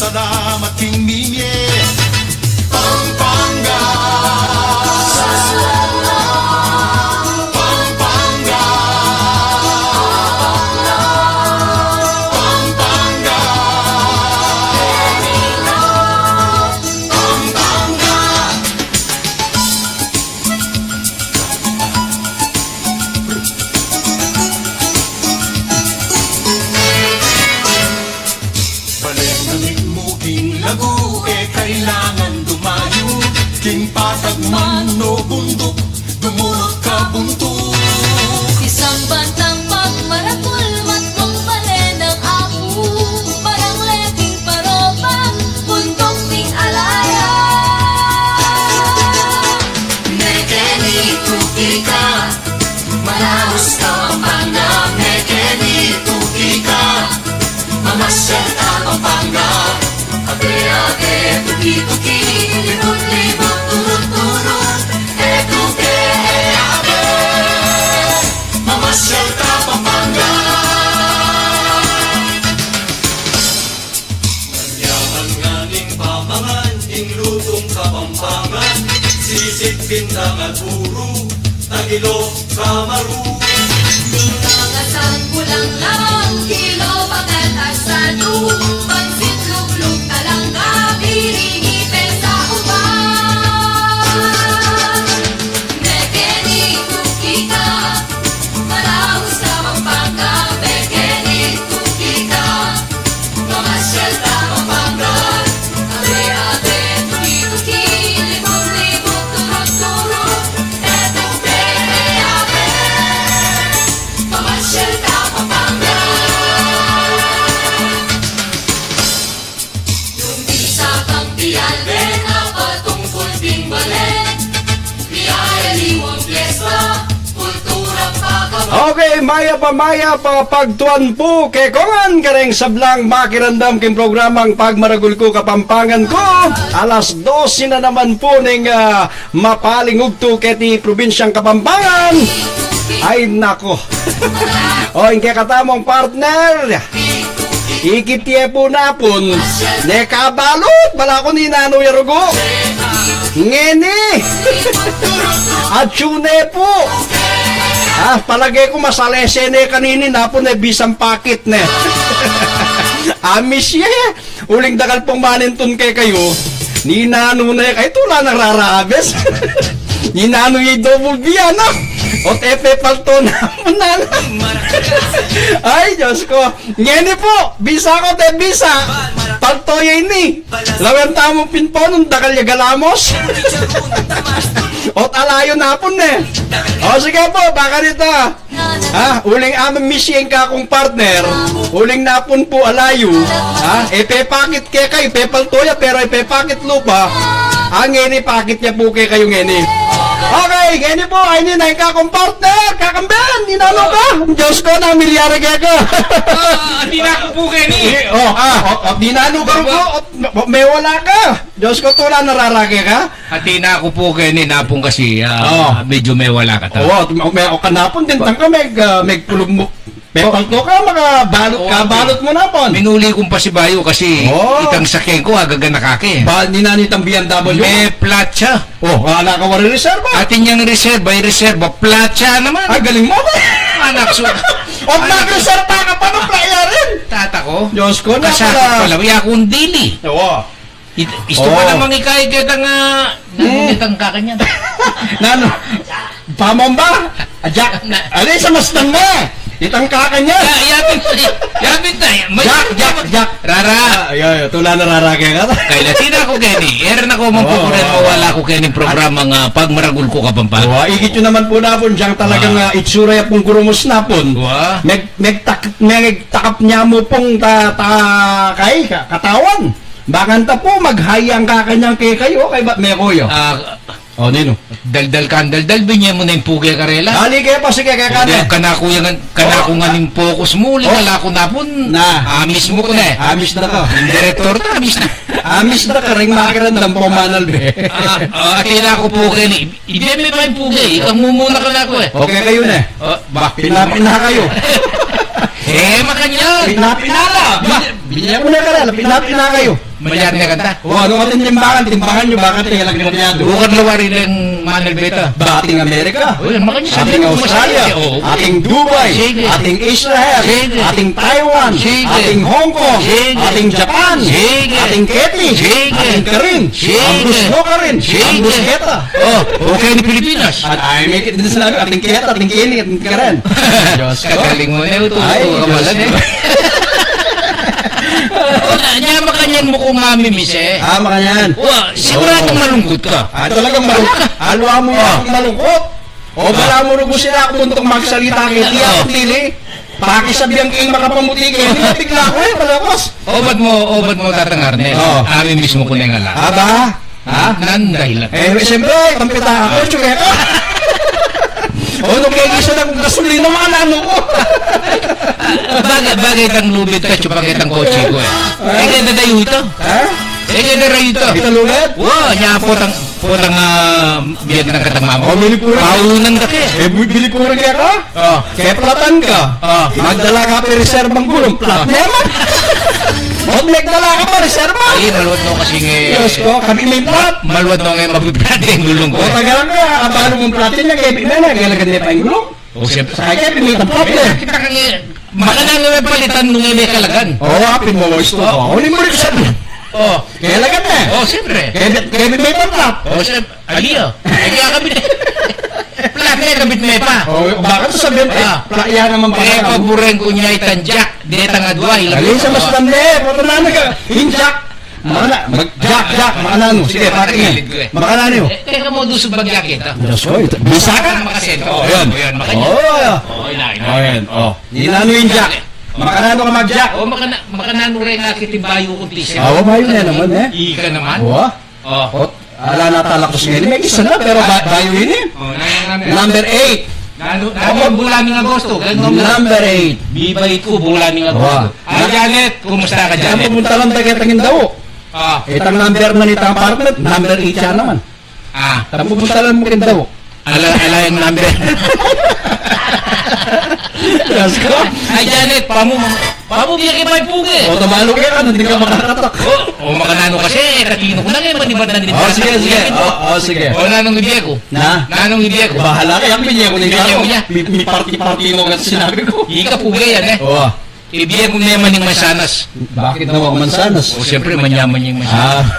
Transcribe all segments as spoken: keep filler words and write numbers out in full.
Salamat king mimie. Pampanga. Pampanga. Pampanga. Pampanga. Bale na mitmu king lagu, e kailangan dumayu king patag man o bunduk, dumurut ka buntu. Isang bantang pagmarakul, matmung bale nang Apu, marang leting parobang, bunduk ning Alaya. Mekeni tuki ka, malaus ka Pampanga, mekeni tuki ka, mamasyal ka Pampanga, abe, abe, tuki, tuki, libut, libut, turut, turut, e tuki, e abe, mamasyal ka Pampanga. Manyaman ngening pamangan ing lutung Kapampangan, sisig, pindang at puru, tagilok, kamaru. Mga sangkulang lang, kilo, bagat, asado, pansit, lukluk, talangga, biringi, pesa, uban. Mekeni tuki ka, malaus ka Pampanga, mekeni tuki ka, mamasyal ka Pampanga. Abe, abe, tuki-tuki, libut-libut, turut-turut, e tuki, e abe, mamasyal ka Pampanga. Nung bisa kang pialbe na patungkul ding bale, pialiwang piyesta, kultura, pagkama- Okay, mayap a mayap a pagtuan pu kekongan kareng sablang makiramdam king programang Pagmaragul Ku Kapampangan Ku. Alas dose na naman pu ning, ah, mapaling ugtu keti probinsyang Kapampangan. Ay, nako. O, ing kekatamung partner, ikit ye pu napun, ne ka balut, bala ku ninanu ya rugu. Ngeni. Atsu ne pu. Ah, palage ku masalese ne kanini napun, e bisang pakit ne. Amis ye. Uling dakal pung manintun kekayu, ninanu ne, ay, tula nang rara, abes. Ninanu ye double B, ana. Ot e pepalto na, ana. Ay, Diyos ko. Ngeni pu, bisa ku, e bisa. Palto ye ini. Lawen tamu pin pu nung dakal ya galamos. Ot alayu napun ne. O, sige pu, baka nita. Ha? Uling amin misyeng kakung partner, uling napun pu alayu, ha? E pepakit kekayu, pepalto ya, pero e pepakit lupa. A, ngeni pakit ya pu kekayu ngeni. Okay, ngeni pu, ay, ini na ing kakung partner, kakamben, ninanu ka? Diyos ko, namilyar keka. Ah, atin aku pu keni. O, ah, o, o, ninanu ka pu, o, o, mewala ka. Diyos ko, tula nang rara keka. Atin aku pu keni napun kasi, ah, medyo mewala ka ta. O, me-, o kanapun din tangka meg-, ah, megpulub mu. Mepalto ka, makabalut ka, balut mu napun. Minuli kung pasibayu kasi itang sakyan ku, agagan na kake. Ba, ninanu itang B M W? Me platsa. O, ala ka wari reserba. Atin yang reserba, ay reserba, platsa naman. Ay, galing mu. Anak su- O, magreserba ka pa nung playa rin. Tata ko. Diyos ko, na kasakit pala. Pala, ya kung dili. Oo. It-, istu pa namang ikay ketang, ah, nanu itang kakanyan? Nanu? Pamamba? Ajak? Na- Ali, sa mastang na. Itang kakanyan. Ya, yapit, yapit na. May Jak, Jak, Jak. Rara. Ah, ya, ya. Tula nang rara keka. Kaya latina ku keni. Era na ku, mampukuren, mawala ku keni programa nga Pagmaragul Ku Kapampangan. Wa, ikit yu naman pu napun, diyang talagang, ah, itsura ya pung gurumus napun. Wa. Meg-, megtak-, megtakap ne mu pung ta-, ta-, kay, ka-, katawan. Bakanta pu, maghayang kakanyan kekayu, kay bat me kuya? Ah, o, ninu? Daldal kang daldal, binye mu na ing puge karela. Ali ke pa, sige, kaya ka na. Kanaku yang, kanaku nga ning focus mu, uli na laku napun. Na. Amis mu ku ne. Amis na ka. Ing direktor ta, amis na. Amis na ka, ring makiramdam pu manalbe. Ah, ah, atin aku pu keni. Ide me pa ing puge, ikang mumuna kanaku e. Okay kayu ne. O, ba? Pina-pina kayu. E, makanyan. Pina-pina ka. Ba? Binye-, binye mu na karela, pina-pina kayu. Malyari ne kanta. O, anu ating timbangan? Timbangan yu, bakit e lagyan kaya? Bukang lawari deng manalbe ta. Ba ating Amerika? O, yan, makanya sabi ating ko, Australia, masaya siya, o. Ating Dubai, sige, ating Israel, sige, ating Taiwan, sige, ating Hong Kong, sige, ating Japan, sige, ating Katy, sige, ating Karen, sige, ang Bruce Loca rin, sige, ang Bruce Guetta. O, okay ni Pilipinas. At ay, may kit-, din sinabi, ating Keta, ating Keni, ating Karen. Diyos ko. Kagaling mu ne, utu-, ay, utu-, Diyos ko. Wala ne. Wala, nya makanyan mu ku mamimis e. Ah, makanyan. Wa, sigurado malungkut ka. Ah, talagang malungkut. Alwa mu ya akung malungkut. O, bala mu rugu sila aku buntung magsalita keti, aku pili. Pakisabian ke ing makapamuti keni, bigla ku e, palabas. Obat mu, obat mu, Tatang Arnel. O. Ami mismu ku neng ala. Aba? Ha? Nan dahilan. E, siyempre, kampita ku, tsuke ka. O, nung kaya gisa na kung gasolina, makananu ku. Bagay, bagay tang lubid ka, tsuke tang kotse ku e. E, kaya dadayu ita. Ha? E, kaya dadayu ita. Ita lubid? Wa, nya potang, potang, ah, biyag nang katang mama. O, bili ku rin. Paunan ka ke. E, bu-, bili ku rin kaya ka? O. Keplatan ka. O. Magdala ka pa reserbang gulung. Plat ne man. O, magdala ka pa reserba. Ay, maluat no kasi nge. Diyos ko, kami may plat. Maluat no nge mapiplat ing gulung ku. O, tagalan ka, abalo mung platin na, kaya may na, kaya lagan ne pa ing gulung. O, siyempre. Sa kaya, may plat ne. Kita ka nge, makananu nge palitan nung nge may kalagan. O, apin mu, gusto ko. O, uli mu rin sabi. O. Kaya lagan ne. O, siyempre. Kaya, kaya may plat. O, siyempre. Ali, o. E, kaya kabit. Plat ne, kabit me pa. O, bakit sabihin, e, plat ya naman pala. E, paburen ku ne itang jack, detang adwa, ilagay. Ali, sa mas tanda, e, patanana ka. Ing jack. Makana-, mag-, jack, jack, makananu. Sige, pati ne. Makananu. E, teka mu, dusu bagya kita. Diyos ko, ito. Bisa ka? Makasento. O, yan. O, yan, makanya. O, yan. O, yan, yan. O. Ninanu ing jack? Makananu ka mag-jack? O, makana-, makananu re nga kiting bayu kung t-shirt. Awa, bayu ne naman, e. Ika naman. Awa. O. O, ala na talakos ngeni. May isa na, pero ba-, bayu ini. O, nanu, nanu, nanu. Number eight. Nanu, nanu ing bula ning Agosto? Ganun na. Number eight. Bibait ku bula ning Agosto. Wa. Ay, Janet, kumusta ka, Janet? Ang pumunta lang taga tangin daw. A. Itang number na nitang apartment, number eight siya naman. A. Ang pumunta lang mo kin daw. Ala, ala yang number. Diyos ko. Ay, Janet, pamu, pamu, biye ke pa ing puge. O, tabalu ke ka, hindi ka makakatak. O, o, makananu kasi, e, katinu ku na nge, manibat na din. O, sige, sige. O, o, sige. O, nanung ibie ku? Na? Nanung ibie ku? Bahala ka, yang binye ku na. Binye ku na. Mi, mi parti-parti mu kasi sinabi ku. Ika puge yan, e. O. Ibie mu ne man ing mansanas. Bakit nawa mansanas? O, siyempre, manyaman ing mansanas.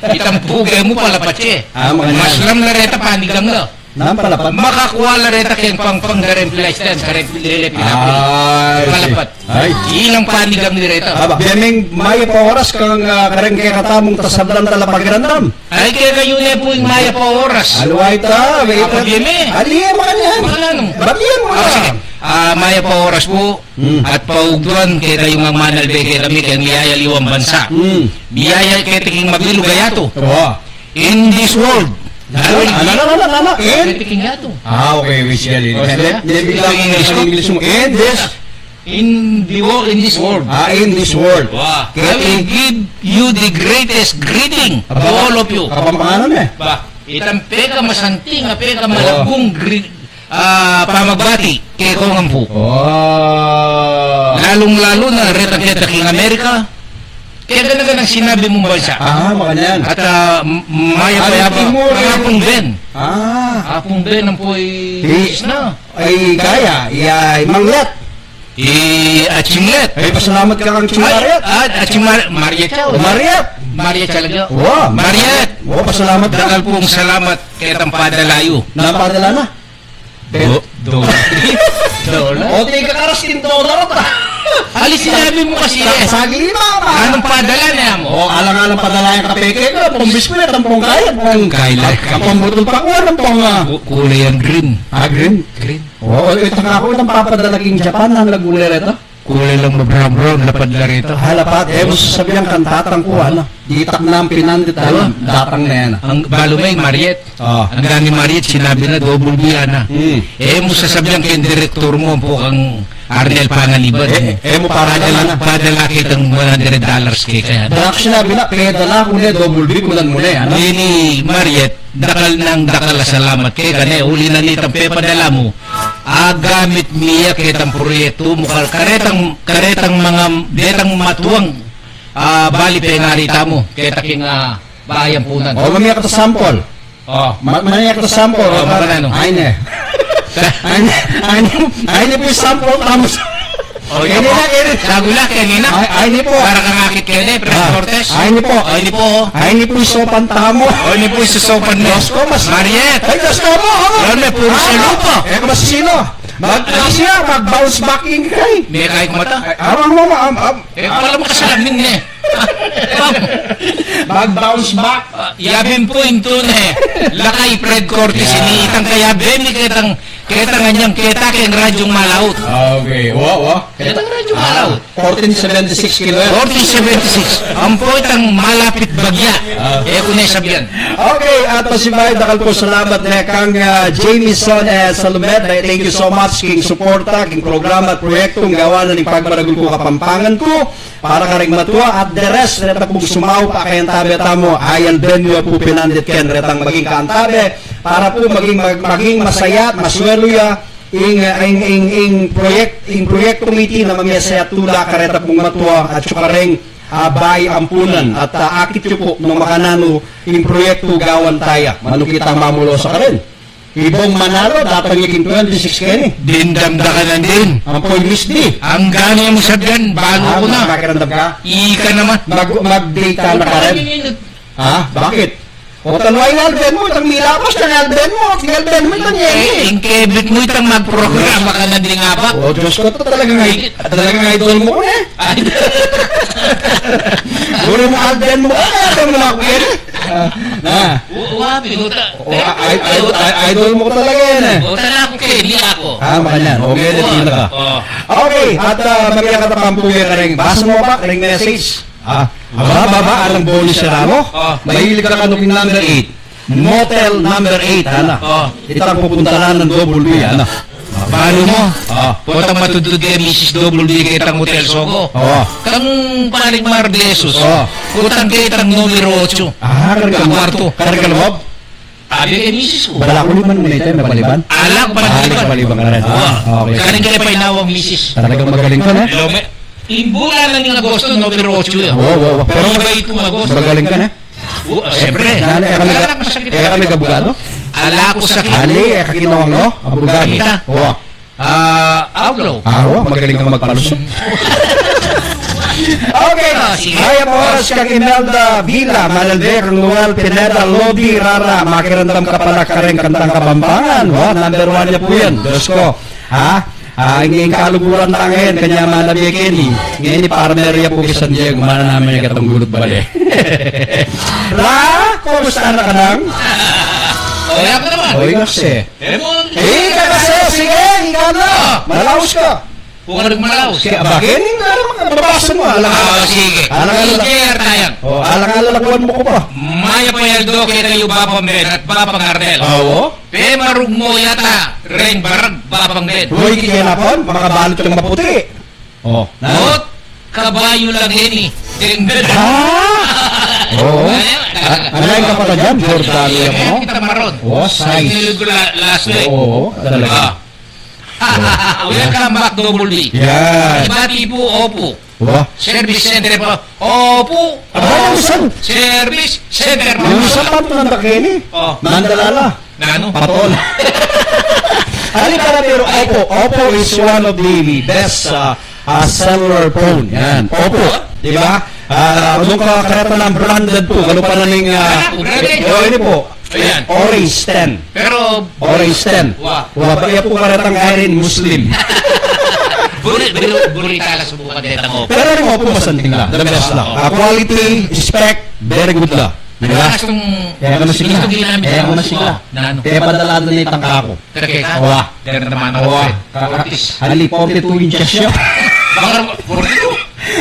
A. Itang puge mu, palapat ye. A, manyaman. Maslam na reta, panigang na. Nanu palapat? Makakua la reta keng pangpang da reng plastan, kareng lele pinapin. Ay, palapat. Ay. Ilang panigang ni reta. Aba, bie meng mayap a oras kang, a, kareng kekatamung tasablan talapagrandan. Ay, kekayu ne pu ing mayap a oras. Aliwa ita, wait. Ako, bie me. Ali, e, makanyan. Makananu? Batian mu na. A, sige. A, mayap a oras pu. Hmm. At paugduan kekayu ngang manalbe kekami keng miyayaliwang bansa. Hmm. Miyaya keti king mabilug a yatu. Wa. In this world. Nanu, nanu, nanu, nanu? In? Keti king yatu. A, okay, wish ka lili. O, sige. Hindi, hindi, English mo. In this. In the world, in this world. A, in this world. Wa. I will give you the greatest greeting to all of you. Kapampanganan e. Ba, itang pekamasanting a pekamalaggung gre-, a, pamagbati kekong ampu. Wa. Lalung-lalu na retang keta king Amerika, kegana-ganang sinabi mung bansa. A, makanyan. At, a, m-, mayap a Apung Ben. A. Apung Ben ampo i-, i-, na. Ay, kaya, iya, i Mang Let. I, a, Chinglet. Ay, pasalamat ka kang Ching Mariet. A, a, Ching Mar-, Mariet siya, o. Mariet. Mariet talaga. Wa. Mariet. Wa, pasalamat ka. Dakal pung salamat ketang padala yu. Nanu padala na? Do-, do-, dolar. O, tika karas king dolar, ta. Ali, sinabi mu kasi, e. Saglit, mama. Nanung padala ne mu? O, alang-alang padala yang kape ke, pambiskut, ampong kayad, ampong kayad. Ampong butul pa ku, ampong, a, ku-, kulay yang green. A, green? Green. O, itang aku, itang papadala king Japan, nanu la kulay reta? Kulay lang ma-brown-brown, lapad la reta. A, lapad. E mu sasabian kang tatang ku, ana. Ditak na ing pinandit, ana. Datang na yan, a. Ang balu me, Mariet. A. Anggang i Mariet, sinabi na, double B, ana. Hmm. E mu sasabian keng direktor mu, ampo kang Arnel Panganiban. E, e mu padala, padala, ana. Padala ketang one hundred dollars keka, ana. Dala ku sinabi na, pedala ku ne, double B, kunan mu ne, ana. Ini, Mariet, dakal nang dakal a salamat keka ne, uli na nitang pepadala mu. A, gamit mi ya ketang proyektu mu, ka-, karetang, karetang manga, detang matuang Ah, bali pengari tamu keta king, ah, Bay Ampunan. O, mamie ka ta sample. O. Ma-, mamie ka ta sample. O, makananu? Ay ne. Ay ne, ay ne, ay ne pu ing sample tamu. O, keni na, keni. Sagula, keni na. Ay, ay ne pu. Para kang akit keni, Pres Cortes. Ay ne pu. Ay ne pu. Ay ne pu ing sopan tamu. O, ay ne pu ing sopan ne. Diyos ku, mas Mariet. Ay, Diyos ku, amo, amo. Yan, me, puru sa lupa. E ka masisino. Mag-, siya, mag-bounce back ing kay. Me kay kumata. Ay, amo, amo, amo, amo. E, wala mo kasalanan ne. Mag-bounce back. Ah, yabin pu ing tune. Lakay Fred Cortes ini, itang kayabe mi ketang, ketang anyang keta keng Radyong Malaut. Okay, wa, wa. Ketang Radyong Malaut. Fourteen seventy-six kilo yan. Fourteen seventy-six. Ampo itang malapit bagya. Ah. E ku ne sabian. Okay, at pasibayu, dakal pung salamat ne kang, ah, Jameson, e, Salumed. Thank you so much king suporta king programa at proyektung gawan na ning Pagmaragul ku Kapampangan ku para kareng matua at the rest, reta pung sumaup a kayantabe tamu, ay alben yu pu pinandit ken retang maging kaantabe, para pu maging, mag-, maging masaya at maswelu ya ing, ing, ing, ing proyek-, ing proyektung iti na mamiasaya at tula kareta pung matua at kareng, ah, Bay Ampunan. At, ah, akit yu pu nung makananu ing proyektu gawan taya. Manu kitang mamulu sa karen? Ibong Manalo, datang ya king twenty-six keni. Dimdam da ka nandin. Ampo ing Miss D. Anggang e mu sabian, balu ku na. Makiramdam ka? Ika naman. Mag-, mag-date ka na karen? Ha? Bakit? O, tanu ing alben mu, itang milabas, itang alben mu, itang alben mu, itang yeni. E, ing kebit mu, itang magprograma ka nandin nga ba? O, Diyos ku, talagang, talagang idol mu ku ne. Ay. Buri mu alden mu, ah, alden mu na aku keni. Ah, na. Wa, wa, pinuta. O, ay, ay, ay, idol mu talaga yan e. Uta na aku keni, aku. Ah, makanyan. Okay, na, tina ka. O. Okay, at, ah, mamie ka ta pampuye kareng. Basa mu ba kareng message? Ah, aba, aba, aba, alang Bonnie Serrano. O. Mahilig ka kanu king number eight. Motel number eight, ana. O. Itang pupuntalan ng Double B, ana. Balu mu? O. Potang matudtud ke misis Double B ketang Hotel Sogo. O. Kang Paring Mar de Jesus. O. Potang ketang numero otso. Ah, kareng kwartu. Kareng kalawab? Abi ke misis ku. Bala ku liman mu ne ita, mepaliban? Ala ku pala. Ah, liman. Mepaliban ka rin. O. Ah, okay. Kareng ke painawang misis. Talagang magaling ka, no? Lome. Ing bulan na ning Agosto, numero otso ya. Wa, wa, wa. Pero iba itang Agosto. Magaling ka na. O, siyempre. Nanu, e ka mi-, e ka mi-abugado? Ala ku sakit. Ali, e ka kinawang, no? Abugado. Kita. Wa. Ah, outlaw. Ah, wa, magaling kang magpalusot. Okay. Ah, sige. Mayap a oras kang Imelda Villa, Manalbe, kang Noel Pineda, Lodi, Rara, makiramdam ka pala kareng kantang Kapampangan. Wa, number one ya pu yan. Diyos ku. Ha? Ah, ing, ing kaluguran tang yan, kanya manabi keni. Ngeni, farmer ya pu ki San Diego, mana naman ya katang gulut bale. Ra, kumusta na ka nang? O, ya ka naman. O, ika kasi. Emon. Ika kasi, sige, ika na. Malaus ka. Bukang malaus. Sige, aba, keni nga naman, babasa mu, alang-alang. Ah, sige. Alang-alang. Sige, Artayan. O, alang-alang, lakuan mu ku pa. Mayap a aldo kekayu, Bapang Ben at Bapang Arnel. Awo. Pemarugmo yata reng barag, Bapang Ben. Hoy, kikena pon, makabalut kang maputi. O. Ot kabayu la ngeni deng Ben. Ha? Oo. Ayan, a-, alang kapatad yan, Jordan, yan mo? Kita maron. O, size. Nilid ku la-, last week. Oo, talaga. Ah. Welcome back, Double B. Yan. Bati pu, opu. Wa. Service center pa. Opu. Aba, minsan. Service center pa. Minsan pa pu nanda keni. O. Mandalala. Nanu? Patol. Ali para pero Oppo. Oppo is one of the best, uh, uh, cellular phone. Yan. Oppo. Di ba? Ah, nung ka-, kareta nang branded pu. Kalupa na ning, ah, ah, branded. O, ini pu. Ayan. Orange ten. Pero, Orange ten. Wa. Wa, ba, iya pu karetang Irene Muslim. Buri, buri, buri tala subukan detang Oppo. Pero ring Oppo masanting la. The best la. Ah, quality, spec, very good la. Di ba? Kaya kung, kaya kung na sigla. Kaya kung na sigla. Nanu? Kaya padalado na itang kako. Kaya ka? Wa. Ganda naman ang Wa. Ka-, ka-, Ortiz. Ali, forty-two inches siya. Baka forty-two.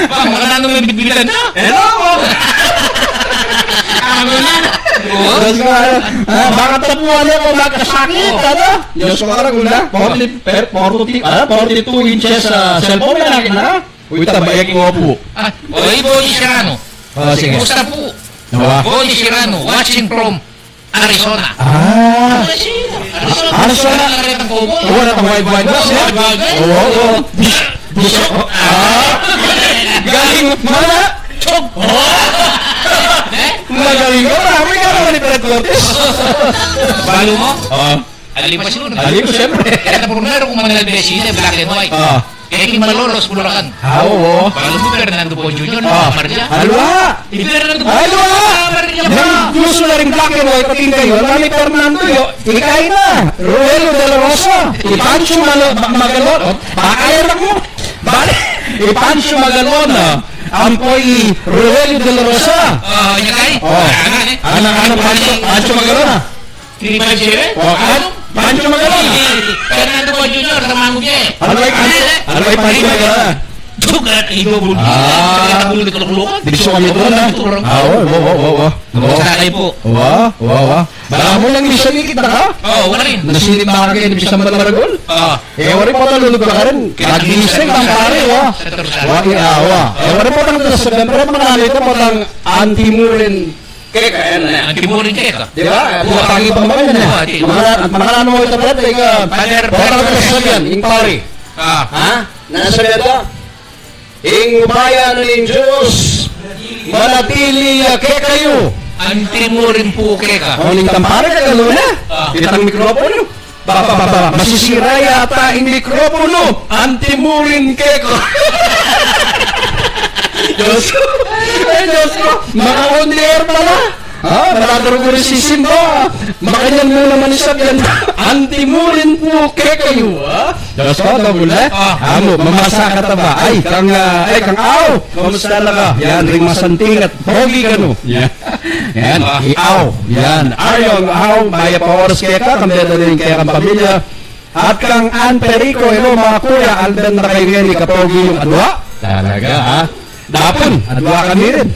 Baka nanu may bitbitan na. Hello? Ano na? Diyos ko, ah, ah, baka tapuan ako magkasakit, ano? Diyos ko, karagul na. Forty, per-, forty, ah, forty-two inches, ah, cellphone na nakita na. Uy, tabayag mo po. Ah, oy, Bonnie Serrano. Ah, sige. Kumusta po? Nawa? Bonnie Serrano, watching from Arizona. Ah. Arizona. Arizona. Arizona. Arizona. Wala tang Wild Wild West, eh? Wild Wild West. Oo, oo. Bish-, bish-, ah. Galing, mana? Cho, Oh! Eh? Magaling ka, marami ka naman ni Fred Cortez. Balu mu? Oo. Ali pa siguru. Ali pa, siyempre. Kaya na primero kung mananal beside, black and white. Ah. Eh, kay Malolos, Bulacan. Ah, oo. Balu mu, Fernando Poe Junior, Ah. Maria. Alwa. I Fernando Poe Alwa. Junior, Maria. Yang gusto na rin black and white, pati kayo. Wala ni Fernando, yo. Ikay na. Rogelio de la Rosa. I Pancho Malo-, Ma-, Magalona. Pakaya na mo. Bale, i Pancho Magalona. Ampo i Rogelio de la Rosa. Ah, ikay? Oh. Ana, eh? Ana, ana, Pancho, Pancho Magalona. Three five seven? Oh, kan? Pancho Magalona. Fernando Poe Junior, sa Mango J. Ano ay Pancho? Ano ay Pancho Magalona? Sugat, ibo, bul-, Ah. Sugat, bul-, bul-, bul-, Di gusto kami doon, ah. Turang. Ah, oo, oo, oo, oo. Oo. Sa akin po. Wa, wa, wa. Bala mo lang, minsan ikit na ka? Oo, wala rin. Nasilip ba ka kayo, minsan ba maragol? Oo. Eh, wari po talulog ka rin. Kaya Mag-iisip ang pare, wa. Sa Torsa. Wa, iya, wa. Eh, wari po tang sa siyempre, mga ano ito, po tang anti-murin. Keka, yan na. Anti-murin keka. Di ba? Ang mga tangi pa mga yan, eh. Oo, anti-, Mga, mga ano mo ito, Brad? Teka, Father, Father Father Sabian, yung pare. Ah. Ha? Nasa na ito? Ing upaya na ning Diyos, manatili ya kekayu. Anti-murin pu keka. O, ning tampare ka, galo na. Ah. Itang mikropono. Ba, ba, ba, ba, masisira yata ing mikropono. Anti-murin keka. Diyos ko. Ay, Diyos ko. Maka-on the air pala. Ha? Matataro ko rin sisimba. Makanyan mu naman isab yan. Anti-murin pu kekayu, ha? Diyos ko, double, eh? Ah. Amu, mamasa ka ta ba? Ay, kang, ah, ay, kang Au. Kamusta na ka? Yan, ring masanting at pogi kanu. Yan. Yan, Ah. i Au. Yan. Ayong Au, mayap a oras keka, kambe da rin kekang pamilya. At kang An Perico, hello, mga kuya, alben na kayu ngeni, kapogi yung adwa. Talaga, ha? Dapun, adwa kami rin.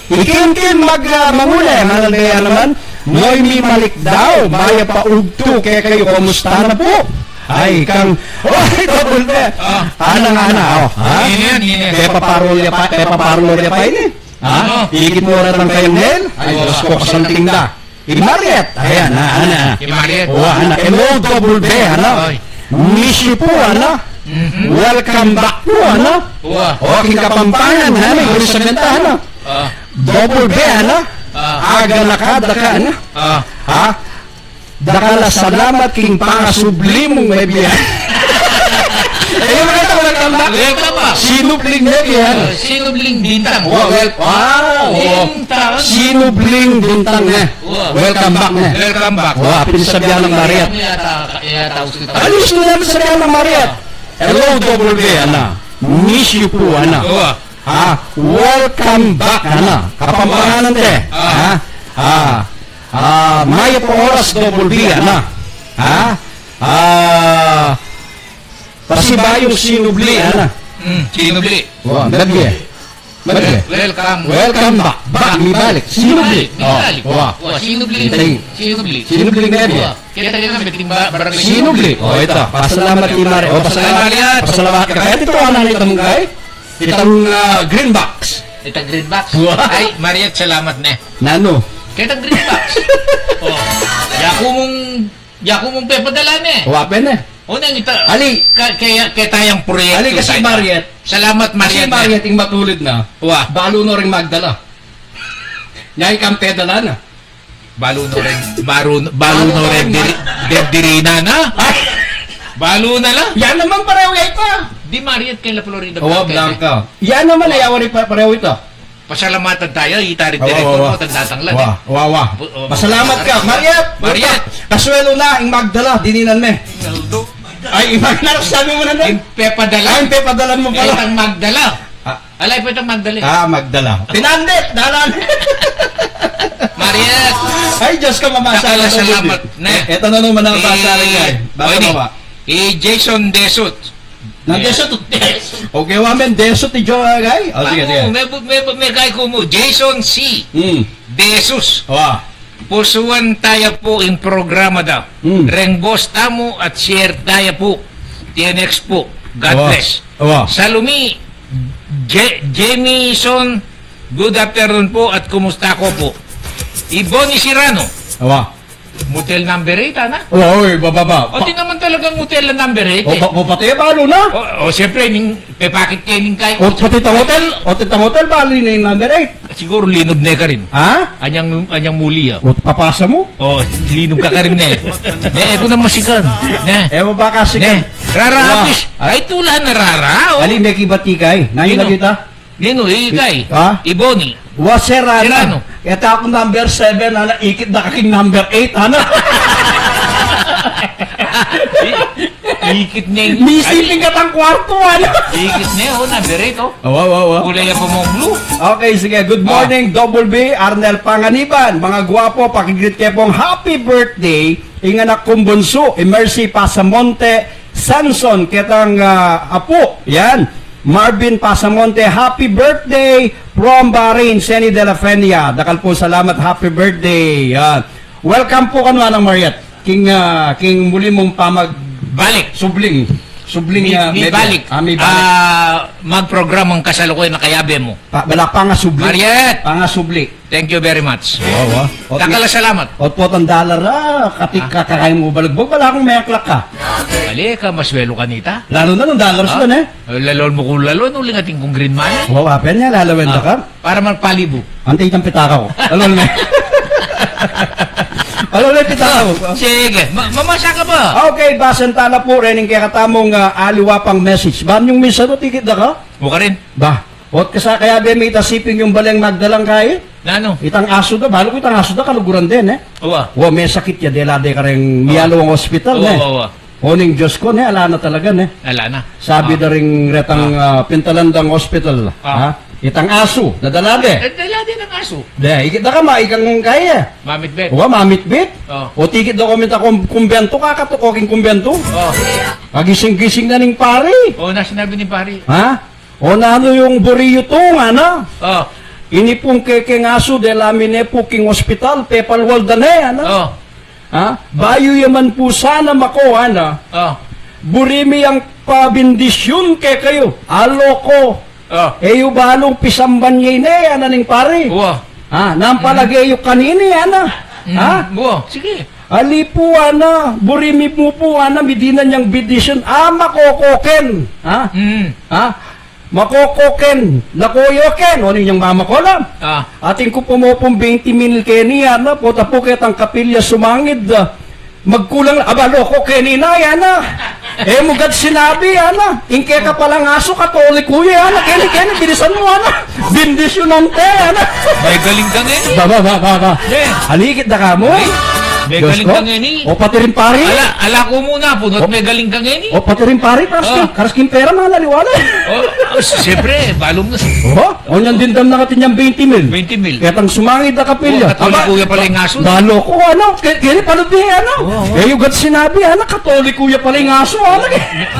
Ikinkin mag, ah, mangune, manalbe ya naman, moy mimalik daw, mayap a ugtu kekayu, kumusta na pu? Ay, kang, oy, double pe. Ah. Ana, ana, oh, ha? Ini yan, ini yan. Pepaparol ya pa, pepaparol ya pa ini. Ha? Ano? Ikit mu rin ang kayang Nel? Ay, Diyos ko, kasanting da. I Mariet, ayan, ha, ana. I Mariet. O, ana, hello, double pe, ana. Ay. Miss you pu, ana. Mhm. Welcome back pu, ana. Wa. O, king Kapampangan, ana, yung sa benta, ana. Ah. Double pe, ana. Ah. Aga na ka, daka, ana. Ah. Ha? Dakal a salamat king pangasubli mung mebihan. Eh, yung mga ito, welcome back. Welcome back. Sinubling mebihan. Ah, sinubling bintang. Wa, wel-, wow, wow. Bintang. Sinubling bintang na. Wa. Welcome back na. Welcome back. Wa, pinasabihan ng Mariat. Ano yata, yata gusto ito? Ano gusto namin sabihan ng Mariat? Hello, double B, ana. Miss you pu, ana. Wa. Ha? Welcome back, ana. Kapampangan te. Ah. Ha? Ah. Ah, mayap a oras, double B, ana. Ha? Ah, pasibayung sinubli, ana. Hmm, sinubli. Wa, bagya. Bagya. Wel-, welcome. Welcome back. Back, mibalik. Sinubli. Mibalik, mibalik. Oh, wa. Wa, sinubli. Thank you. Sinubli. Sinubli nga yan. Wa. Kita, kita, meting ba-, barangay. Sinubli. O, ita. Pasalamat kay Mari. O, pasalamat. Pasalamat. Pasalamat ka. Kaya ito, ana, ita mung kay? Itang, ah, green box. Itang green box. Wa. Ay, Mariat, salamat ne. Nanu? Ketang green box. O, yaku mung, yaku mung pepadala ne. Wa, pene. O, nang ita. Ali. Ka-, kaya, keta yang proyekto. Ali, kasi tayo. Mariat. Salamat, kasi Mariat, ne. Mariat, ing matulid na. Wa. Balu no ring magdala. Nya ikang pedala na. Balu no rin, balu, balu no rin, diri-, diri-, diri na, na? Ay! Balu na la? Yan naman pareho ya ita. Di Mariat kay La Florida Blanca. Blanca. Yan naman, ay, awari pa-, pareho ita. Pasalamatan tayo, ita rin direktor mo, tanda tang la, wa, eh. Wa, wa. Bu-, o, Pasalamat ka, Mariat. Mariat. Kasuelo na, ing magdala, dininan me. Ay, ing magdala, sabi mo na, no? Ing pepadala. Ay, ing pepadala mo pala. Ay, ing magdala. Ah. Alay, pwede magdala. Ah, magdala. Pinandit, dalan. Mariat. Ay, Diyos ko, mamasa Dakal a ka na, salamat, ne. E-, eto na naman ang basa rin, eh. Basa o, ini. Baba. I Jason Desut. Na Desut. Okay, wa men, Desut, i Joe, ah, guy? O, sige, sige. May, may, may guy ko mo, Jason C. Hmm. Desus. Wa. Pusuan taya pu ing programa da. Hmm. Reng boss tamu at share taya pu. T N X pu. God bless. Wa. Salumi, Je-, Jamison, good afternoon pu at kumusta ko pu? I Bonnie Sirano. Wa. Motel number eight, ana? Oy, bababa. O, di naman talagang motel na number eight, o, eh. Ba-, o, pati, balo na. O, o, siyempre, ning pepakit ke ning kay. O, pati tang hotel, o, pati tang hotel, balo na ning number eight. Siguro linub ne karin. Ha? Anyang, anyang muli, ah. O, papasa mu? O, linub ka karin, ne. Ne, e ku na masikan. Ne. E, mabaka sikan. Ne. Rara, wah. Abis. Ay, tula na rara, o. Ali, mekibati kay. Nani lagi ta? Ninu, ikay? Ha? Iboni. Wa, Serrano. Serrano. Eta aku number seven, ana, ikit da ka king number eight, ana. I-, ikit ne. Misiping ka tang kwarto, ana. Ikit ne, o, number eight, o. Awa, awa, awa. Kulay ya pa mo blue. Okay, sige. Good morning, Double B, Arnel Panganiban. Mga gwapo, pakigreet ke pong happy birthday ing anak kung bunsu, i Mercy Pasamonte Sanson, ketang, ah, apu. Yan. Marvin Pasamonte, happy birthday from Bahrain, Seni de la Fenia. Dakal pung salamat, happy birthday. Yan. Welcome pu kanu, Manang Mariat. King, ah, king muli mung pamag- Balik. Subling. Subling, Mi-, ah, mi media. Balik. Ah, mi balik. Ah, magprogramang kasalukuyan na kayabe mu. Pa-, bala pangasubli. Mariat! Pangasubli. Thank you very much. Awa, awa. Ot, dakal a salamat. Ot, potang dollar, ah, katik, ah, kakakain mu balagbag, bala kung meklak ka. Bali ka, maswelo kanita. Lalo na nung dollar, ah, sila, ne? Lalon mu kung lalon, uling atin kung green money. Awa, apen ya, lalawen da ka. Para magpalibu. Antay itang pitaka ku. Lalon, ne? Lalon, ne, pitaka ku. Sige, ma-, mamasa ka ba? Okay, basan tala pu, rening kekatamung, ah, aliwa pang message. Ban yung misa do, tikit da ka? Bukarin. Ba, ot kasa kayabe mi ita siping yung baleng magdalang kayi? Nanu? Itang asu da, balu ku itang asu da, kaluguran din, e. Awa. Wa, mesakit ya, dela de kareng miyalu ing hospital, e. Awa, awa. O ning Diyos ku, ne, ala na talaga, ne. Ala na. Sabi da ring retang, ah, pintalan dang hospital, ha? Itang asu, dadala de. Eh, dala de ing asu. De, ikit da ka ma, ikang kayi. Mamitbit. Wa, mamitbit. O. O, tikit da ku minta kum-, kumbento, kakatuko king kumbento. O. Pagising-gising na ning pari. O, na sinabi ning pari. Ha? O nanu yung buri yu tu, ngana? O. Ini pung kekeng asu, dela mi ne pu king hospital, pepalwal da ne, ana? O. Ha? Bayu ya man pu sana mako, ana? O. Buri mi yang pabindisyun kekayu. Alo ko. O. E yu balung pisamban ye ne, ana ning pari. Wa. Ha? Nang palage yu kanini, ana? Mm. Ha? Wa. Sige. Ali pu, ana, buri mi pu pu, ana, midinan yang bindisyun. A, makokoken. Ha? Mm. Ha? Makokoken, lakoyoken, o ning yang mama ku la. A. Atin ku pu mu pung bente mil keni, ana, pota pu ketang kapilya sumangid, a, magkulang la, aba, loko keni na, ana. E mu gad sinabi, ana. Ing keka palang asu, Katoliko ya, ana. Keni, keni, bilisan mu, ana. Bindisyunan te, ana. Magaling ka ngeni. Ba, ba, ba, ba, ba. Ne. Alikit da ka mu? Ay, magaling ka ngeni. O, pati ring pari. Ala, ala ku mu na, punot, magaling ka ngeni. O, pati ring pari, karas king, karas king pera, manaliwala. O, o, siyempre, balum na. O, o, nyan dimdam na katin yang bente mil. Bente mil. Ketang sumangid a kapilya. O, Katoliko ya pala ing asu. Balo ku, ana, ke-, keni palubi, ana. O, o. E yu gad sinabi, ana, Katoliko ya pala ing asu, ana.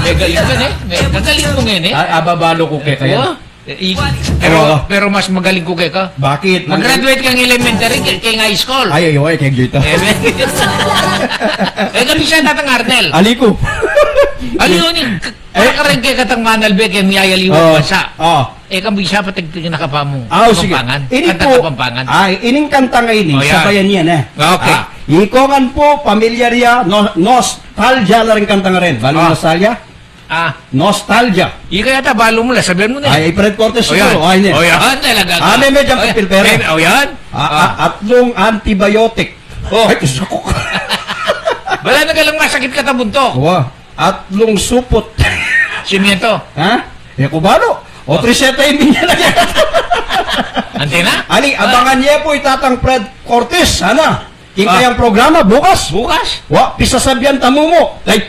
Magaling ka, ne? Magaling mu ngeni. A, aba, balo ku keka yan. O. E, i-, pero, pero mas magaling ku keka. Bakit? Mag-graduate kang elementary, ke-, keng high school. Ay, ay, ay, keng gita. E, e, kami siya, Tatang Arnel. Ali ku. Ali, o, ni, k-, e, para kareng kekatang manalbe, keng miyayaliwang bansa. O. E, kami siya, patagtigin na ka pa mu. A, o, sige. Kapampangan. Ini kantang pu, Kapampangan. Ay, ining kantang ini, o, yan, sabayan ye ne. Okay. A, ikongan pu, pamilyar ya, no-, nostalgia la ring kantang ren. Balu, a, nostalgia? A. Nostalgia. Ika yata, balu mu la, sabian mu na. Ay, Fred Cortez siguro. Ay, ne. O, yan. Talaga ka. A, me-, medyang papel, pero. O, yan. A, a, atlung antibiotic. O. Ay, Diyos ko. Bala na ka lang masakit ka tabuntok. Wa. Atlung supot. Simiento. Ha? E ku balu. O, treseta yung binya na yan. Antena? Ali, abangan ye pu i Tatang Fred Cortez, ana. King kayang programa, bukas. Bukas? Wa, pisasabian tamu mu. Ay,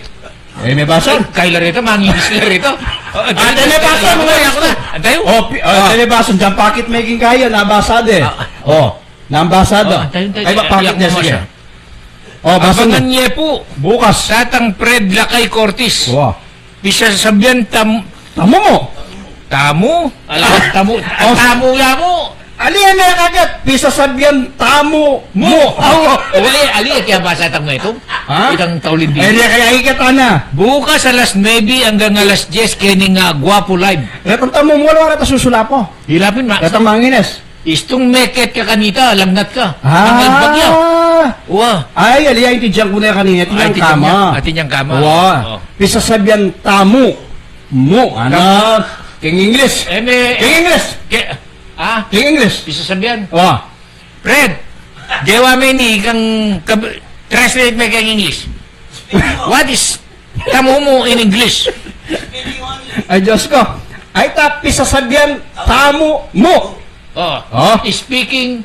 e, me basan. Ay, kayla reta, manginis la reta. O, antay, antay, antay, antay, antay, o, pi-, o, antay, me basan, diyan pakit me king kaya, nabasa de. A. O, nabasa de. O, antay, antay, ay, antay, pakit antay, niya, sige. O, basan. Abangan ye pu. Bukas. Tatang Fred Lakay Cortez. Wa. Pisasabian tam-, tamu mu. Tamu? Ala, tamu. O. Tamu ya mu. Ali, e me kagat. Pisasabian tamu mu. Mu. Awa. O, e, ali, e, kaya basa tang metung. Ha? Itang taulin di. E, di kaya ikit ana. Bukas alas nuebe anggang alas dyes, keni nga Guapo Live. Retang tamu mu, ala, reta susulapo. Ilapin, ma-, retang mangines. Istung meket ka kanita, lagnat ka. A. Ang bagya. Wa. Ay, ali, ay, atin yang kanita, atin yang kama. Atin yang kama. Wa. O. Pisasabian tamu mu, ana. Tamu. King English. E, me-, king English. Ke-, a? King English. Pisasabian. Wa. Fred, gewa me ini kang kab-, translate me keng English. What is tamu mu in English? Ay, Diyos ko. Ay, ta, pisasabian tamu mu. O. O. Speaking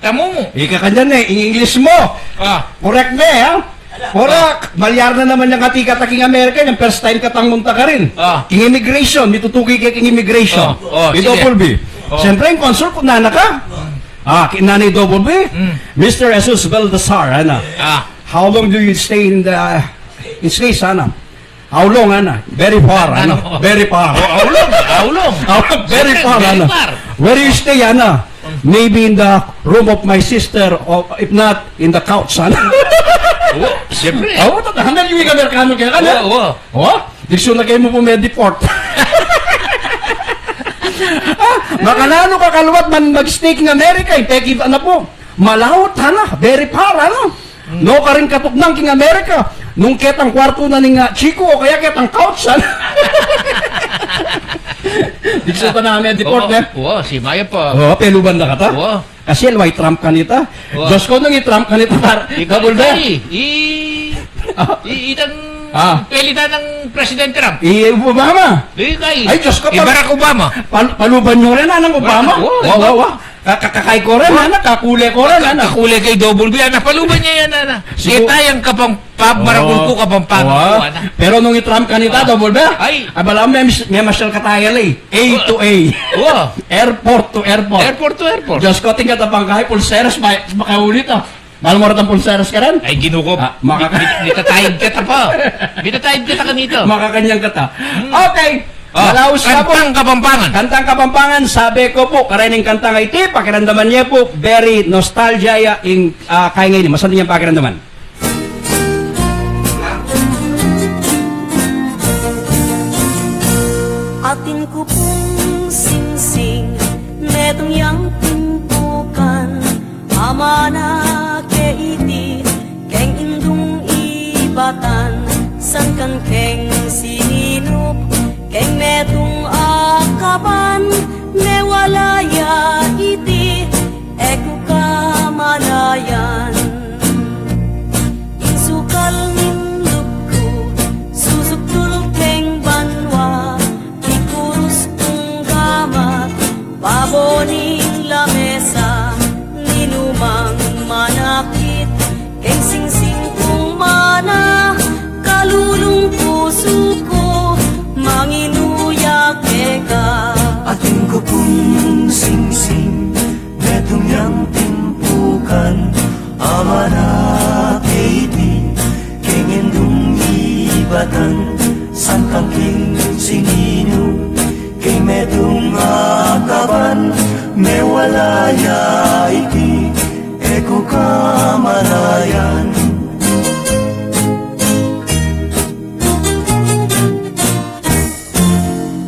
tamu mu. Ika kanyan e, in English mu. A. Correct me, ha? Ora, malyari na naman yang atin kata king Amerika, yang first time katang munta karin. A. King immigration, mitutuki ke king immigration. O, o, sige. Double B. O. Siyempre, yung consul, kung nana ka. A, ki-, nana i Double B. Mm. Mister Jesus Baltasar, ana. A. How long do you stay in the, in States, ana? How long, ana? Very far, ana. Ano? Very far. O, how long? How long? How long? Very far, very ana. Far. Where do you stay, ana? Maybe in the room of my sister, or if not, in the couch, ana. O, siyempre. O, ta-, handa yu ing Amerikano kaya ka na? O, o. O, diksu na kayu mu pu me-deport. A, makananu ka kaluat man mag-stay king Amerika, e, pekit na pu. Malaut, ana, very far, ana. No karin katuknang king Amerika. Nung ketang kwartu na ning, a, chiku o kaya ketang couch, ana. Diksu ta na me-deport, o, e. O, si maya pa. O, peluban na kata. O. Kasi alwa i Trump kanita. O. Diyos ko, nung i Trump kanita, par-, i Double B. I, i, i, itang, a, pelitan nang President Trump. I Obama. Ay, Diyos ko, i Barack Obama. Pal-, paluban yu rin, a, nang Obama. Wa, wa, wa. Ka-, ka-, kakay ko rin, ana, kakule ko rin, ana. Kakule kay Double B, ana, paluban ya yan, ana. Sigu- Kita yang kapang-, pa-, marakul ku, Kapampangan ku, ana. Pero nung i-Trump kanita, Double B, ay, abala, me-, memasyal ka ta L A. A to A. Wa. Airport to airport. Airport to airport. Diyos ko, atin kata pangkay, pulseras, ma-, makauli ta. Mal mo retang pulseras karin? Ay, Ginu ku. A, makaka- Bi-, bi-, bitatayad kata pa. Bitatayad kata kanita. Makakanyan kata. Hmm. Okay. A, malaus na pu. Kantang Kapampangan. Kantang Kapampangan, sabi ku pu, kareng kantang iti, pakiramdaman ye pu, very nostalgia ya ing, a, kaya ngeni, masanting yang pakiramdaman. Atin ku pung singsing, metung yang timpukan, amana ke iti, keng indung ibatan, sangkan keng sininup, keng metung akaban, mewala ya iti, e ku kamanayan. Ing sukal ning lub ku, susuktul keng banua, ikurus kung gamat, babo ning lamesa, ninumang manakit, keng singsing kung mana, kalulung pusu ku, manginu ya keka. Atin ku pung singsing, metung yang timpukan, amana ke iti, keng indung ibatan, sangkan keng sininup, keng metung akaban, mewala ya iti, e ku kamanayan.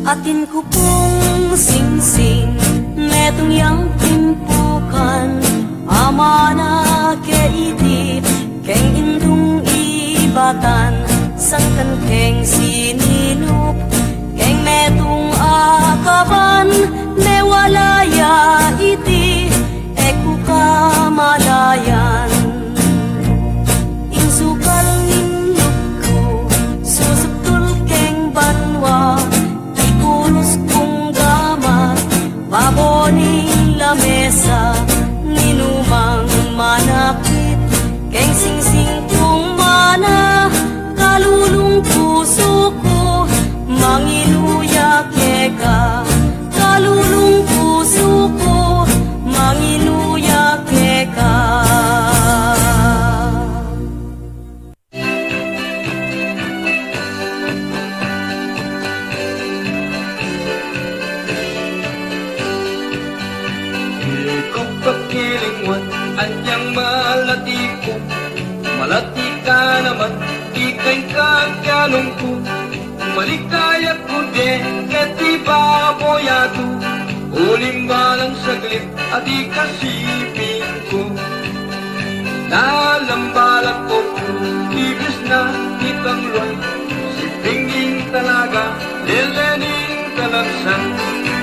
Atin ku pung singsing, metung yang timpukan, amana ke iti, keng indung ibatan, sangkan keng sininup, keng metung akaban, mewala ya iti, e ku kamanayan. Ing sukal ning lub ku, susuktul keng banua, ikurus kung gamat, babo ning lamesa, ninumang manakit, keng singsing kung mana, kalulung pusu ku, manginu ya keka, kalulung pusu ku, manginu ya keka. Ikong pagkilingwan, anyang malati ku, malati ka naman, ika'y kakianong ku, maligaya ku de, keti babo yatu, uling balang saglit, at ikasiping ku. Nalambalat ko ku, ibis na itang luan, siping ing talaga, lele ning talagsan,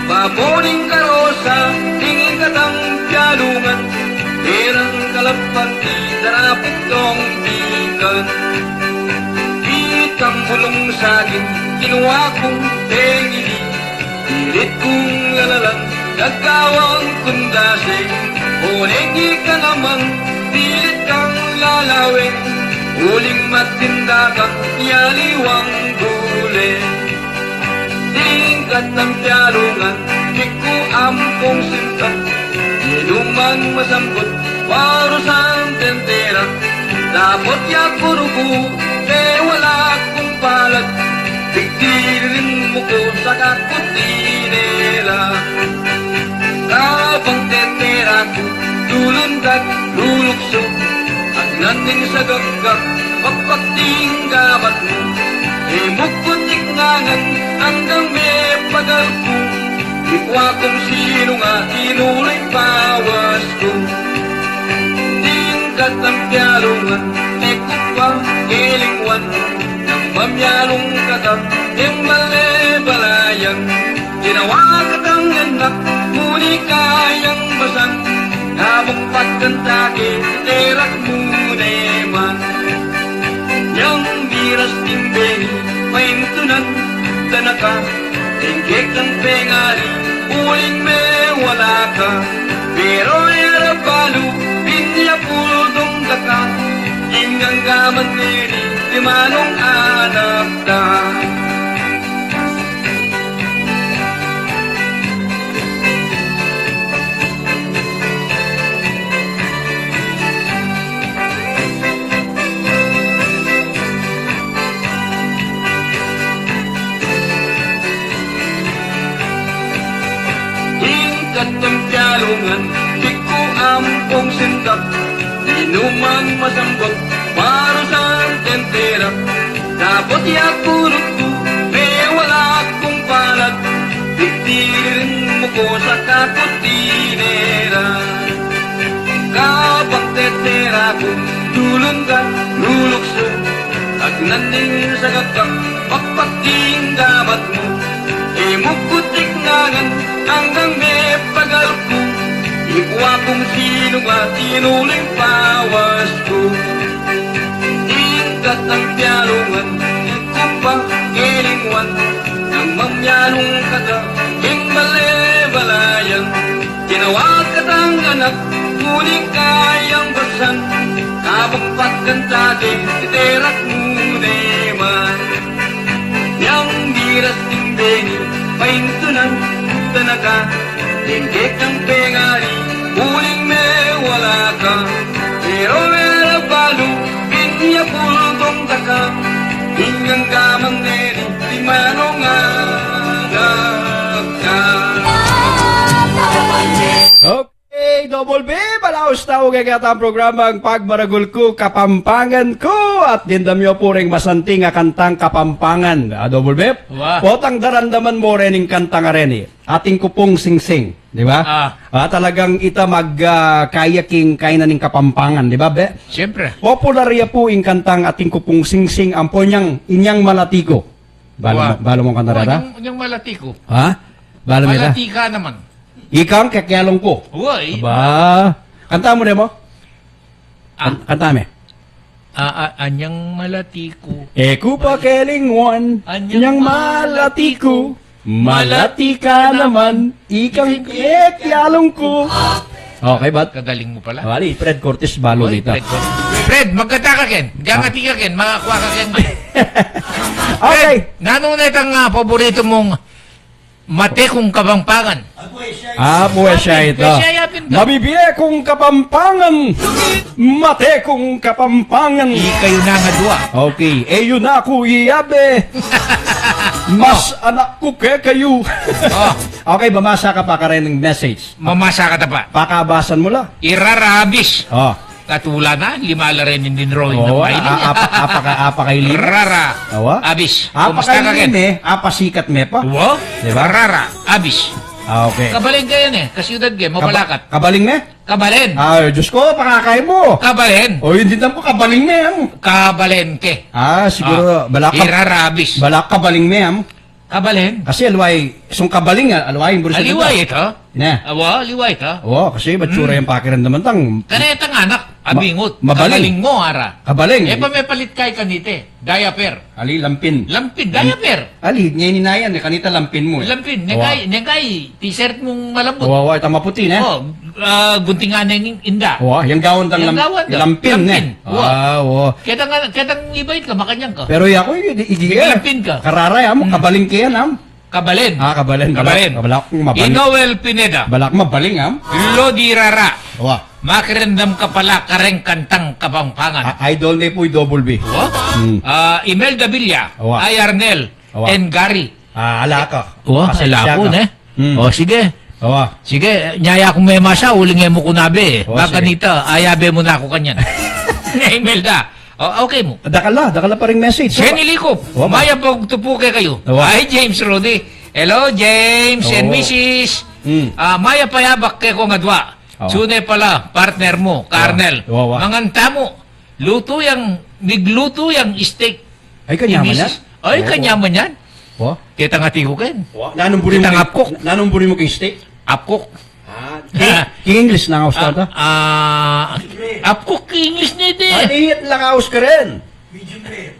babo ning karosa, ing katang pialungan, perang kalapan ti darapit kong pikan. Itang bulung saging, kinua kung pengili, pilit kung lalalan, gagawang kundasing, oneng ika naman, pilit kang lalaweng, uling matinda kang yaliwang gule. Tingkat ng pialungan, piku ampong sinta, inuman masambut, parusan tentera, dapot ya kuruku, te wala kung palag, tigdirin mu ku sa kakutinera. Kabang tetera ku, lulundag, luluksu, agnan ning sagagak, pakpak ding gamat mu. E mu ku tiknangan, anggang mepagal ku, ikua kung sinu nga inuling pawas ku. Tingkat ng pialungan, e ku pa kelingwan, nang mamialung kata, e male balayan. Ginawa katang anak, muli kayang basan, ngamang pagkanta ke, terak mu ne man. Yang miras ning beni, paintunan, tanaka, tingkek ng pengari, uling me wala ka. Pero era balu, pinya puldong daka, ing ganggaman neri, di manong anak da. Tingkat ng pialungan, piku ampong sindak, inumang masambot, parusan tentera, dapot ya kurut ku, me wala kung palag, tigdirin mu ku sa kakutinera. Kabang tetera ku, lulundag, luluksu, agnan ning sagagak, pakpak ding gamat mu. E mu ku tiknangan, anggang mepagal ku, ikua kung sinu nga inuling pawas ku. Tingkat ng pialungan, e ku pa kelingwan, nang mamialung kata, ing male balayan. Ginawa katang anak, muli kayang basan, kabang pagkanta ke, terak mu ne man. Yang miras ning beni, paintunan, tanaka, tingkek ng pengari, uling me wala ka. Pero me la balu, pinya puldong daka, ing ganggaman neri, di manong anak da. Okay, Double B, balaus tau kekatang programang Pagmaragul Ku Kapampangan Ku, at dimdam yu pu ring masanting a kantang Kapampangan. Ah, Double B? Wa. Potang daramdaman mu reng kantang areni, Atin Ku Pung Singsing, di ba? Ah. Ah, talagang ita mag, ah, kaya king kainan ning Kapampangan, di ba, be? Siyempre. Popular ya pu ing kantang Atin Ku Pung Singsing, ampo inyang, inyang malati ku. Balu, wa, balu mu kanta rara? Inyang, inyang malati ku. Ha? Balu mu ita? Malati ka naman. Ikang kekelung ku. Wa, i- Ba. Kanta mu de mu? Ah. Kan-, kanta me. Ah, ah, anyang malati ku. E ku pa kelingwan, anyang malati ku. Malati ka naman, ikang kekelung ku. Okay, bat? Kagaling mu pala. Wali, Fred Cortez, balu nita. Fred Cortez. Fred, magkanta ka ken. Gangati ka ken, makakua ka ken. Okay. Fred, nanu ne itang, ah, paborito mung mate kung Kapampangan? Ah, puwesya ita. Puwesya yapin to. Mabibie kung Kapampangan, mate kung Kapampangan. Ikayu na nga dua. Okay. E yu na ku iyabe. Mas anak ku kekayu. Oh. Okay, mamasa ka pa kareng message. Mamasa ka ta pa. Pakabasan mu la. Irara abis. Oh. Katula na, lima la rin ing drawing na, oh, maili. A-, apa-, apaka-, apakailima. Rara. Awa? Abis. Kumusta ka, Ken? Apakailima, apasikat me pa. Wa? Di ba? Rara. Abis. Ah, okay. Kabaling ka yan e. Kasyudad ke, kaba-, mapalakat. Kabaling me? Kabalen. Ay, Diyos ko, pakakay mu. Kabalen. O, hindi tam ko kabaling me, am. Kabalen ke. Ah, siguro, Ah, balak ka, irarabis. Balak kabaling me, am. Kabalen. Kasi aliwa, sung kabaling, ah, aliwa ing buris. Aliwa ita. Ne. Awa, aliwa ita. Awa, kasi matsura Hmm. yang pakiramdaman tang. Karetang anak, ma-, abingut. Mabaling. Kabaling mu, ara. Kabaling. E pa me palit kay kanite. Diaper. Ali, lampin. Lampin, diaper. Ali, ngeni na yan, e, kanita lampin mu, e. Lampin, Awa. nengkay, nengkay, t-shirt mung malambut. Awa, awa, itang maputi, ne? O, ah, guntingan neng inda. Awa, yang gawan tang Yang lam-, gawan da. lampin, ne? Lampin. Awa. Ah, awa. Ketang, ketang ibait ka, makanyan ka. Pero yaku, i-, i-, i-, Lampin ka. Kararay, am, Hmm. kabaling ke yan, am. Kabalen. Ah, kabalen. Kabalen. Balak, balak, mabaling. I Noel Pineda. Balak mabaling, am. Lodi Rara. Awa. Makiramdam ka pala kareng kantang Kapampangan. Ah, idol ne pu i Double B. Wa? Hmm. Ah, Imelda Villa, Wa. Ay Arnel, Wa. and Gary. Ah, ala ka. Wa, Pasensya ala ku, ka. ne? Hmm. O, sige. Wa. Sige, nyaya ku me masa, uling e mu ku nabe. Wa, Baka sige. nita, ayabe mu na ku kanyan. Ne, Imelda. O, okay mu. Dakal la, dakal la pa ring message. Jenny Likop, Wa, ma. mayap a ugtupu kekayu. Wa. Ay, James Rudy. Hello, James and Oo. Missus. Hmm. Ah, mayap a yabak keko ngan adwa. Oo. Sune pala, partner mu, Wa. Carnel. Wa, wa. Mangan tamu, lutu yang, miglutu yang steak. Ay, kanya man yan? Misis. Ay, Oo. kanya man yan? Wa? Ketang ati ku ken. Wa? Nanung buri mu Ketang king, apkok. nanung buri mu king steak? Apkok. Ah, king, king English na nga Ah, usta ta? ah, apkok king English ne ita. Ay, iit lang aus ka rin.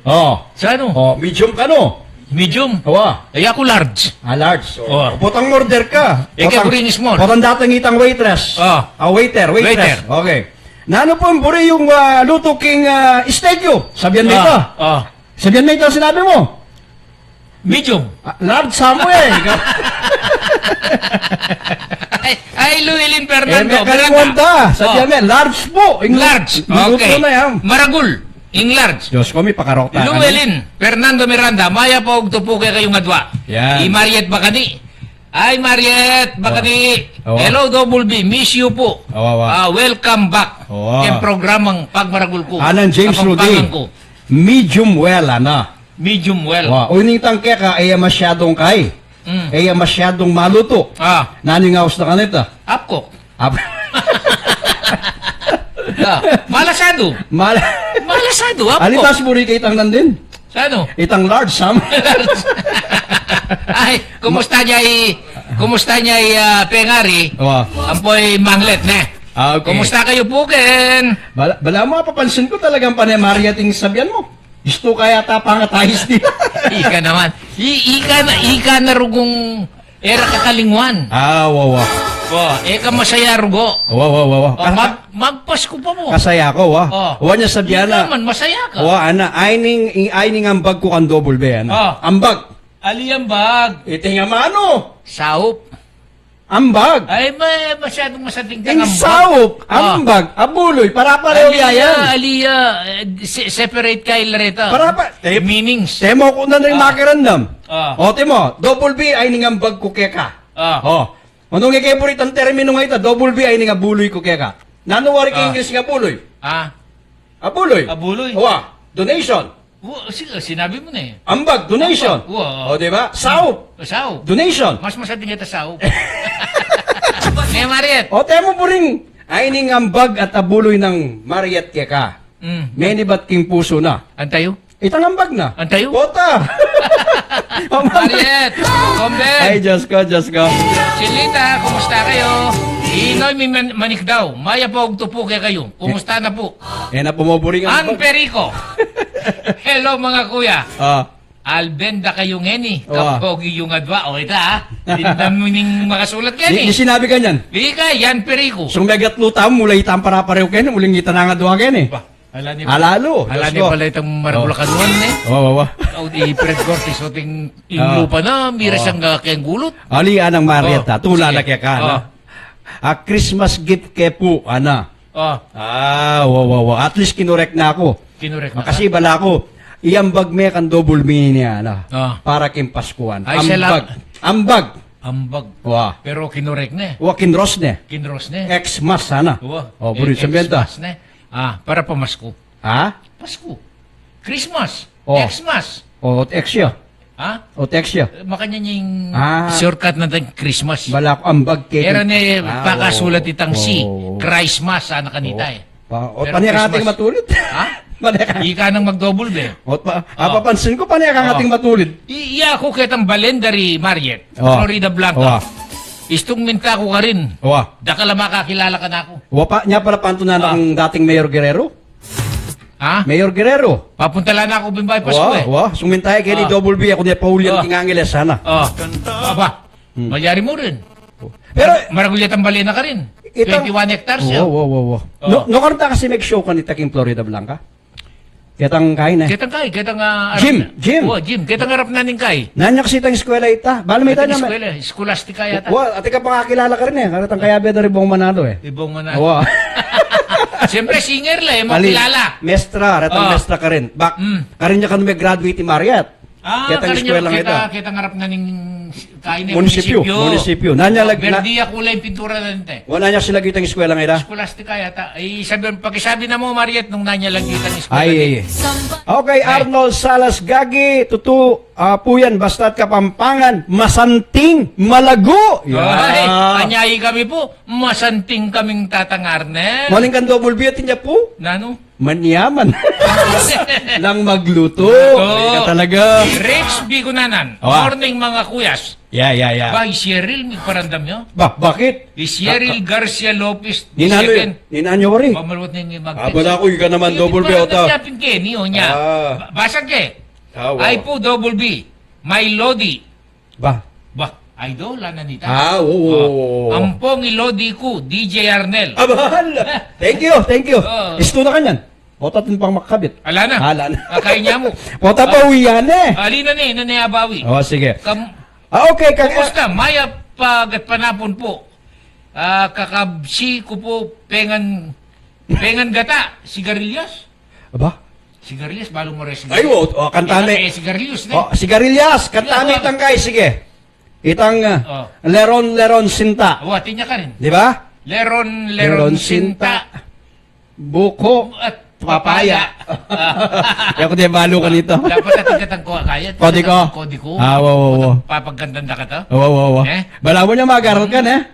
O. Sanu? O, medium ka, no? Medium. Wa. E, aku large. Ah, large. So, O. potang order ka. E, kaya Potang, ku rin small. potang datang itang waitress. O. Ah, waiter, waitress. Waiter. Okay. Nanu pung buri yung, ah, lutu king, ah, steak yu? Sabian me Ah, ita. ah. Sabian me ita sinabi mu. Medium. Ah, large sa mu e. Ay, ay, Llewellyn Fernando, E, me Miranda. kalimutan. Sabian Oh. me, large pu. Ing Large. lutu Okay. na yan. Maragul. Ing large. Diyos ko, mi pakarok ta. Llewellyn Fernando Miranda, mayap a ugtupu kekayu ngan adwa. Yan. I Mariet Bacani. Ay, Mariet Bacani. Oh. Hello, Double B. Miss you pu. Oh, wow, wow. Ah, welcome back. Oh. Keng programang Pagmaragul Ku. Anang James Kapampangan Rudy. ku. Medium well, ana. Medium well. Wa, o, ining tang keka, e ya masyadung kay. Mm. E ya masyadung malutu. Ah. Nanu ing aus na kanita? Apkok. Ap- Ah, malasadu. Mal- Malasadu, apkok. Alitas buri ke itang nandin. Sanu? Itang large, sam? Ay, kumusta niya i-, kumusta niya i, ah, pengari? Wa. Ampo i Manglet, ne? Ah, okay. Kumusta kayu pu ken? Bala, balamu, mapapansin ku talagang pane Mariet ing sabian mu. Gustu ka yata pangatayis di. Ika naman. I-, ika na, ika na rugung e ra kakalingwan. Ah, wa, wa. Wa, e ka masaya rugo. Wa, wa, wa, wa. O, Ka-, mag-, magpasku pa mu. Kasaya ku, wa. O. Wa, nya sabian Ika na. man, masaya ka. Wa, ana, ayni ing, ayni ing ambag ku kang Double B, ana. O. Ambag. Ali ambag? Iti nga manu. Saup. Ambag. Ay, ma-, masyadung masading kang Ing ambag. saup, Ah. ambag, abuloy, para-pareho Ali ya, yan. ali ya, eh, se-, separate ka ila reta. Para pa-, te-, Meanings. Temo ku na rin Ah. makiramdam. Ah. O, temo, Double B, ayni ing ambag ku keka. Ah. O. Nung e ke buri itang terminu nga ita, Double B, ayni ing abuloy ku keka. Nanu wari king Ah. English ing abuloy? Ah. Abuloy. Abuloy. Wa, donation. Wa, si-, sinabi mu na e. Ambag, donation. Ambag, wa. O, di ba? Saup. Saup. Donation. Mas masading ita saup. Ne, Mariet. O, temo buring, ayni ing ambag at abuloy nang Mariet keka. Mm. Menibat king pusu na. Antayu? Itang ambag na. Antayu? Pota. Mariet, Combel. Ay, Diyos ko, Diyos ko. Silita, kumusta kayu? Inoy mi man-, manik daw. Mayap a ugtupu kekayu. Kumusta na pu? E na pu mu buring Ang ambag. Perico. Hello, mga kuya. Ah. Albenda kayu ngeni. Ah. Kapogi yu ngan adwa. O, ita, ha? Di na mu ning makasulat Di, ngeni. di sinabi kanyan. Di ka, yan, Perico. Sung megatlu tamu, mula itang para-pareho keni, uling ita na ngan adwa keni. Ba, ala ni, Alalu, ala Diyos ni ko. pala itang Maragul a kanuan, e. Wa, wa, wa. Aw, di Fred Cortez, o ting Ah. lupa na, mira Oh. siyang, ah, keng gulut. Ali, anang Mariet, Oh, ah, tula sige. na keka, Oh. na. Ah, Christmas gift ke pu, ana. Oh. Ah, wa, wa, wa. At least kinorek na ku. Kinorek na Kasi ka? bala ku, i ambag me kang Double B ini, ana. Oh. Para king Paskuan. Ay, sela- Ambag. Ambag. Ambag. Wa. Pero kinorek ne. Wa, kinros ne. Kinros ne. Xmas, ana. Wa. Oh, Eh, buri, sabian ta. Xmas ne. Ah, para pamasku. Ha? Pasku. Christmas. Oh. Xmas. Oh, X ya. Ha? O text ya. Makanyan ing Ah. shortcut na tang Christmas. Bala ku ambag ke. Era ne, Ah, pakasulat wow. itang si Wow. Christmas, sana kanita Wow. eh. Pa, o, Pero pane Christmas. Ating matulid. Ha? Pane ka. Ika nang mag-double be. O, pa, Oh. apapansin ku, pane ka Oh. ating matulid. I, iya ku ketang balen dari Marriott, Oh. Floridablanca. Oh. Istung minta ku karin. Oh. Dakal a makakilala kanaku. Wa pa, nya pala pantunan Oh. ang dating Mayor Guerrero. Ha? Mayor Guerrero. Papunta la na aku, bimbay Pasko Wa, eh. wa, sumintay keni Ah. double B aku ne pa Julian Ah. king Angeles sana. Ah. Aba, Hmm. malyari mu rin. Pero Maragul ya tambali na ka rin. Itang twenty-one hectares Wa, ya. wa, wa, wa. Ah. No, no, karta kasi mag-show kanita king Floridablanca. Ketang kain eh. Ketang kai, ketang ah, Gym, arap na. gym. Wa, gym. Ketang arap na ning kai. Nanya kasi itang eskwela ita. Bala may Ating tanya, eskwela, Scholastica yata. Wa, ati ka pakakilala ka rin eh. Karetang kayabe da ri Bong Manalo eh. Ibong Manalo. Wa. Siyempre, singer la eh, Ali, makilala. mestra, retang Ah. mestra karin. Bak, Mm. karin ya kanu me-graduate i Mariat. Ah, Ketang karin ya, eskwela kita, ngeta. Ketang arap na ning kain eh, Munisipyo, munisipyo. munisipyo. Nanya lag-, na- Berdi ya kulay pintura na nte. Wa, nanya sila ketang eskwela ngeta. Scholastica yata. Ay, sabi, pakisabi na mu, Mariat, nung nanya lagi ketang eskwela Ay, nte. ay, ay. Okay, Ay. Arnold Salas Gagi, tutu, ah, pu yan, basta't Kapampangan, masanting, malagu. Ay, Yan. anyai kami pu, masanting kaming tatang Arnel. Maling kan double B atin ya pu? Nanu? Manyaman. Lang magluto. Luto. Ay, ka talaga. Rich Bicunanan. Awa. Morning, mga kuyas. Ya, ya, ya. Ba, i Cheryl, may paramdam nyo? Ba, bakit? I Cheryl Ka-, ka-, Garcia Lopez, ninano second. Yun? Ninano ko rin. Pamaluwat na yung mag- Ah, bala ko, ika naman, Yung double B, paramdam ota. niya, pin Kenny, o niya. Ah. Ba-, basa ke. Ah, wow. Ay po, double B. May Lodi. Ba? Ba, idol, ana nita? Ah, oo, oo, Oh. oo, oo. Ampong i Lodi ku, D J Arnel. Abal! Thank you, thank you. Oo. Istu na kanyan. Pota atin pang makabit. Ala na. Ala na. Akay niya mu. Pota pa Ah. uwi yan eh. Ali na ni, na ni abawi. Oh, sige. Kam- Ah, okay, kag- Kumusta? Mayap a gatpanapun po. Ah, kakabsi ku po, pengan, pengan gata, sigarilyas? Aba? Sigarilyas, balu mu re sigarilyas. Ay, wo, o, kanta Ina, me. eh, sigarilyas, ne? O, sigarilyas, kanta me Sigarilyas. itang kay, sige. Itang, ah, Oh. Leron, Leron Sinta. Wa, tinya ka rin. Di ba? Leron, Leron Leron Sinta. Sinta. Buko. At Papaya. papaya. Yaku di balu kanita. Dapat atin ketang kuwa kaya. Kodi ko. Kodi ko. Ah, wa, wa, wa. Papagkantan da ka to? Wa, wa, wa. Eh? Bala mu niya mag-aral ka, ne?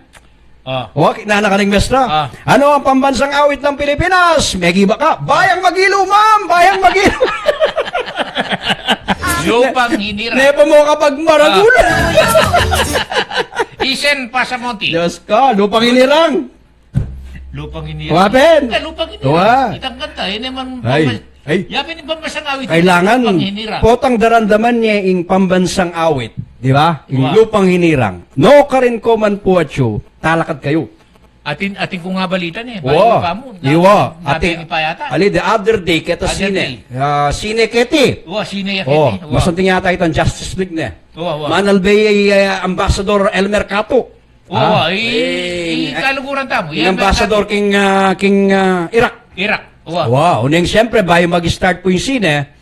Ah. Wa, kinana ka ning mestra. Ah. Ano ang pambansang awit ng Pilipinas? Megiba ka. Bayang Magilo, ma'am! Bayang Magilo! Lupang Hinirang. Nepa mo kapag maragul. Ah. Isen Pasamonte. Diyos ka, Lupang Hinirang. Lupang Hinirang. Wa, pen. Ita, Lupang Hinirang. Wa. Itang kanta, ini man Ay. pamban-, Ay. Yapin ing pambansang awit, Kailangan Lupang Hinirang. potang daramdaman ne ing pambansang awit, di ba? Ing Wa. Lupang Hinirang. Nukarin ko man pu atyu, talakad kayu. Atin, atin ku nga balita ne, Wa. bayu pa mu, na-, Iwa. nabi Atin, ni pa yata. ali, the other day, keta Other sine. day. Ah, sine keti. Wa, sine ya Oh, keti. Wa. masanting yata itang Justice League ne. Wa, wa. Manalbe ya, ah, Ambassador Elmer Catu. Wa, Ah. wa, i, Eh, i kaluguran tamu. ing Yan, ambassador may king, ah, king, ah, Iraq. Iraq. Wa. Wa, uling siyempre, bayu mag-start pu ing sine,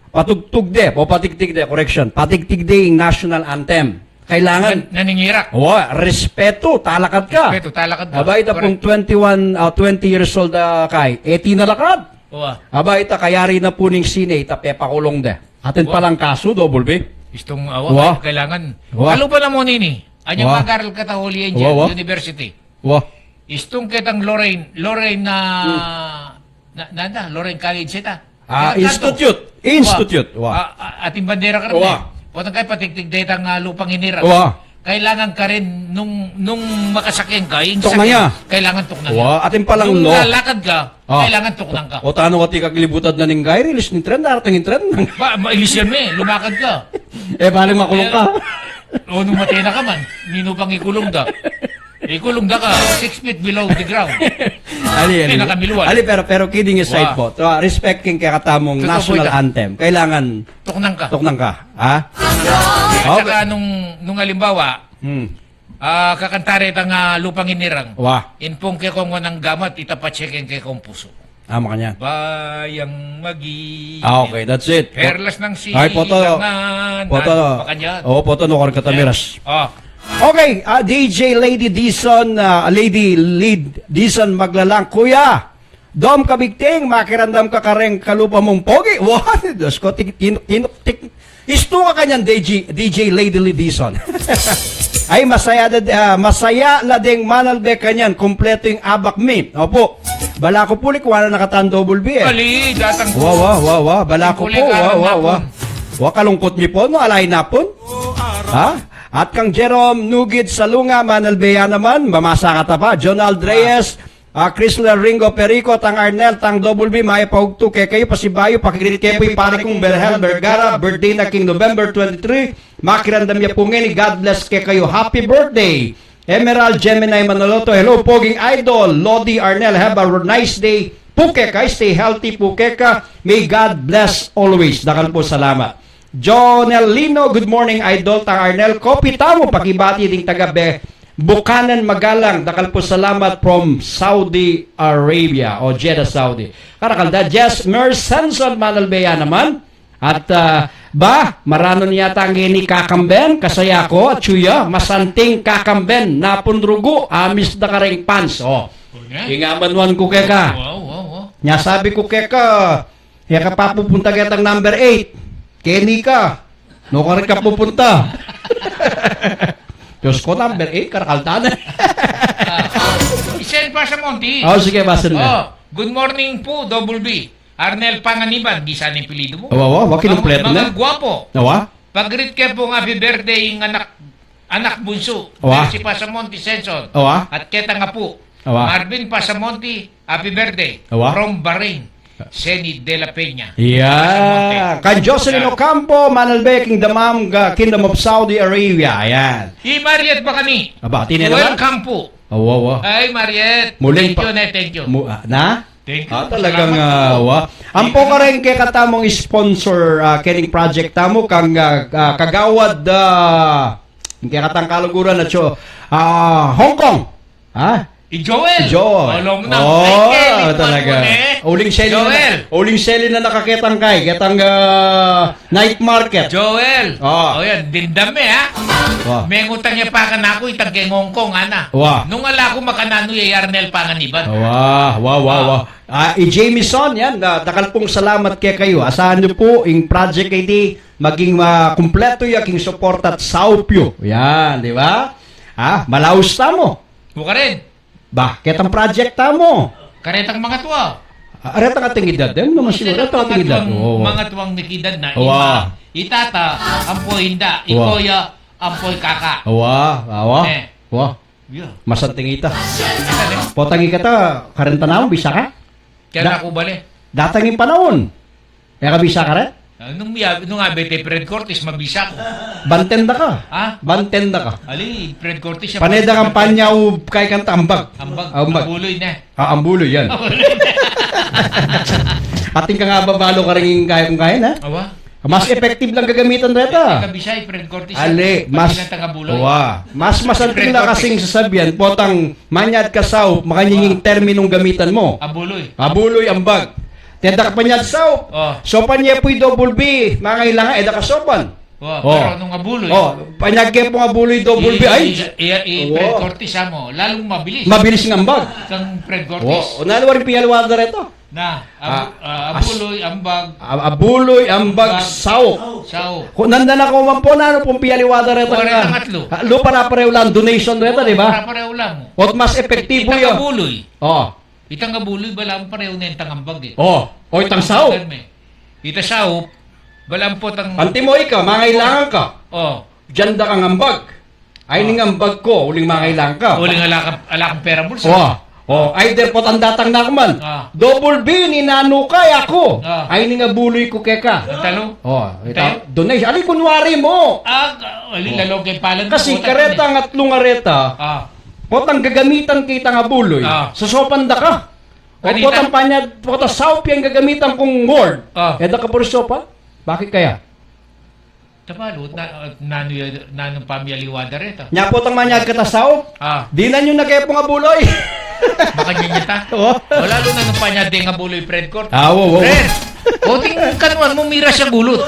patugtug de, o patigtig de, correction, patigtig de ing national anthem. Kailangan. Nan-, naning Iraq. Wa, respeto, talakad ka. Respeto, talakad ka. Aba, ita pung Correct. twenty-one, ah, twenty years old, ah, kay, e, tinalakad. Wa. Aba, ita kayari na pu ning sine, ita pepakulung de. Atin Wa. palang kasu, double B. Istung awa, Wa. kailangan. Wa. Kalupa na mu nini. Anyang Wa. mag-aral ka ta Holy Angel Wa, wa. University. Wa. Istung ketang Lorraine, Lorraine na, Hmm. na, nanda, Lorraine College ita. Ah, Ketang institute. kanto. Institute. Wa. Wa. Ah, ah, ating bandera ka rin Wa. eh. Potang kay patigtig detang, ah, Lupang Hinirang. Wa. Kailangan ka rin nung, nung makasakyan ka, yung Tuknang sakyan, ya. kailangan tuknang Wa, ya. atin palang Nung law. lalakad ka, Ah. kailangan tuknang ka. O tano ka ti kaglibutad na ning guy, release ning tren, darating ing tren. Ba, mailis yan, eh. Lumakad ka. Eh, baling makulung ka. Eh, o, nung matena ka man, ninu pang ikulung da. Ikulung da ka, six feet below the ground. Ali, ali. Pinakamiluan. Ali, pero, pero kidding aside Wa. po, to, ah, respect king kekatamung Totoo po national ita. anthem. Kailangan Tuknang ka. tuknang ka, ha? At Okay. saka nung, nung halimbawa, Hmm. Ah, kakanta retang, ah, Lupang Hinirang. Wa. Ing pung kekong wanang gamat, ita patse keng kekong pusu. Ah, makanyan. Bayang Magilo. Ah, okay, that's it. Perlas ng Ay, poto. Silangan. Poto. Makanyan. Oo, poto, no, karga tamiras. Oh. Okay, ah, D J Lady Dizon, ah, Lady Lead Dizon Maglalang, Kuya Dom Kabigting, makiramdam ka kareng kalupa mung pogi. Wa, Diyos ko, tik-, tinuk-, tinuk-, tik-, Istu ka kanyan, D J, D J Lady Lidison. Ay, masaya da, ah, masaya la deng manalbe kanyan, kumpleto ing abak mi. Opo. Balaku pu, likwan na katan double B, eh. Bali, datang Wa, wa, wa, wa. Balaku pu, wa, wa, wa. Wa, kalungkut mi pu, no, ala ing napun. Ha? At kang Jerome Nugid Salunga, manalbe ya naman, mamasa ka ta pa. Jonald Reyes, ah, Chrysler Ringo Perico, tang Arnel, tang double B, mayap a ugtu kekayu, pasibayu, pakigreet ke pu i pari kung Berhel Vergara, birthday na king November twenty-three, makiramdam ya pu ngeni, God bless kekayu, happy birthday. Emerald Gemini Manoloto, hello, poging idol, Lodi Arnel, have a nice day pu keka, stay healthy pu keka, may God bless always, dakal pung salamat. Jonel Lino, good morning, idol, tang Arnel, kopi tamu, pakibati ding taga Be-, Bukanan Magalang, dakal pung salamat from Saudi Arabia, o Jeddah, Saudi. Karakal da, Jess Mer Sanson, manalbe ya naman. At, ah, ba, maranun yata ngeni kakamben, kasaya ku, atyu ya, masanting kakamben, napun rugu, amis da kareng pans, o. O, ne? Ing amanuan ku keka. Wow, wow, wow. Nya sabi ku keka, e ka pa pupunta ketang number eight. Keni ka. Nukarin ka pupunta? Diyos ku, number eight, karakal ta ne. Ah, Sen Pasamonte. O, sige, basa na. O, good morning pu, double B. Arnel Panganiban, gisa ne apelyidu mu? Wa, wa, wa, kinumpleto na. Mga gwapo. Wa? Pag-greet ke pung happy birthday ing anak, anak bunsu. Wa? Mercy Pasamonte Senson. Wa? At ketang apu. Wa? Marvin Pasamonte, happy birthday. Wa? From Bahrain, Seni de la Peña. Yeah. Pasamonte. Kan Jocelyn Ocampo, manalbe king damam, ga, Kingdom of Saudi Arabia. Ayan. I Mariet Bacani. Aba, tine naman. Welcome pu. Awa, awa. Ay, Mariet. Muling pa-, thank you, ne, thank you. Mu-, ah, na? Thank you. Ah, talagang, salamat ah, po. Wa. Ampo kareng kekatamung sponsor, ah, kening project tamu, kang, ah, ah, Kagawad, ah, kekatang kaluguran na tso, ah, Hong Kong. Ha? I Joel. Joel. Alam na. Oh, ay, Kelly, talaga. Ano eh? Uling seli na, Joel. Uling seli na nakaketang kay, ketang, ah, night market. Joel. Oh. O yan, dimdam me, ha? Oh. Mengutang ya pa kanaku, itang keng Hong Kong, ana. Wa. Nung ala ku makananu ya i Arnel Panganiban. Wa, wa, wa, wa. Ah, i Jameson, yan, ah, dakal pung salamat kekayu. Asahan yu pu, ing project a iti, maging, ah, kumpletu ya king suporta at saup yu. Yan, di ba? Ah, malaus tamu. Bukarin. Ba, ketang project tamu. Karetang mangatua. Ah, aretang ating edad, e mu naman siguru, aretang ating edad. Mangatua, oo. Mangatua ing edad na, wa. Ima, i tata, ampo inda, i koya, ampo i kaka. Wa, wa, wa. Eh. Wa. Yeah. Masanting ita. Potang ikata, karenta na, bisa ka? Kaya da-, na ku bale. Datang ing panaun. E ka bisa karet? Ah, nung miya-, nung abet i Fred Cortez, mabisa ku. Banten da ka. Ha? Banten da ka. Ali, Fred Cortez, pane da kang panyaub kay kanta ambag. Ambag. Ambag. Ambuloy ne. Ah, ambuloy yan. Ambuloy ne. Atin kang ababalu karing kaya kung kaya na. Awa. Mas effective lang gagamitan reta. E ka bisa i Fred Cortez. Ali, mas, pati lang tang abuloy. Wa. Mas masanting na kasing sasabian, potang manyad ka saup, makanyan ing terminung gamitan mu. Abuloy. Abuloy, ambag. Tenda ka panyad saup. Oh. Sopan ye pu i double B, mangailangan, e da ka sopan. Oh, pero nung abuloy. Oh, panyad ke pung abuloy, double B, ay. I, i, i, i Fred Cortez, amo, lalung mabilis. Mabilis ing ambag. Kang Fred Cortez. Oh, nanu waring pialiwa da reta? Na, abu-, ah, abuloy, ambag. Ab-, abuloy, ambag, saup. Saup. Kung nanda na ko man pu, nanu pung pialiwa da reta? Waring nga. Tatlu. Ah, lu, para pareho lang donation reta, di ba? Para pareho lang. Ot mas epektibo yu. Itang abuloy. Oh. Itang abuloy, balamu pareho ne itang ambag e. Oh, o itang saup. Itang saup, balamu potang. Antimo ika, mangailangan ka. Oh. Diyan da kang ambag. Ay, ning ambag ku, uling mangailangan ka. Uling ala kang, ala kang pera bulsa. Oh. Oh, either potang datang na ku man. Ah. Double B, ninanu ka, e aku. Ah. Ay, ning abuloy ku keka. Ang talo? Oh, ita, donation. Ali, kunwari mu. Ah, ali, lalo kay palan. Kasi kareta, atlung areta. Ah. Potang gagamitan ke itang abuloy. Ah. Sosopan da ka. O kanita? Potang panyad, potang saup yang gagamitan kung word. Ah. E da ka pa rin sopan? Bakit kaya? Tabalu, na, nanu ya, nanu pamialiwa da reta? Nya potang manyad ka ta saup? Ah. Dinan yu na ke pung abuloy. Makanyan ya ta? O. O, lalu na nung panyad deng abuloy, Fred Cortez. Ah, wo, wo. Fred! O, ting kanuan mu, miras ya gulut.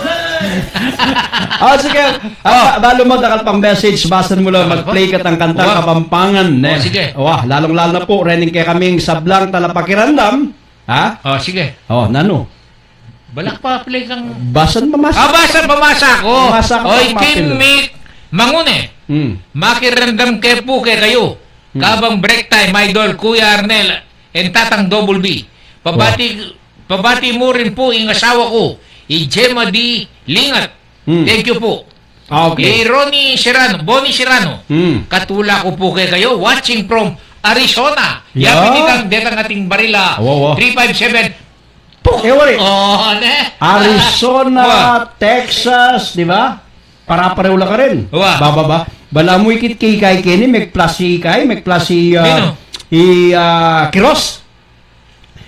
Ah, sige. Ah, ba-, balu mu dakal pang message, basan mu la, mag-play ka tang kantang Kapampangan, ne? O, sige. Wa, lalung-lalu na pu rening kekaming sablang talapakiramdam. Ha? O, sige. O, nanu? Balak pa play kang Basan mamasa. Ah, basa, pamasa ko. Pamasa ko, Oy, pang Kim mapil. Mick Mangune. Hmm. Makiramdam ke pu kekayu. Hmm. Kabang break time, Idol, Kuya Arnel, and Tatang Double B. Pabati, pabati mu rin pu ing asawa ku, i Gemma D Lingat. Hmm. Thank you pu. Ah, okay. I Ronnie Serrano, Bonnie Serrano. Hmm. Katula ku pu kekayu, watching from Arizona. Yeah. Yabi ni kang detang ating barila, Awa, awa. three five seven. Puk! E, wari. Oh, ne? Arizona, Wa. Texas, di ba? Para-pareho la karin. Wa. Ba, ba, ba. Balamu ikit ke ikay keni, meg-plus i ikay, meg-plus i, ah, Nino? i, ah, Kiros.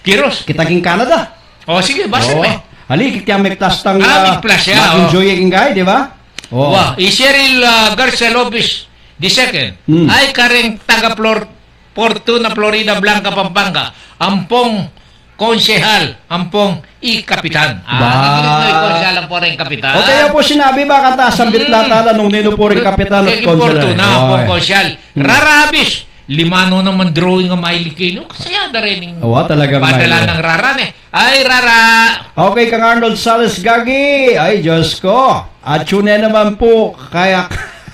Kiros. Kita king Canada. Oh, sige, basa Oh. me. Ali, ikit ya meg-plus tang, Ah, ah, meg-plus ya, mag-enjoy oh. king ikay, di ba? Oh. Wa, i Cheryl, ah, Garcia Lopez the second. Hmm. Ay, kareng taga Flor-, Fortuna, Florida Blanca, Pampanga. Ampong konsehal, ampong i kapitan. Ah, Ba. naging i konsehal, ampong i kapitan. O kaya pu sinabi ba, kanta, sambit Hmm. na tala nung ninu pu ring kapitan at Kaya konsehal. Fortuna, ampong Oy. konsehal. Hmm. Rara abis, lima no naman drawing a mailing kenu. Kasaya da rin ing Awa, talagang padala may- ng rara, ne. Ay, rara! Okay, kang Arnold Sales Gagi. Ay, Diyos ko. At yun na naman po, kaya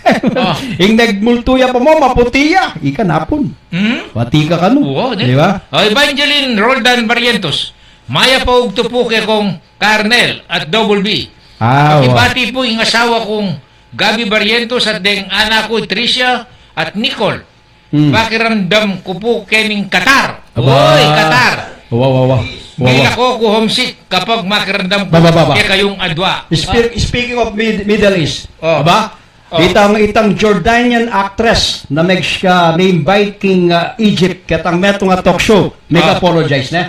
Oh. ing nagmultu ya pa mu, maputi ya. Ika na pun. Hmm? Pati ka kanu. Oo, ne? Di ba? Oh, Evangeline Roldan Barrientos. Mayap a ugtu pu kekong Arnel at Double B. Ah, wa. Pakibati pu ing asawa kung Gabby Barrientos at deng anak ku, Tricia at Nicole. Hmm. Pakiramdam ku pu kening Qatar. Aba. Uy, Qatar. Wa, wa, wa. Wa, wa. Di la ku homesick kapag makiramdam ku Ba, ba, ba, ba. kekayung adwa. Spe-, Ah. speaking of Mid-, Middle East, Oh. aba? Oh. Itang, itang Jordanian actress na meg-, ah, me-invite king, ah, Egypt, ketang metung a talk show, Ah. meg-apologize ne.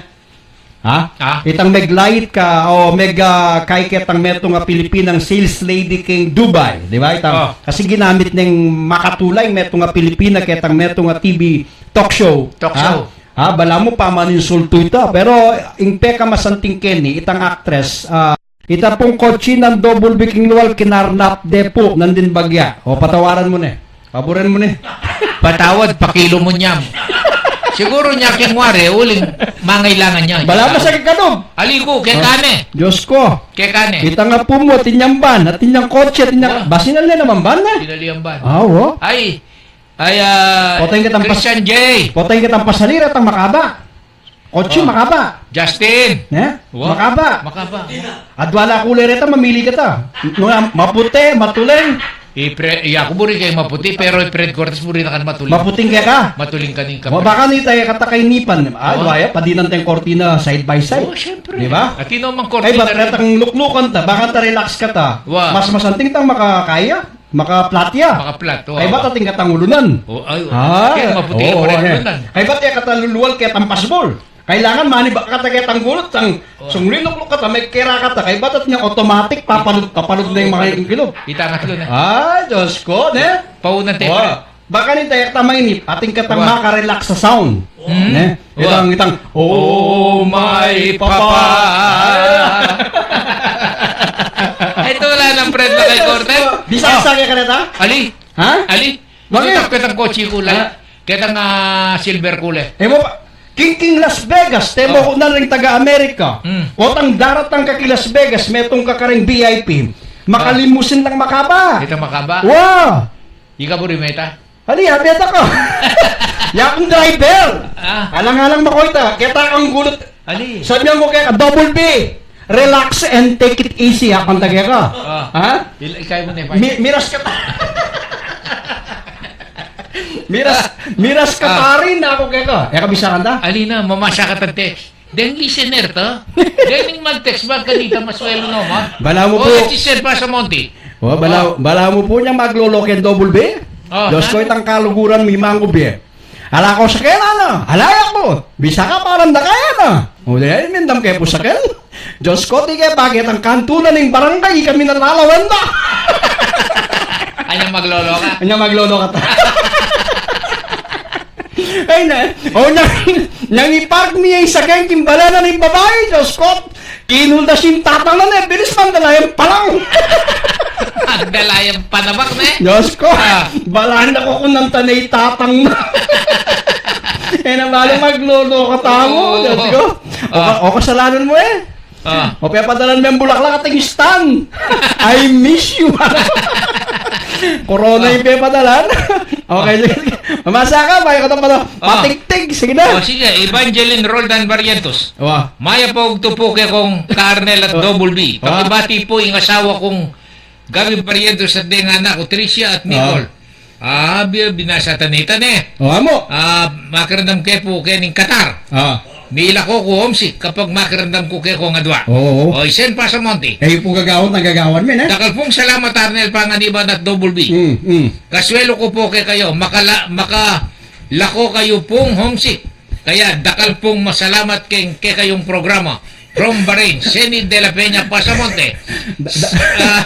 Ha? Ah. Itang meglait ka, o meg-, ah, kay ketang metung a Pilipinang sales lady king Dubai, di ba? Itang, Oh. kasi ginamit neng makatula ing metung a Pilipina ketang metung a T V talk show. Talk Ha? show. Ha? Balamu pamaninsultu ita. Pero ing pekamasanting keni, itang actress, ah, ita pung kotse nang Double B king lual, kinarnap de pu nandin bagya. O, patawaran mu ne. Paburen mu ne. Patawad, pakilu mu nyam. Siguru nya king wari, uling mangailangan nya. Balamu sa kekanu. Ali ku, kekane. Diyos ko. Kekane. Itang apu mu, atin yang ban, atin yang kotse, atin yang Wa. Basin ali naman ban ne. Sinali ang ban. Ah, wa. Ay, ay, ah, Poteng ketang pas-, Christian J. Poteng ketang pasalira, tang makaba. Kotse, Oh. makaba. Justin. Ne? Wa. Makaba. Makaba. Adwa la kule reta, mamili keta. Nung maputi, matuleng. I Pre-, i aku buri keng maputi, pero i Fred Cortez buri na kan matuling. Maputing keka? Matuling kaning Wa, kape. Baka ni tayo kata kay nipan. Ah, Wa. Wa, ya, padinan tayong kortina side by side. Oh, syempre. Di ba? At ino mang Kay kortina ba, rin. Retang luklukan ta, baka ta relax ka ta. Wa. Mas masanting tang makakaya. Makaplat ya. Makaplat, oo. Kaybat atin katang ulunan. Oh, ay, oo. Ah, Kaya maputi oo, pa rin okay. ulunan. Kaybat ya kataluluan kaya tampas bol. Kailangan mani ba kata kaya tang gulut, tang Oo. sunglinok-lok kata, may kera kata, kaybat at niya automatic, papalud, papalud na yung mga ingkilub. Itangat lo na. Ay, Diyos ko, ne? Paunan tayo, Oo. pre. Baka ni tayo tamainip, atin katang Wa. makarelax sa sound. Hmm. Ne? Wa. Itang, itang, "Oh, my papa." Ay, ito wala nang friend na kay Corte. Bisa Oh. sa kaya kaneta? Ali. Ha? Ali. Bakit? Ito, ketang kotse kulay. Ha? Ketang, ah, silver kulay. Eh, mo pa, king, king Las Vegas, temo Oh. ko na rin taga-Amerika. Hmm. Kotang daratang ka king Las Vegas, metung ka kareng V I P. Makalimusin lang makaba. Kita makaba. Wa! Ika buri meta? Ali, abet ako. Yakung driver. Ah. Alang-alang makoy ta. Kita kang gulut. Ali. Sabi ko kaya, "Double B, relax and take it easy," ha, kanta kaya ka. Ah. Ha? Il-, ikay mo na, Mi-, miras ka ta-, miras, miras ka Ah. pa rin ako kaya ka. E ka bisa kanta? Ali na, mamasa ka tante. Deng listener to. Deng mag-text ba kanita, mas welo no, ma? Bala mo Oh, po. Si Sir Pasamonte. Oh, bala, Oh. bala mo po niyang magloloko yang Double B. Oh, Diyos ko, ha? Itang kaluguran, mimanggo, be. Ala ko sa kena na. Ala ya ko. Bisa ka parang na kaya na. O, di, ay, mindam kayo po sa ken. Diyos ko, di kaya bakit ang kantunan ng barangay, kami natalawan na. Anya magloloko? Anya magloloko ta? Ay na, o, nang, nang ipark mi ya ing saken king bale na ning babai, Diyos ko, kinuldas ing tatang na ne, bilis magdala yang palang. Magdala yang panabak ne? Diyos ko, Ah. balahan ako kung nang tanay tatang na. E na bale magloloko tamu, Oo. Diyos ko. O, Ah. o kasalanan mo e. Ah. O, pepadalan me ing bulaklak at ing stan. I miss you. Corona ing pepadalan. Okay, sige. Mamasa ka, bayu kata pala. Ah. Patigtig, sige na. O, sige, Evangeline Roldan Barrientos. Wa. Mayap a ugtu pu kekong Ka-Arnel at Double B. Wa. Pakibati pu ing asawa kung Gabi Barrientos at deng anak ku, Tricia at Nicole. Ah, bi-, binasa ta ne ita, ne. O, amu. Ah, makiramdam ke pu keni king Qatar. Ah. Milako ku, homesick kapag makiramdam ku kekong adwa. Oo. O, isen Pasamonte. Kayu pu gagawan at gagawan mi, ne? Dakal pung salamat, Arnel Panganiban at Double B. Mm, mm. Kaswelu ku pu kekayu, makala-, makalako kayu pung homesick. Kaya dakal pung masalamat keng kekayung programa. From Bahrain, Seni de la Peña, Pasamonte. Da-, da- Ah,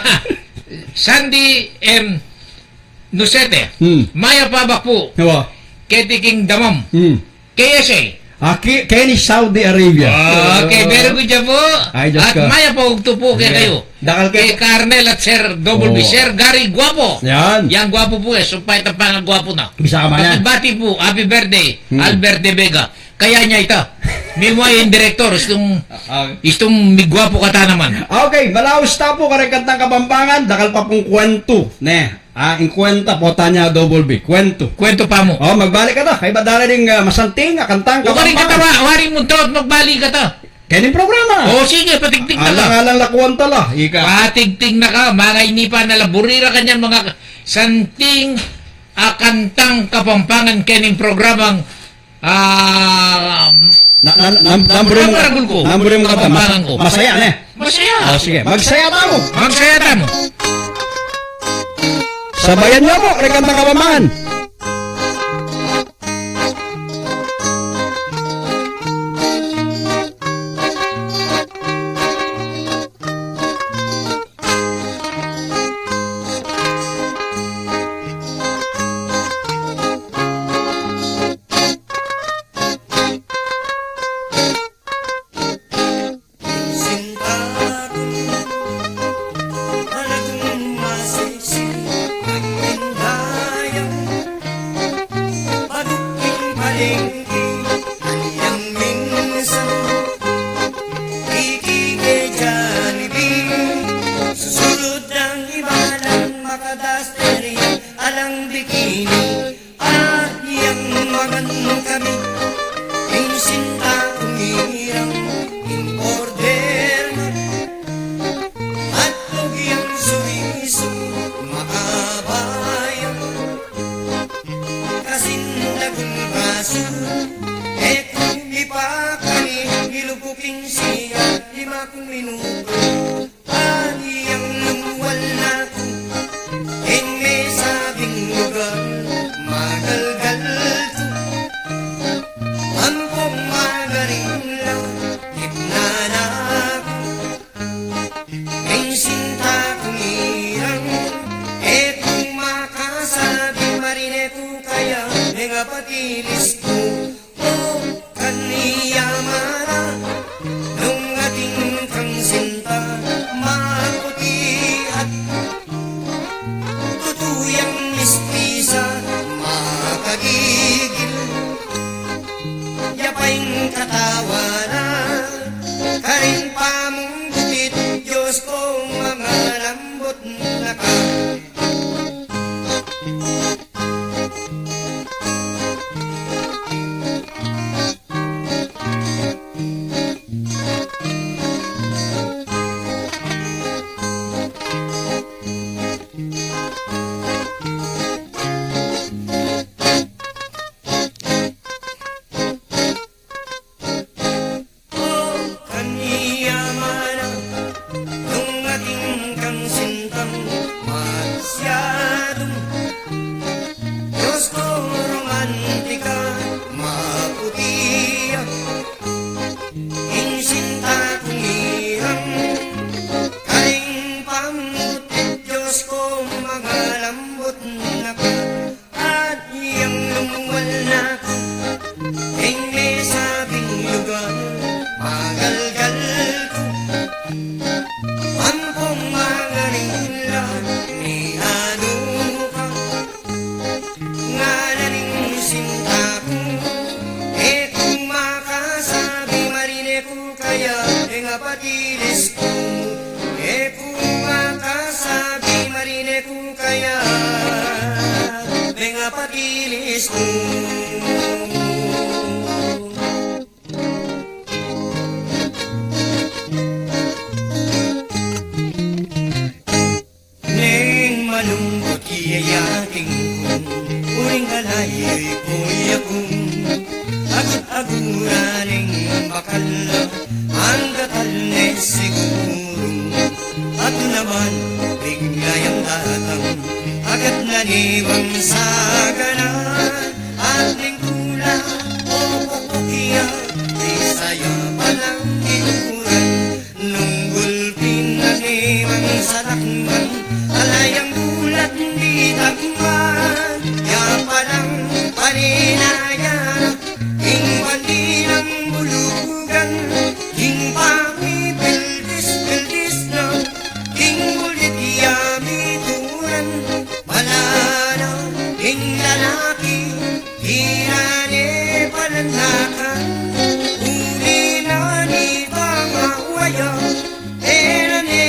Sandy M. Nusete. Hmm. Mayap a abak pu. Wa. Keti king Dammam. Hmm. K S A. Ah, ke-, keni Saudi Arabia. Okay, very good ya pu. Ay, Diyos ko. At mayap a ugtu pu kekayu. Sige. Dakal ke- Kay Ka-Arnel at Sir Double B. Oh. Sir Gary Guapo. Yan. Yang guapo pu, e. Sumpay ta pangagwapu na. Bisa ka man yan. Pakibati pu, happy birthday, Hmm. Albert de Vega. Kaya nya ita. Mimua ing direktor, istung, Ah, ah. istung migwapu kata naman. Okay, malaus ta pu kareng kantang Kapampangan, dakal pa pung kwentu, ne? Ah, ing kwenta, pota nya Double B, kwentu. Kwentu pa mu. O, magbalik kata, kaybat dala ding, ah, masanting a kantang Kapampangan. Wari kata, wa-, wari mu tawat, magbalik kata. Keni ing programa. O, sige, patigtig na ka. Alang-alang lakuan ta la, ika. Patigtig na ka, manga ini pa na la, buri ra kanyan, manga santing a kantang Kapampangan keni ing programang Ah, na, na, na, namburin mu, namburin mu kata, Kapampangan ku. Masaya, ne? Masaya. O, sige. Magsaya tamu. Magsaya tamu. Sabayan yu pu, kareng kantang Kapampangan. Sinta ku, malagung masisi, magpindayang, maduking palengke, anyang minsan, ikike Jollibee, susulud ang ibalang makadaster yang alang bikini. Anyang mangan kami, ing sinta kung irang in-order na. At lugyang suriso, makabayang kasindagun kasu. E ku mipakani, ilubuk ing siya, lima kung minutu. Anyang lumual na ku, ing mesabing lugar. patilis ku. Neng malungkut ya ing ating kung, uling kalayoy ku ya kung, agut-agura neng bakal, anggatal ne sigurung, atu naman bigla yang datang, agad na ne bang sagana, ating tula, o pupuk ya, di saya palang inuran. Nung gulpi na ne bang salakman, ala yang bulat di takman, ya palang paninaya, ing bandi nang bulugan, ing pamipildis-pildis na, ing bulit ya mituran, malana, ing lalaki, di na ne pananakan, uli na ni pangawaya, e na ne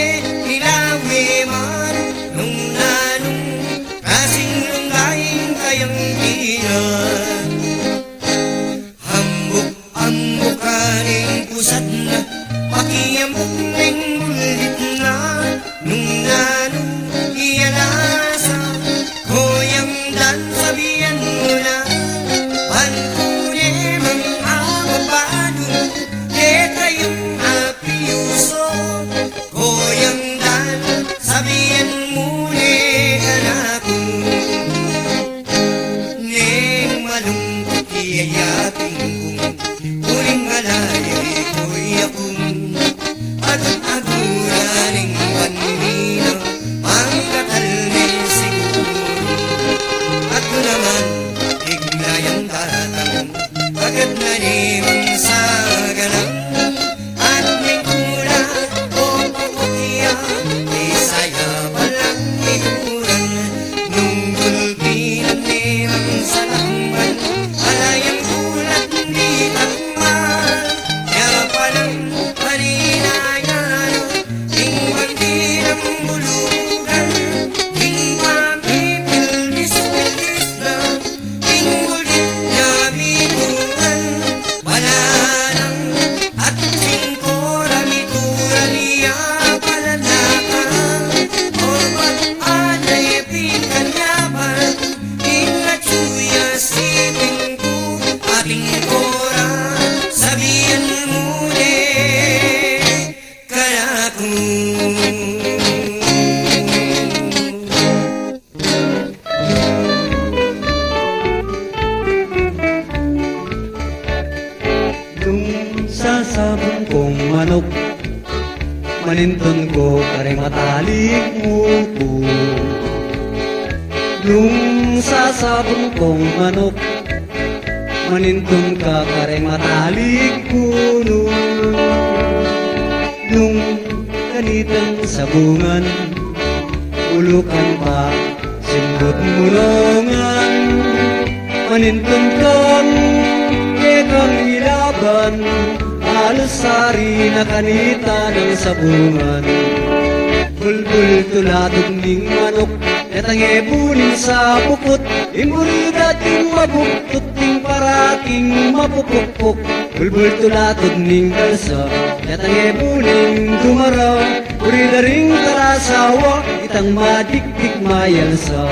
nilawi man, nung nanung kasing lungga ing kayang dinan. Hambuk Ambukan ing pusad na, pakiambuk ning bulit na, nung nanu iyalasa, koyang dan sabian mu na, pan ku ne mang ababadu, keta yung apiuso, koyang dan sabian mu ne kanaku. Neng malungkut ya ing ating kung, uling kalayoy ku ya kung, agut-agura neng banmina, panggatal ne siguru, atu naman bigla yang datang, agad na ne bang sagana, at neng tula, o pupuk ya, di saya palang inuran. Nung gulpi na ne bang salakman, ala yang bulat di takman, ya palang paninaya na, ing bandi nang bulugan, ing pamipildis-pildis na, ing bulit ya mituran, wala nang ating kora mituran ya palanaka. O ba't anay pingkanyapan, ing atsu ya siping ku, ating kora, sabian mu ne kanaku. Nung sasabung kung manuk, manintun ku kareng matalik mu ku. Nung sasabung kung manuk, manintun ka kareng matalik ku nu. Nung kanitang sabungan, ulukan pa simbut mulungan, manintun kang kekang ilaban, alusari na kanita nang sabungan. Bulbul tulatud ning manuk, detang ebu ning sabukut, ing buri dating mabuktuk, ing parating mapupukpuk. Bulbul tulatud ning kalsa, detang ebu ning dumara, buri da ring karasawa, itang madikdik mayalsa.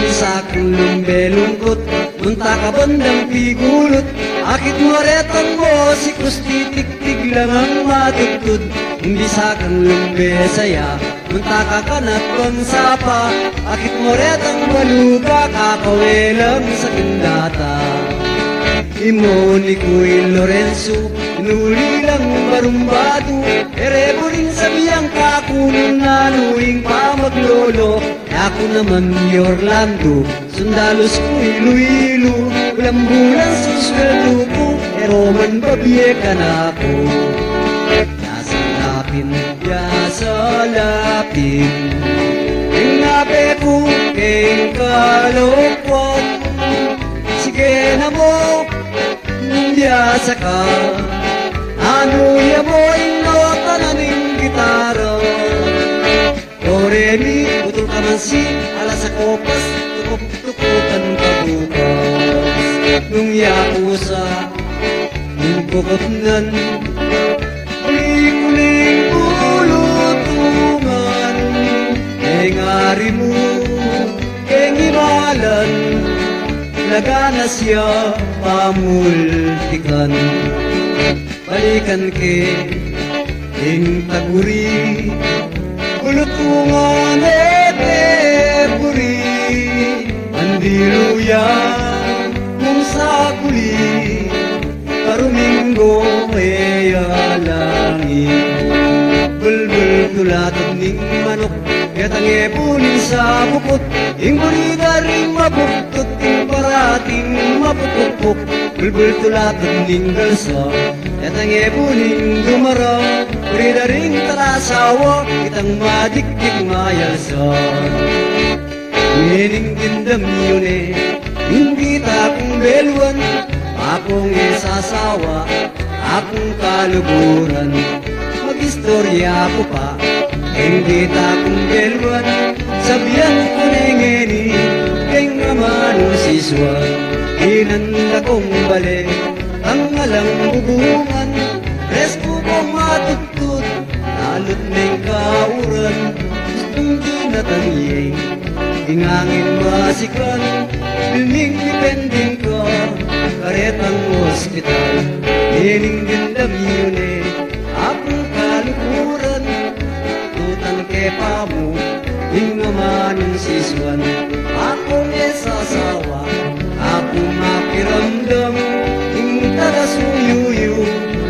Bisa kang lumbe lungkut, munta ka bandang pigulut, akit mo retang bosikus, titigtig lang ang matudtud. Bisa kang lumbe saya, munta ka kanat bang sapa, akit mo retang baluga, kakawelang sa kindata. Imoni ku i Lorenzo, inuli lang barumbadu, e re buring sabian kaku nung nanu ing pamaglolo. Aku naman i Orlando, sundalus ku Iloilo, bulan-bulan susweldu ku, e ro man babie kanaku. Biasa lapin, biasa lapin, ing abe ku keng kalokuan. Sige na mo, biasa ka, nanu ya mo ing nota na ning gitara? Do, re, mi, utul ka man si, ala sa kopas, tukup, tukup. Nung yaku sa ning kukutnan, uli ku ning bulutungan, e ngari mu, e ngimalan, lagana sya pamultikan. Balikan ke ing taguri, bulutungan e te buri, andilu ya nung sakuli, karuminggo e ya langit. Bulbul tulatud ning manuk, yatang e buning sabukut, ing buri da ring mabuktuk, ing parating mapupukpuk. Bulbul tulatud ning galsa, yatang e buning dumara, buri da ring talasawa, itang madikdik mayalsa. Ngening dimdam yu ne, ing gita kung beluan, akung e sasawa, akung kaluguran. Mag-istorya ku pa, ing gita kung beluan, sabian ku ne ngeni, ing amanung sisuan. Inan da kung bale, ang alang bubungan, resku kung matutut, lalut neng kauran, gustung dinatang ye, ing angin masikan, bilming dipending ka, karetang ospital. Ngening dimdam yu ne, akung kaluguran, tutan ke pamu, ing amanung sisuan, akung e sasawa, akung makiramdam, ing taga suyuyu,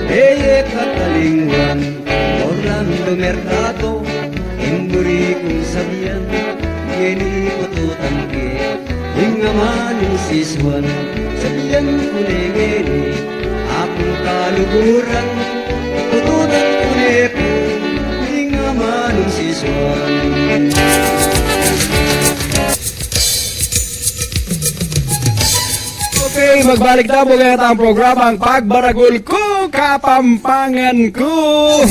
e ye kakalingwan. Orlando Mercado, ing buri kung sabian, ngeni pututan ke, ing amanung sisuan, sabian ku ne ngeni, akung kaluguran, pututan ku ne pu, ing amanung sisuan. Okay, magbalik tamu kaya tang programang Pagbaragul Ku, Kapampangan Ku.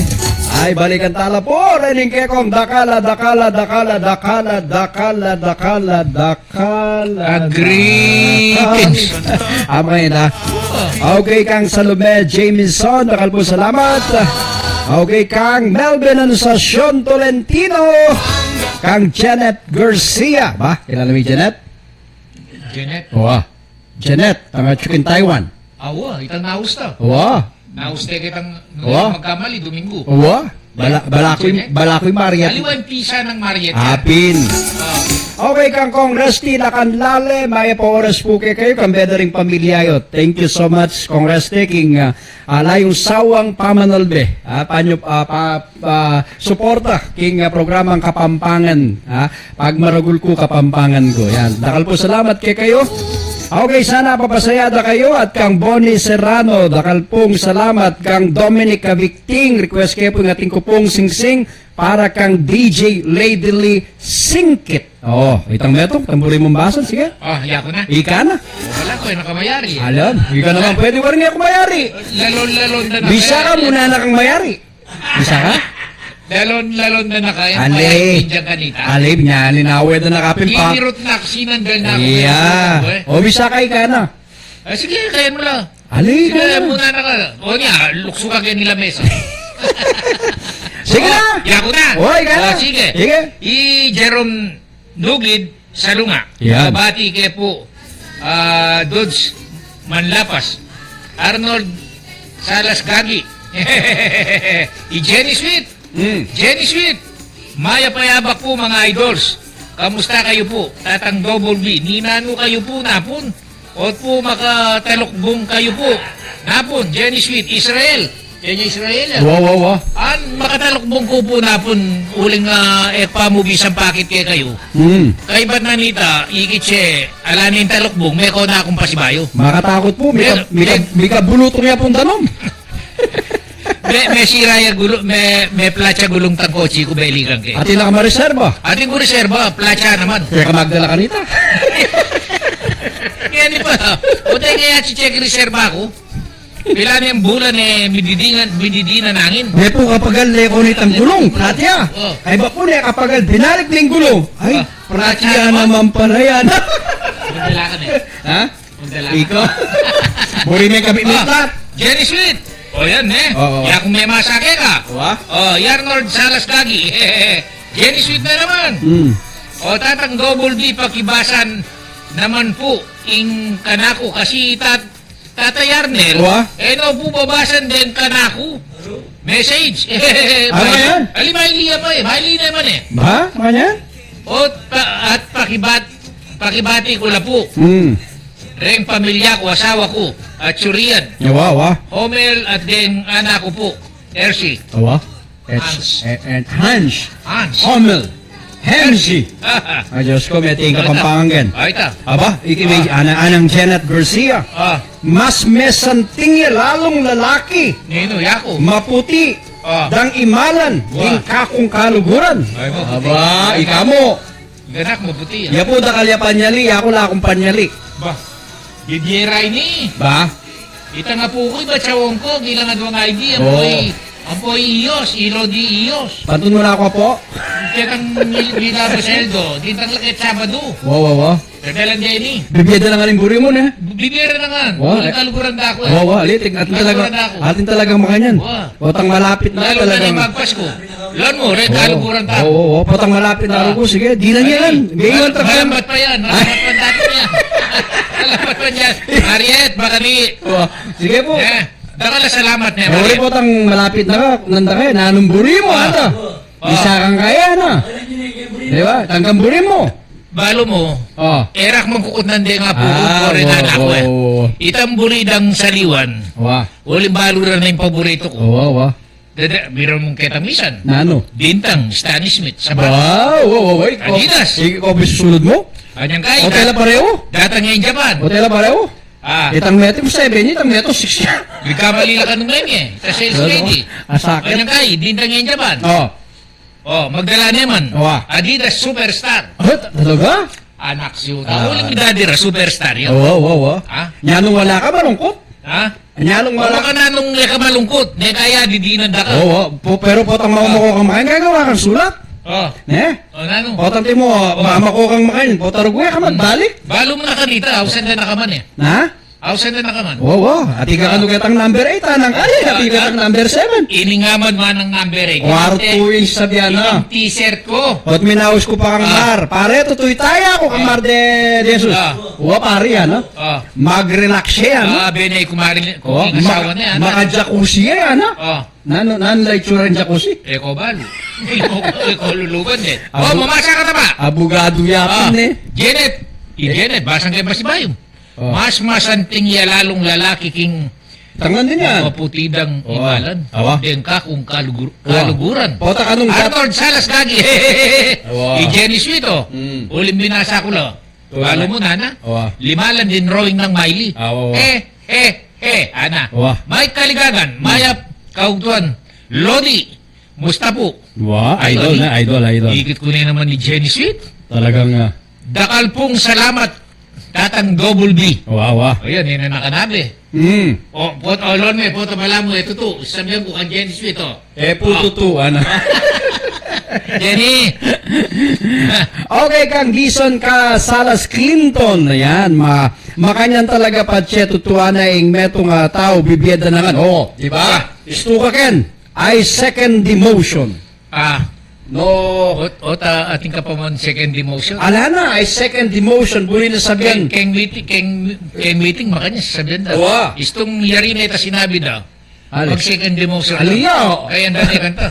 Ay, balikan tala pu rin ing kekong dakal a, dakal a, dakal a, dakal a, dakal a, dakal a, dakal a, dakal a, Agree. Dakal. Amin, ha? Okay, kang Salome Jameson, dakal pung salamat. Okay, kang Melvin Anunciacion Tolentino, kang Janet Garcia. Ba, kilala mu i Janet? Janet. Wa. Janet, tanga Chukin Taiwan. Awa, itang naus ta. Wa. Naus te kitang, wa, magkamali, Domingo. Wa. Bala, bala ku, Janet? Bala ku i Mariette. Aliwa ing pisa nang Mariette. Apin. Ah. Okay, kang Kong Rusty Lacanlale, mayap a oras pu kekayu, kambe da ring pamilya yu. Thank you so much, Kong Rusty, king, ah, ala yung sawang pamanalbe, ah, panyo, ah, pa, ah, suporta king, ah, programang Kapampangan, ah, Pagmaragul Ku, Kapampangan Ku. Yan. Dakal pung salamat kekayu. Okay, sana papasaya da kayu. At kang Bonnie Serrano, dakal pung salamat. Kang Dominic Cavicting, request ke pu ing Atin Ku Pung Singsing para kang D J Lady Lee Singkit. O, itang metung, tamburi mung basan, sige. Ah, yaku na. Ika na. Wala ku, e na ka mayari. Alam, ika naman pwede, waring e ku mayari. Lalon, lalon da na. Bisa ka, muna na kang mayari. Bisa ka? Lalon, lalon da na ka, e. Ale. Mayari, diyan kanita. Ale, binyali na, we da na kapin pa. Kinirot na, sinandal na ku. Iya. O, bisa ka, ika na. Ah, sige, kaya mu la. Ali, sige, ika na. Muna na ka. O niya, lukso ka kaya nila mesa. Sige na. O, yaku na. O, ika na. O, sige. Sige. I Jerome Dugid, Salunga. Yan. Kabati ke pu, ah, Dodge Manlapas. Arnold Salas Gagi. I Jenny Sweet. Mm. Jenny Sweet. Mayap a yabak pu, mga idols. Kamusta kayu pu? Tatang Double B. Ninanu kayu pu, napun? Ot pu, makatalukbung kayu pu. Napun, Jenny Sweet, Israel. Kenya Israel, a. Wa, wa, wa. An makatalukbung ku pu napun uling, ah, e pa mu bisang pakit kekayu. Hmm. Kaybat na nita, ikit siya, ala ning talukbung, meko na kung pasibayu. Makatakut pu, mika, me-, mika, me-, mika bulutung ya pung danum. Me, me sira ya gulu, me, me plat ya gulung tang kotse ku, belikan ke. Atin na ka mareserba? Atin ku reserba, plat ya naman. Kaya ka magdala kanita. Kaya di ba? O, te, kaya si check reserba ku. Pila ne ing bulan e mididinan, mididinan angin. Ne pu kapagal, leko ne itang gulung, plat ya. O. Ay, ba pu ne kapagal, binalik ne ing gulung. Ay, plat ya naman pala yan. Magdala ka ne. Ha? Ika. Buri me kabit mitlat. Jenny Sweet. O yan, e. Oo. Yaku me masake ka. Wa? O, Yarnord Salas Gagi. Jenny Sweet na naman. Hmm. O, Tatang Double D, pakibasan naman pu ing kanaku kasi tat-, Tata Yarnel, wa? E no pu babasan deng kanaku message. Ano yan? Ali, maili ya pa e. Maili naman e. Ba? Ano yan? O, ta-, at pakibat-, pakibati ku la pu. Hmm. Reng pamilya ku, asawa ku, at surian. Wa, wa. Homel at deng anak ku pu, Ersi. Wa? Hans. Hans. Hans. Homel. Hensi. Ay, Diyos ko, meting Kapampangan. Ay, ta. Aba, iki me, ah, ana-, anang Janet Garcia. Ah. Mas mesanting ya lalung lalaki. Ninu, yaku. Maputi. Ah. Dang imalan. Wa. Ding kakung kaluguran. Ay, maputi. Aba, ika mu. Ganak maputi, ah. Ya pu dakal ya panyali, yaku la kung panyali. Ba. Bibiera ini. Ba? Itang apu ku, ibat sawang ku, bilang adwang I D, ampo i, ampo i Iyos, ilo di Iyos. Pantun mu na aku, apu. Ketang mi-, mida Baseldo, dintang la ket Sabadu. Wa, wa, wa. Dalan de ini. Bibiera na ngan ing buri mu, ne? Bibiera na ngan. Wa, e. Kaluguran da ku, e. Wa, wa, ali, ting-, atin talaga, kaluguran da ku. Atin talagang makanyan. Wa. Potang malapit na. Lalo na talagang magpasko. Lawan mu, re, kaluguran ta. Oo, oo, potang malapit na rugu, sige, dinan yan. Gaiwan ta yan. Malambat pa yan, malambat pa dati yan. Malambat pa yan. Harriet, baka di. Sige pu. E, dakal a salamat ne, Harriet. Potang malapit na ka, nanda ka, nanung buri mu, ata. Isa kang kaya na. Di ba? Tangkang buri mu. Balu mu, e ra ku mangkukutnan deng apu ku, o, re, anak ku, e. Itang buri dang saliwan. Wa. Uling balu ra na ing paborito ku. Wa, wa. Dada, bira mung ketang misan. Nanu? Dintang Stan Smith, sapatos. Wow, wow, wow, wow. Adidas. Ika, ika, bisusunod mu? Anyang kai, o, tela pareho? Datang ya ing Japan. O, tela pareho? A. Itang metung seven, itang metung six ya. Migkamali la kanu, e. Sa sales lady. Anyang kai, dintang ya ing Japan. O. O, magdala naman. Wa. Adidas Superstar. Talaga? Anak siyu. Uling idadi ra, superstar yu. Wa, wa, wa. Ha? Nya nung wala ka, malungkut? Ha? Nya nung wala ka, nanung e ka malungkut? Ne kaya didinan da ka. O, wa. Pero potang mamako kang makain, gagawa kang sulat. O. Ne? O, nanu? Potang timo, mamako kang makain, potang rugu e ka magbalik. Balu mu na kanita, ausan da na ka man, e. Ha? Ausan da na ka man. Wa, wa. Atin ka kanu ketang number eight, anang kaya. Atin ka ketang number seven. Ini nga man manang number eight. Kwartu ing sabian na. Ini t-shirt ku. Ot minaus ku pa kang Mar. Pare, tutuy taya ku kang Mar de, de Jesus. Wa, pare, ano? Mag-relax ya, ano? A, bene, kumari, kung asawa na yan, ano? Maka-jacuzzi ya, ano? Nanu, nanu la itsurang jacuzzi? E ku balu. E ku luluban, e. O, mamasa ka na ba? Abugadu ya pin, e. Janet. I Janet, basang ke masibayu. O. Mas masanting ya lalung lalaki king tangan din yan. Maputi dang imalan. Awa. Deng kakung kalugur-, kaluguran. Pota kanung Arnold Salas Gagi. Awa. I Jenny Sweet, o. Mm. Uling binasa ku la. Balu mu na, ana? Awa. Limalan din drawing nang Miley. Awa, awa. E, e, e, ana. Awa. Mike Kaligagan, mayap kautuan. Lodi. Musta pu? Wa, idol na, idol, idol. Ikit ku ne naman i Jenny Sweet. Talagang, a, dakal pung salamat, Tatang Double B. Wa, wa. O, yan, yan ang nakanabi. Mm. O, pot-, o, lon me, pota balamu, e tutu. Sabian ku kang Jenny Sweet, o. E pu tutu, ana. Jenny. Okay, kang Dison Casalas Clinton. Ayan, ma-, makanyan talaga patse tutu, ana, ing metung a tau, bibie da na ngan. O, di ba? Istu ka, Ken. I second the motion. A. No. Ot, ot, a, atin ka pa man second the motion? Ala na, I second the motion. Buri na sabian. Keng, keng meeting, keng, keng meeting, makanyan sabian da. Wa. Istung yari na ita sinabi da. Mag second the motion. Ali na, o. Kaya anda ne kanta.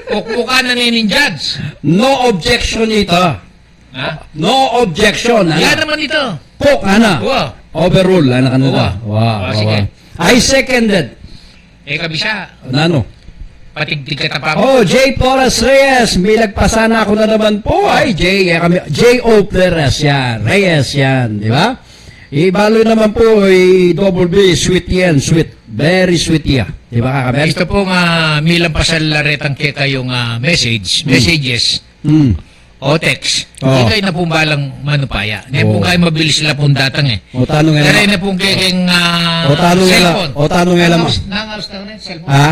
Pukpukan na ne ning judge. No objection ita. Ha? No objection, ana. Yan naman ita. Pok, ana. Wa. Overrule, ana kanita. Wa. Wa, wa, sige. I seconded. E, kabisa. Nanu? Patigtig ka tapang. O, J Flores Reyes, milagpasan na ku na naman pu. Ay, J, e, kami, J O Flores, yan. Reyes, yan, di ba? Ibalu naman pu, i Double B, sweet yan, sweet. Very sweet ya. Di ba, kakabel? Ita pung milampasan la retang kekayung message, messages. Mm. O text. O. Di kayu na pung balang manupaya. Ne pung kayu mabilis la pung datang e. O, tanu ngela. Kaya na pung kekeng, a, o, tanu ngela, cellphone. O, tanu ngela ma. Nangaus, nangaus na rin, cellphone. A?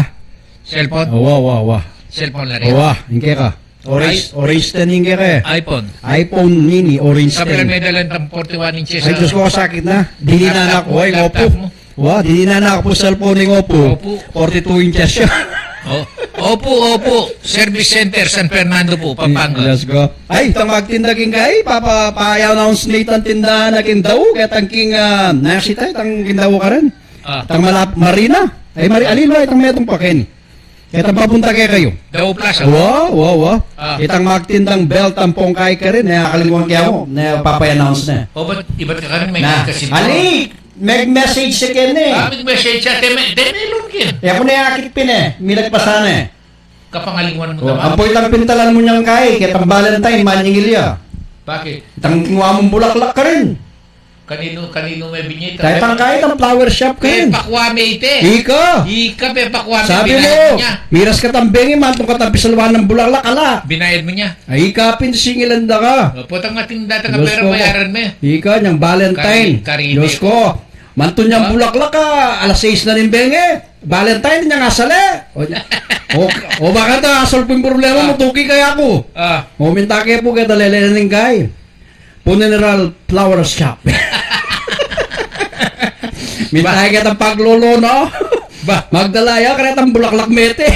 Cellphone? Wa, wa, wa. Cellphone la rin. Wa, ing keka. Orange, orange ten ing keka. iPhone. iPhone mini, orange ten. Sabi lang may dalan tang forty-one inches. Ay, Diyos ko, sakit na. Dininan na ku, ay, laptop ngopu. Wa, dininan na ku pu cellphone ning Oppo. Oppo. Forty-two inches siya. Oh, Oppo, Oppo. Service Center, San Fernando pu, Pampanga. Diyos ko. Ay, itang magtinda king kay, papa, pa-announce na itang tindahan na king Dau, kaya itang king, ah, nasita, itang king Dau karin. Ah. Itang malap-, Marina. Ay, Mari-, alin ba, itang metung pa ken. Kaya itang papunta kekayu. Dau Plaza. Wa, wa, wa. Ah. Itang magtindang belt ampong kay karin, eh, akalingwan kaya mo, na papa-announce na. O, ba't, iba't ka karin, may na, kasi ali, mag-message siya ken e. Ah, mag-message siya, teme, teme, lungkin. E, aku na akit pin e, milag pa sana e. Kapangalingwan mu. O, naman. Ampo itang pintalan mu niyang kay, kaya itang Valentine, manyingil ya. Bakit? Itang kinuha mung bulaklak karin. Kaninu, kaninu me binie? Kaya itang kay, itang flower shop karin. Pepakwa me ite. Ika. Ika, pepakwa me. Sabi mu, miras ka tang bengi, mantung ka tang pisalwan nang bulaklak, ala. Binayad mu niya? Ay, ika pin, singilan da ka. O, potang ating data ka pera, bayaran me. Ika, niyang Valentine. Kari-, karine. Diyos ko. Mantung niyang bulaklak ka, alas sais na ning bengi. Valentine, niyang asale. O, o, o, baka ta, asal pu ing problema mu, tuki kaya ku. Ah. O, minta ke pu, kaya ta lele na ning kay. Funeral flower shop. Minta ke ta paglolo, no? Ba? Magdala ya, karetang bulaklak mete.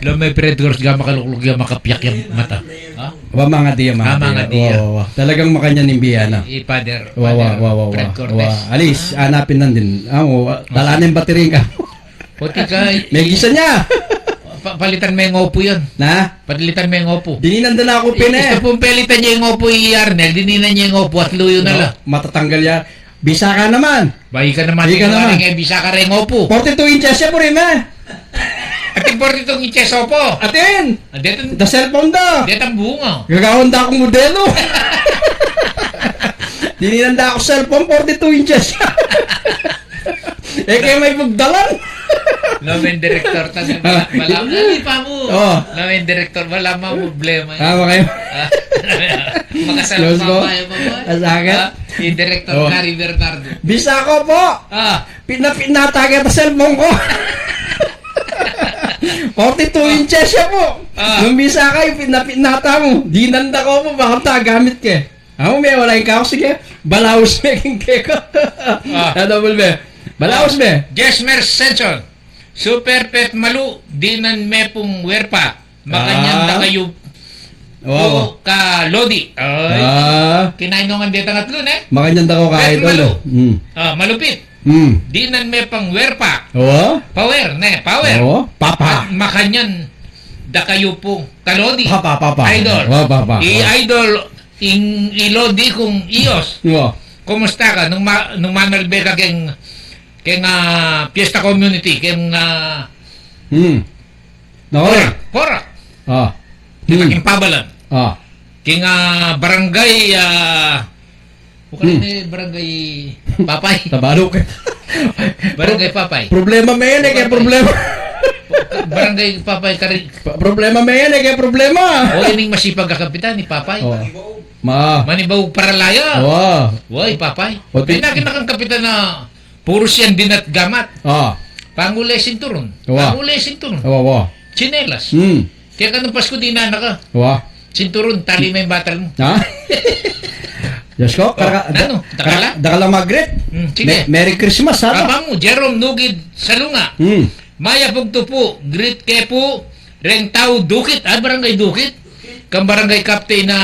Lo me Fred Cruz, ga makalukluk ya, makapiyak ya mata. Ha? Wa, mangadi ya, mangadi ya. Wa, wa, wa. Talagang makanyan ing bie na. I Father, wa, wa, Father wa, wa, wa, Fred Cortez. Wa. Alis, anapin nan din. Ah, wa, wa. Dala na ing battery ka. Poti ka. May gisa niya. Pa-, palitan me ing Oppo yan. Na? Palitan me ing Oppo. Dininan da na ku pin e. Ita pung palitan niya ing Oppo, i Arnel, dininan niya ing Oppo at luyu na la. Matatanggal ya. Bisa ka naman. Bayi ka naman. Bayi ka naman. Bisa ka ring Oppo. Forty-two inches ya, puri me. Atin forty-two inches Oppo. Atin. Atin. Da cellphone da. Detang bunga. Gagawan da kung modelo. Dininan da ku cellphone, forty-two inches. E, kaya may pagdalan. Lo me ing direktor ta, bala, bala, ali pa mu. O. Lo me ing direktor, bala ma problema. Ah, okay. Ah, makasal pa tayo, babae. Asakit. Ah, ing direktor Gary Bernardo. Bisa ku pu. Ah. Pina-, pinata ke ta cellphone ku. Forty-two inches ya pu. Ah. Nung bisa kayu, pina-, pinata mu. Dinan da ku pu, baka tagamit ke. Amu me, wala ing kaus, sige. Balaus me king keka. Ah. Ano, bul me? Balaus me. Jesmer Senson. Super Pet Malu, dinan me pung werpa. Makanyan da kayu pu ka Lodi. Ay. Ah. Kinainongan detang atlu, ne? Makanyan da kayu ka Pet Idol. Malu. Mm. Ah, malupit. Mm. Dinan me pang werpa. O? Power, ne, power. O, papa. At makanyan da kayu pu ka Lodi. Papa, papa. Idol. O, papa. I Idol, ing, i Lodi kung iyos. O. Kumusta ka? Nung ma-, nung manalbe ka keng, keng, ah, Fiesta Community, keng, ah, Hmm. Nako rin. Porac. Porac. Ah. Kita king Pabalan. Ah. King, ah, barangay, ah, bukan ini barangay Papay. Tabaruk. Barangay Papay. Problema me yan e, kaya problema. Barangay Papay, kari- Pa-, problema me yan e, kaya problema. O, ining masipag a kapitan, i Papay. O. Ma. Manibaug Paralaya. O. Wa, i Papay. O, ti- Pinakin na kang kapitan na Purus yan dinat gamat. Ah. Pangule sinturun. Wa. Pangule sinturun. Wa, wa. Tsinelas. Hmm. Kaya kanung Pasku, dinan na ka. Wa. Sinturun, tali me ing batal mu. Ha? Diyos ko, karaka-, da-, ano? Dakal la? Dakal la mag-greet. Hmm, sige. Me-, Merry Christmas, ha? Papa mu, Jerome Nugid Salunga. Hmm. Mayap ug tupu, greet ke pu reng tau Dukit. Ah, Barangay Dukit. Kang Barangay Captain na,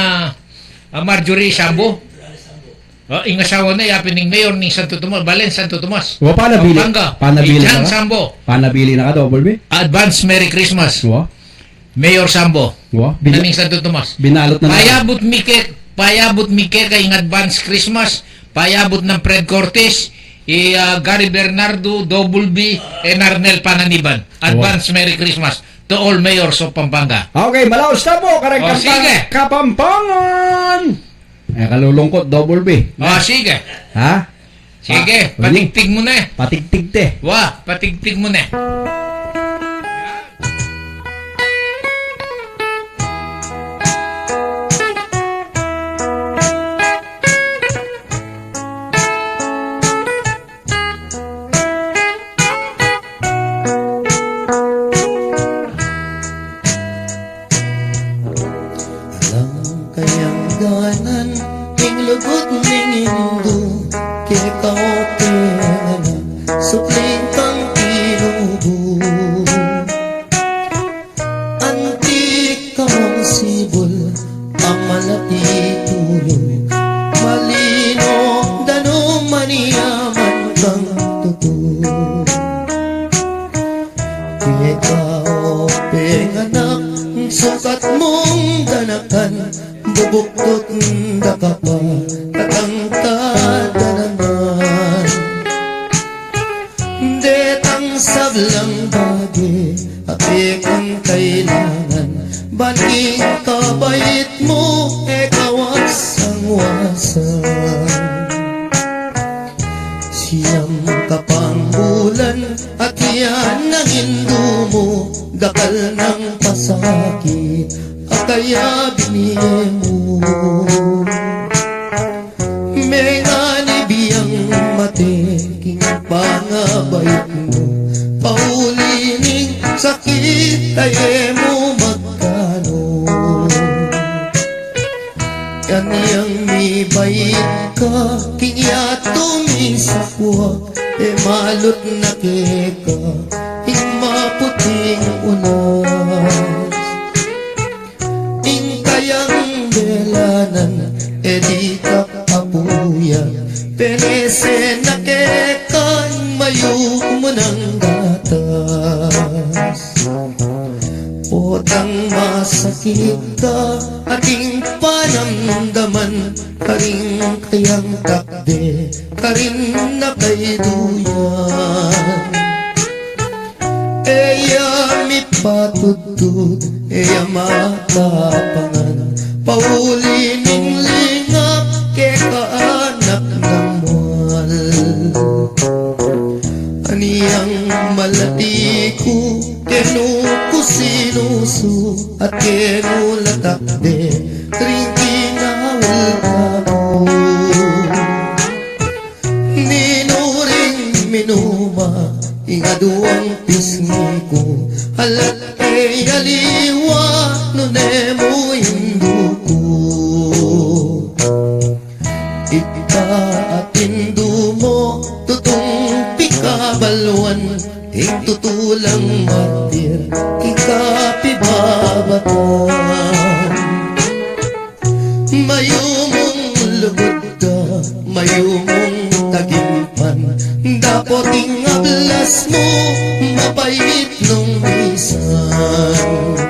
ah, Marjorie Sambo. Ah, ing asawa na, yapin ning mayor ning Santo Tomas, Balen Santo Tomas. Wa, panabilin. Pampanga. Panabilin na ka? Jan Sambo. Panabilin na ka, Double B? Advance Merry Christmas. Wa? Mayor Sambo. Wa? Bin-, na ning Santo Tomas. Binalot na na. Payabut mi ke, payabut mi keka ing advance Christmas, payabut nang Fred Cortez, i, ah, Gary Bernardo, Double B, and Arnel Pananiban. Wa? Advance Merry Christmas to all mayors of Pampanga. Okay, malaus na pu, kareng Kapampangan. O, sige. E, kalulungkot, Double B. O, sige. Ha? Sige, ah, patigtig mu ne. Patigtig te. Wa, patigtig mu ne. Bul a malati tuyu, malino, danum, maniaman kang tutu. Keka o penganak, sukat mung danakan, bubuktut da ka pa, tatangtad da naman. Detang sablang bage a kekang kailangan, ban ing kabait mu e kawasang-wasan. Siyam ka pang bulan at yan ang indu mu, dakal nang pasakit a kaya binie mu. Menganib yang mate king pangabait mu, pauli ning sakit a e mu magkanu. Anyang mibait ka king yatu misakwa, e malut na keka ing maputing unas. Ing kayang belanan e ditak apuyan, penese na keka ing mayumu nang gatas. Potang masakit ka ating panamdaman, karing kayang takde karin na kaiduyan. E ya mipatudtud, e ya matapangan, pauli ning lingap keka anak nang mual. Anyang malati ku, kenu ku sinusu at kenu la takde ring kinaul ku. Ninu ring minuma ing aduang pisngi ku, alat e aliwa nune mu indu ku. Ita at indu mu tutung pikabaluan, ing tutu lang martir king kapibabatan. Mayumung lugud da, mayumung tagimpan, dapot ing ablas mu mabait nung misan.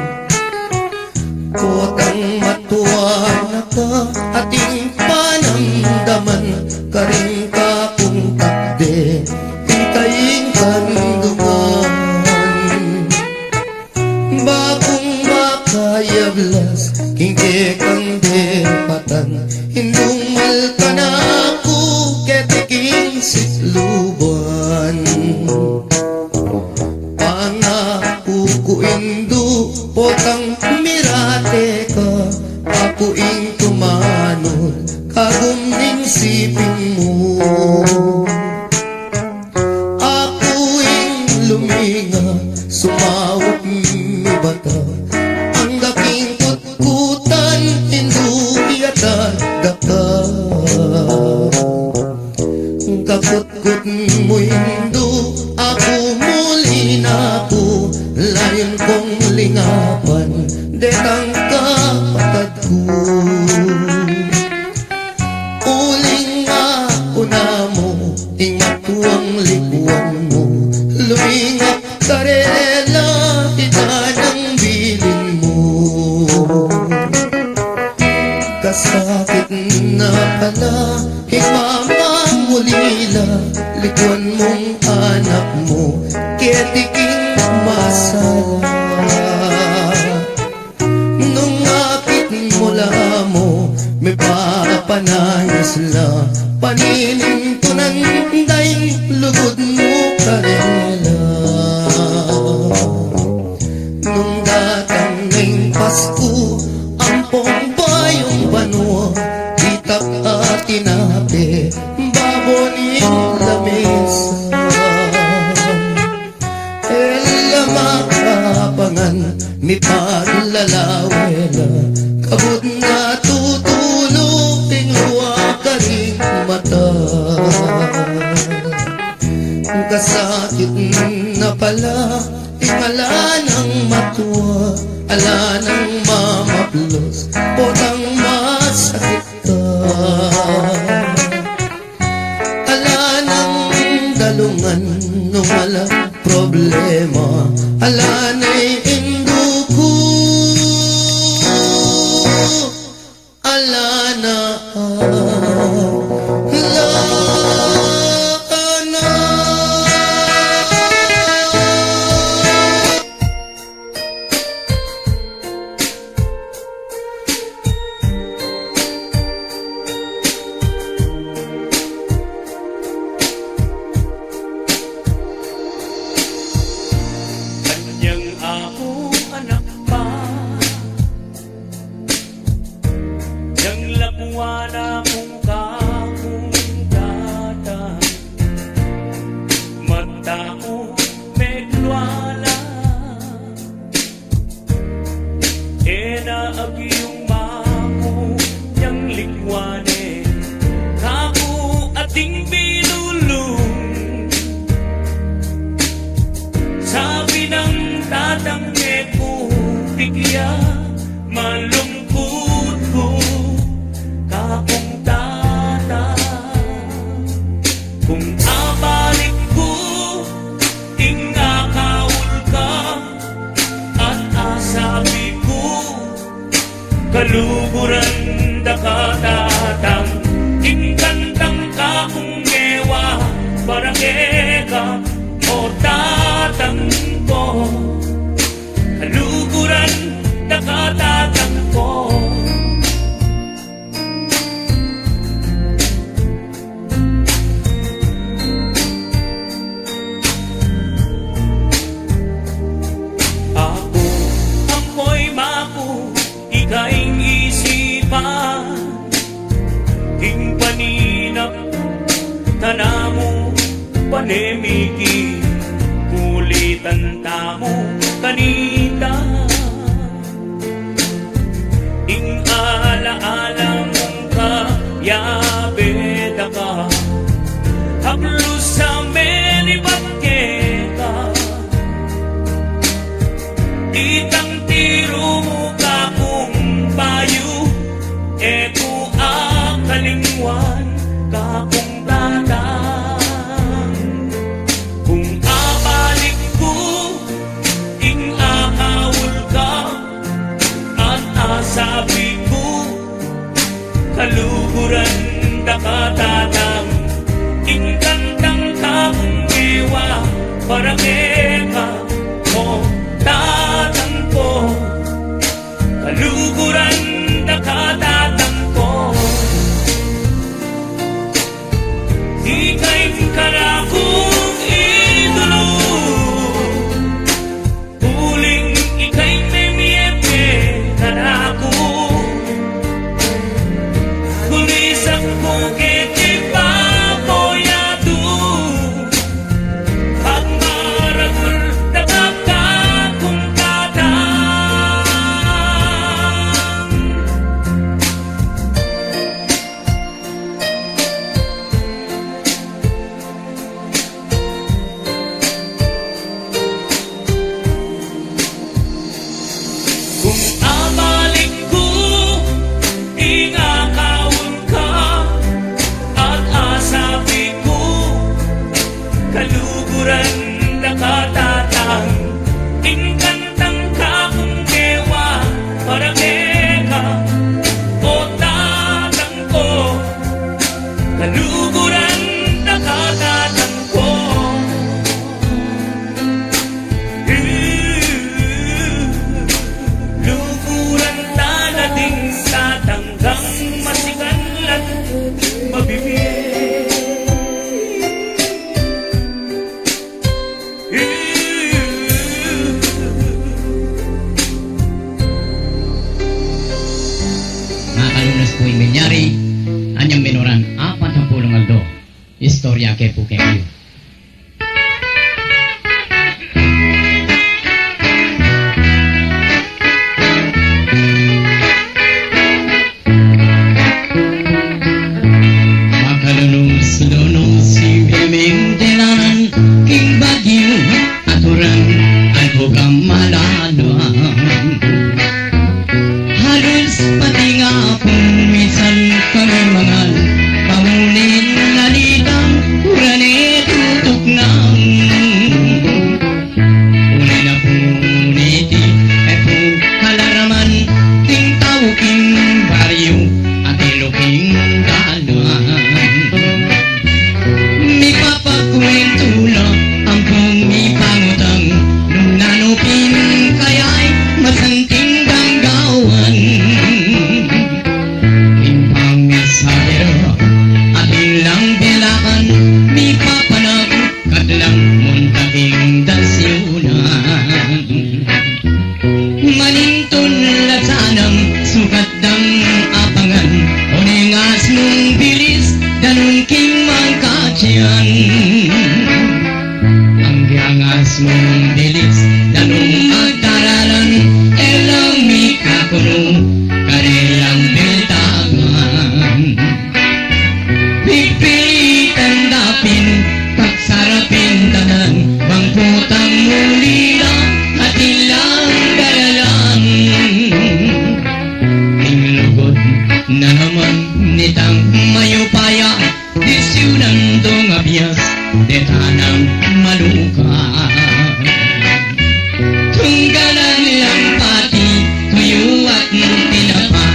Potang matua na ka ating panamdaman, karin kakung takde ing kaing kanduman. Bakung makayablas king kekang depatan, indung malkan aku keti king sikluban. Pangaku ku indu, potang mirate ka, aku ing tumanud kagum ning siping mu. Aku ing luminga, sumaup mibata, angga king kutkutan, indu, yatad da ka. Kakutkut mu indu, aku muli na ku, layun kung lingapan detang kapatad ku. Uling aku na mu ing matuang likuan mu, lumingap karela, ita nang bilin mu. Kasakit na pala ing mamang ulila, likuan mung anak mu keti king masala. Nung akit mu la mu, mipapanangis la, paninintunan da ing lugud mu karela. Nung datang na ing Pasku, ampong bayung banua, itak at tinape, babo ning lamesa. E la makapangan, mipaglalawe la, kabud na tutulu ing luwa karing mata. Kasakit na pala ing ala nang matua, ala nang mamaplu, Potang masakit ka. Ala nang dalungan nung alang problema. Ala nang indu ku. Ala na, ala na. Kanyang aku anak pa, yang lakwan na kung kakung dada, mata ku meglwala. E na agyung maku yang likwanan, kaku ating binulung. Sabi nang tatang e ku pikya, malungkut ku kakung tatang. Kung abalik ku, ing akaul ka, at asabi ku, kaluguran da ka tatang. Ing kantang kakung ngewa para keka, o tatang ku. Kaluguran da ka tatang ku. Aku, ampo i maku, ika ing isipan, ing paninap tana mu, panemiki, kulitan tamu kanita. Ing ala-ala mung kayabe da ka, hablus a menibat keka. Itang tiru mu kakung payu, e ku akalingwan kakung tatang. Kung abalik ku, ing akaul ka, at asabi ku, kaluguran da ka tatang. Ing kantang kakung ngewa para keka, o tatang ku. Kaluguran da ka tatang ku. Ika ing karakung idulu. Uling ika ing mimie kanaku. Kulisan ku keti baboy yatu. At maragul da ka kakung tatang. Kung abalik ku, ing akaul ka, at asabi ku, kaluguran da ka tatang. Ing kantang kakung ngewa para keka, o tatang ku. Kaluguran da ka tatang ku. Luguran tana ding tatang kang masikan at mabibie. Makalunas pu ing milyari, anyang minuran apat ampulung aldo. Istorya ke pu kekayu. Makalunus-lunus ing bie ming dinan king bagyu at uran at ugang malaluan. Halus pati Yan. Ang giangas mung bilis, nanung agtaralan, e lang mikakunu, karelang biltangan. Pipilitan dapin, pagsarapin tanan, bang putang muli na, at ilang dalalan. Ing lugud na naman nitang mayupaya, disyunan dong abias, detanang maluka. Tunggalan lang pati tuyu at tinapa,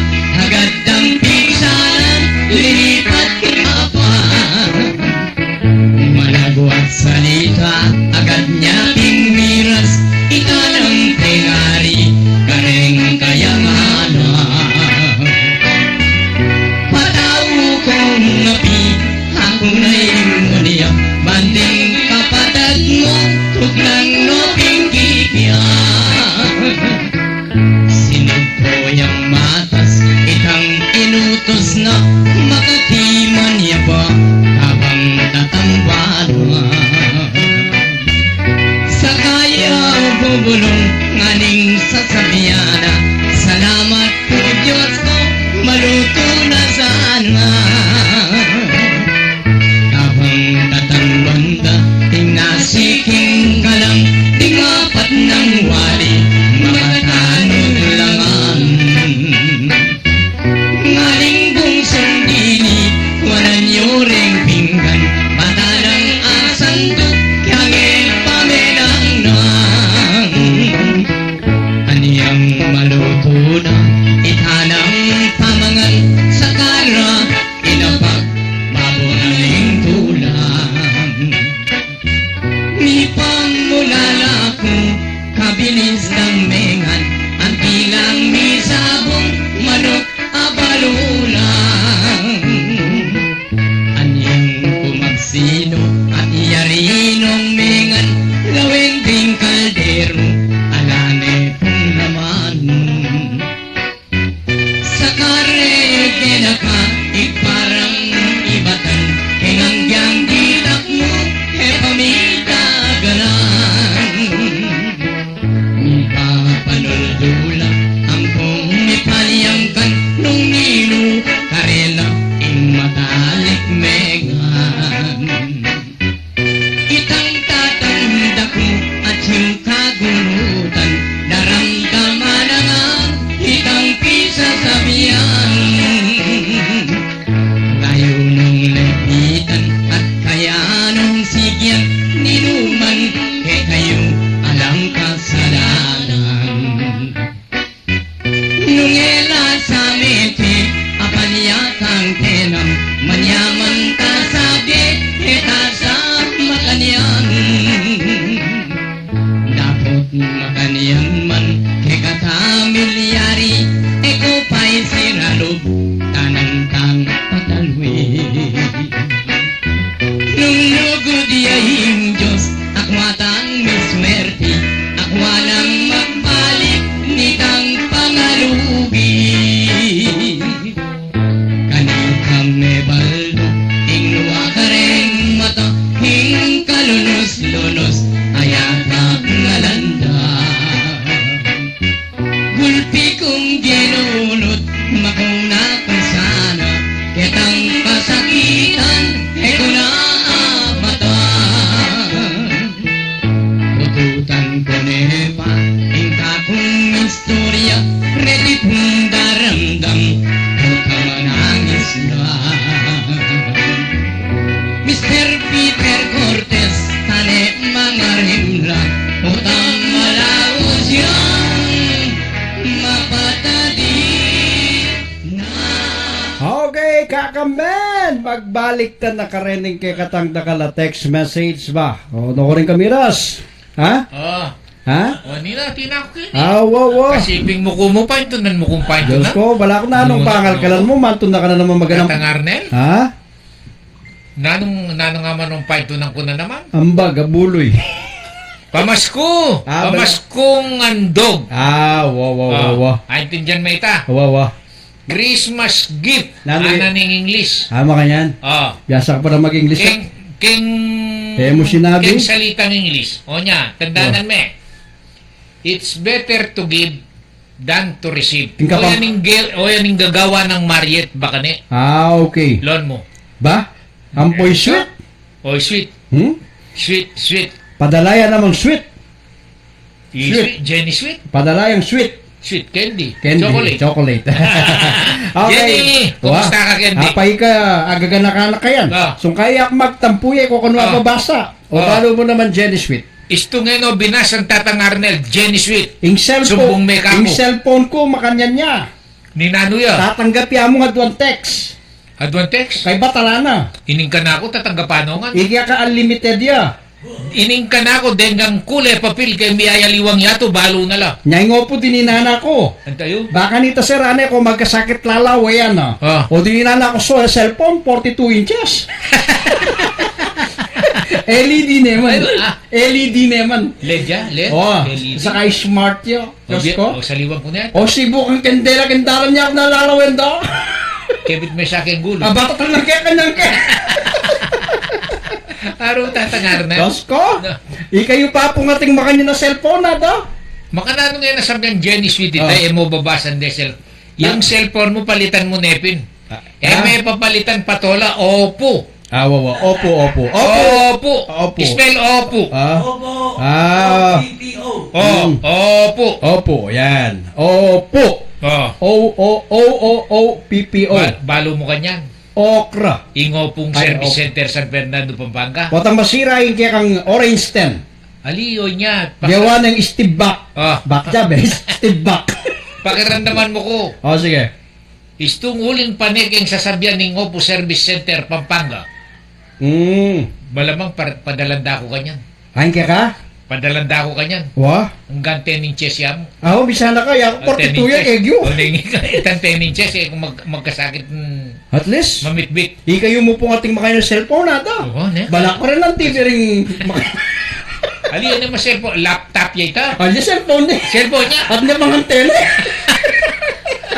agad dang pigsanan, linipat kinapa. Malagwat salita, agad nya pin miras, itanang pengari, kareng kayanganan. Patau kung api, aku na ing munia, banding kapatad mu, tuknang no pingkikya. Sinugpo yang matas, itang inutus na, makatiman ya pa, kabang tatambana. Saka ya bubulung, nganing sasabian na, salamat ku Dios ku, malutu na sana. Kabang tatanduan da, ing nasi king kalang, ding apat nang wali, makatanud la ngan. Nganing bungsung dini, kuanan yu reng pinggan, batanang asandu, kyang e pamenang nang. Anyang malutu na, itanang pamangan, saka ra inapag, babungan ing tulang. Mipamulala ku, kabilis dang mengan, anti lang misabung, manuk a balu lang. Anyang kumagsino, at yari nong mengan, lawen ding kaldero, ala ne pung laman. Saka re kenaka, iparang ibatan, keng anggyang ditak mu, e pamitagalan. Mipapanuldu la, ampong mipaliangkan, nung ninu karela, ing matalik mengan. Itang tatanda ku, atiu kagunutan, daramdaman na nga itang pisasabian. Layu nung lepitan at kaya nung sigian, ninuman kekayu alang kasalanan. Nung e la sa mete, apan ya tang tenam, manyaman ta sa bie, e ta sa makanyan. Dapot makanyan man, kekata milyari, e ku pa isira lub, tanan tang patalwi. Nung lugud ya ing Dios, akwa tang miswerti, akwa nang magbalik nitang pangalugi. Kanita me baldo, ing nuwa kareng mata, ing kalunus-lunus, ayata ngalanda. Gulpi kung ginunut, makuna ku sana, ketang kasakitan, e ku na apatan. Ututan ku ne pa, ing kakung istorya, reti pung daramdam, uta manangis na. Mister Peter Cortez, tane mangarim la, uta malaus yang mapatadi na. Okay, kakamen! Magbalik ta na karening kekatang dakal a text message ba? O, no, kuring kamiras? Ha? O. Ha? O, nila, tinak ku ini. A, wa, wa. Kasiping mu ku mu paintunan mu kung paintunan. Diyos ko, bala ku nanung pangalkalan mu, mantun na ka na naman maganam. Tatang Arnel? Ha? Nanung, nanung aman nung paintunan ku na naman? Ambag, abuloy. Pamasku! A, bala. Pamaskung andog. A, wa, wa, wa, wa. Aintindian me ita? Wa, wa. Christmas gift. Nanu, ana ning English. A, makanyan. O. Biasa ka pa na mag-English, a? Keng, King, e mu sinabi? King salitang English. O nya, tandanan me. It's better to give than to receive. King kapam- O yan ing ge-, o yan ing gagawa nang Mariet, baka ne. Ah, okay. Loan mu. Ba? Ampoy sweet? O, sweet. Hmm? Sweet, sweet. Padala ya namang sweet. Sweet. Sweet, Jenny Sweet. Padala yang sweet. Sweet candy. Candy, chocolate. Chocolate. Okay. Jenny, kumusta ka, Candy? Apay ka, agaganaka na kayan. Ah. Sung kaya ak magtampu ya, ko kanu a babasa. O, balu mu naman, Jenny Sweet. Istu ngeno binasang Tatang Arnel, Jenny Sweet. Ing cellphone, sumbung me kaku. Ing cellphone ku, makanyan ya. Ninanu ya? Tatanggap ya mu ng aduang text. Aduang text? Kay batala na. Ining kanaku, tatanggapan no ngan. Ikya ka unlimited ya. Ining kanaku, denggang kule papil kay miyayaliwang yatu, balu na la. Nya ing opu dinan ku. Antayu? Baka nita sir, ane ko magkasakit lalawayan na. Ah. O dinan ku so, cellphone, forty-two inches. L E D naman. Ay, ah. L E D naman. L E D ya? L E D? O, L E D. Saka smart ya. O, Diyos ko. O, saliwan ku na yan. O, sibu kang kendela, kendaran niya, nalalawen da. Kebit me sa keng gulu. Aba, tatal na kaya kanyang ke. Aru tatangar na. Diyos ko. Na. Ikayu pa pu ating makanyan a cellphone na da. Makananu nga na sabian Jenny Sweet ita, e mo babasan de cell-, yang cellphone mu, palitan mu ne pin. Ah, e me papalitan patola, opu. Ah, wa, wa. Opu, opu. Opu. Opu. Opu. Spell opu. Ah. Opo. Ah. O P P O. O, opu. Opu, yan. Opu. O. O, o, o, o, o, P P O. Ba-, balu mu kanyan. Okra. Ing opung service center San Fernando, Pampanga. Potang masira ing kekang orange stand. Ali, o nya. Gawa ng Steve Back. Ah. Back job, e. Steve Back. Pakiramdaman mu ku. O, sige. Istung uling pane keng sasabian ning Opu Service Center, Pampanga. Mm. Malamang par-, padalan da ku kanyan. Ay, kaya ka? Padalan da ku kanyan. Wa? Anggang ten inches ya mu. Aho, bisa na ka, ya, forty-two ya, kegyu. O, neng, itang ten inches, e, kung mag-, magkasakit, mm, at least, mamitbit. Ikayu mu pung ating makanyan a cellphone, ata. Oo, ne? Balak pa rin ang T V ring mak- Ali, ano mas cellphone? Laptop ya ita? Ali, cellphone ne. Cellphone ya? At ne, mga antena.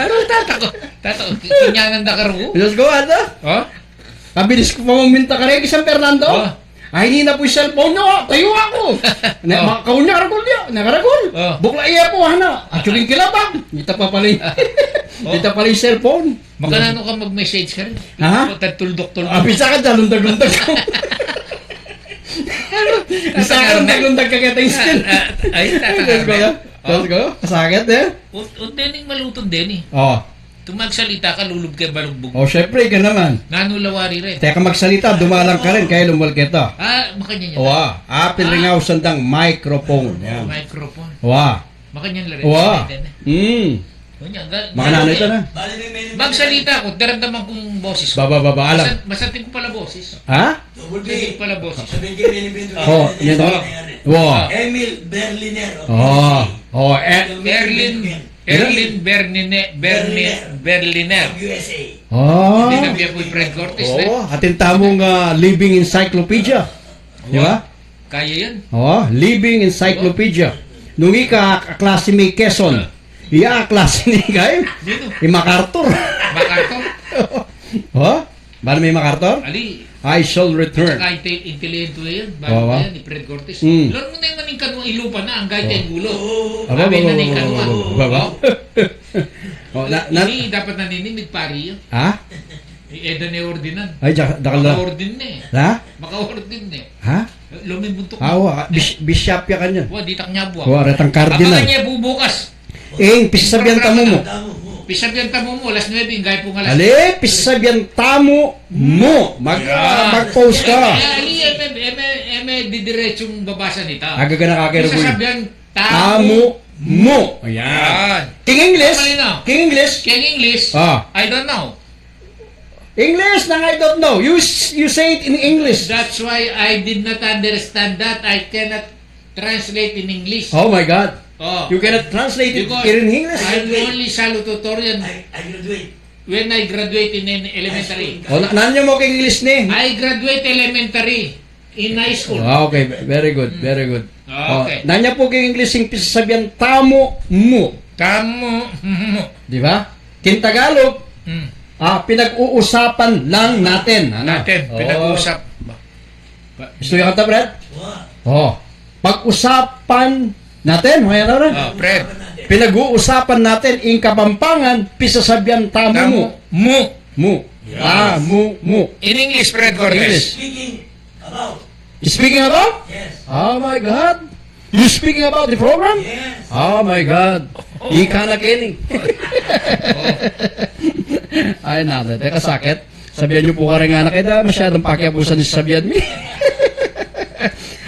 Aru, tatako. Tatako. Kinyanan da karu. Diyos ko, ata. O? Kabilis ku pa maminta kare ki San Fernando. O. Ay, ini na pu ing cellphone na, o. Tayu aku. Ne, o, makakaun ya, karagul ya. Nakaragul. O. Bukla iya pu, ana. At yung kilabang. Ita pa pala ing, o, ita pala ing cellphone. Makananu ka mag-message karin? Ha? Tatul doktor. Ah, bisa ka dyan, lundag-lundag ka. Bisa ka lundag-lundag ka keta instant. Ah, ah, ay, tatanga. Diyos ko, ya. O. Diyos ko, kasakit, e. Ut-, ut dening malutun deni. O. Tung magsalita ka, lulub ka balugbug. O, syempre, ika naman. Nanu la wari rin? Teka magsalita, dumalang ka rin, kaya lumal kita. Ah, makanyan ya. Wa. Apil rin nga usandang microphone. Yan. Microphone. Wa. Makanyan la rin. Wa. Makanyan la rin. Mm. Makananu ita na? Magsalita ku, daramdaman kung boses ku. Baba, baba, alam. Basa-, basatin ku pala boses. Ha? Basatin ku pala boses. O, yan o. Wa. Emil Berliner. O, o, e- Erlin, Erlin Bernine, Berni-, Berliner. U S A. O. Hindi na biya ku i Fred Cortez, ne? O, atin tamung, ah, living encyclopedia. Di ba? Kaya yan. O, living encyclopedia. Nung ika, kaklase mi Quezon. Iya, kaklase ni Gaim. Sino? I MacArthur. MacArthur? O? Bala mi MacArthur? Ali. I shall return. At saka inte-, intelihente yan. Balu pa yan, i Fred Cortez. Mm. Lawan mu na yung maning kanwa, ilupa na, anggay tayong gulo. Aba, aba, aba, aba, aba. O? O, na, na, ini dapat na nini, migpari yan. Ha? I Eda ne ordinan. Ay, daka-, dakal na. Makaordin ne. Ha? Makaordin ne. Ha? Luming buntuk. Awa, bis-, bishop ya kanyan. Wa, ditak nya buwa. Wa, retang cardinal. Abangan ye bubukas. Ing, pisasabian tamu mu. Pisasabian tamu mu, alas nuebe, ingay pung alas. Ali, pisasabian tamu mu. Mag-, ah, mag-post ka. Ali, eme, eme, eme, didiretsung babasa nita. Agaga na kakero. Pisasabian tamu mu. Ayan. King English? King English? King English? Ah. I don't know. English nang I don't know. You s-, you say it in English. That's why I did not understand that. I cannot translate in English. Oh my God. Oh. You cannot translate it in English? Because I'm only salutatorian when I graduate in an elementary. Oh, na-, nanu mu king English ne? I graduate elementary. In high school. Ah, okay, ve-, very good, very good. Ah, okay. Oh, nanu pu king English ing pisasabian tamu mu? Tamu mu. Di ba? King Tagalog, ah, pinag-uusapan lang natin. Ano? Natin, pinag-uusap. Gusto yung kanta, Brad? Oh. Pag-usapan natin, may ano na? Oh, Fred. Pinag-uusapan natin ing Kapampangan, pisasabian tamu mu. Tamu mu. Mu. Yes. Tamu mu. In English, Fred Cortez. English. Speaking about? Speaking about? Yes. Oh my God. You speaking about the program? Yes. Oh my God. Ika na keni. Ay, nada. Teka, sakit. Sabian yu pu karing anak, e da masyadung pakiabusan ing sasabian mi.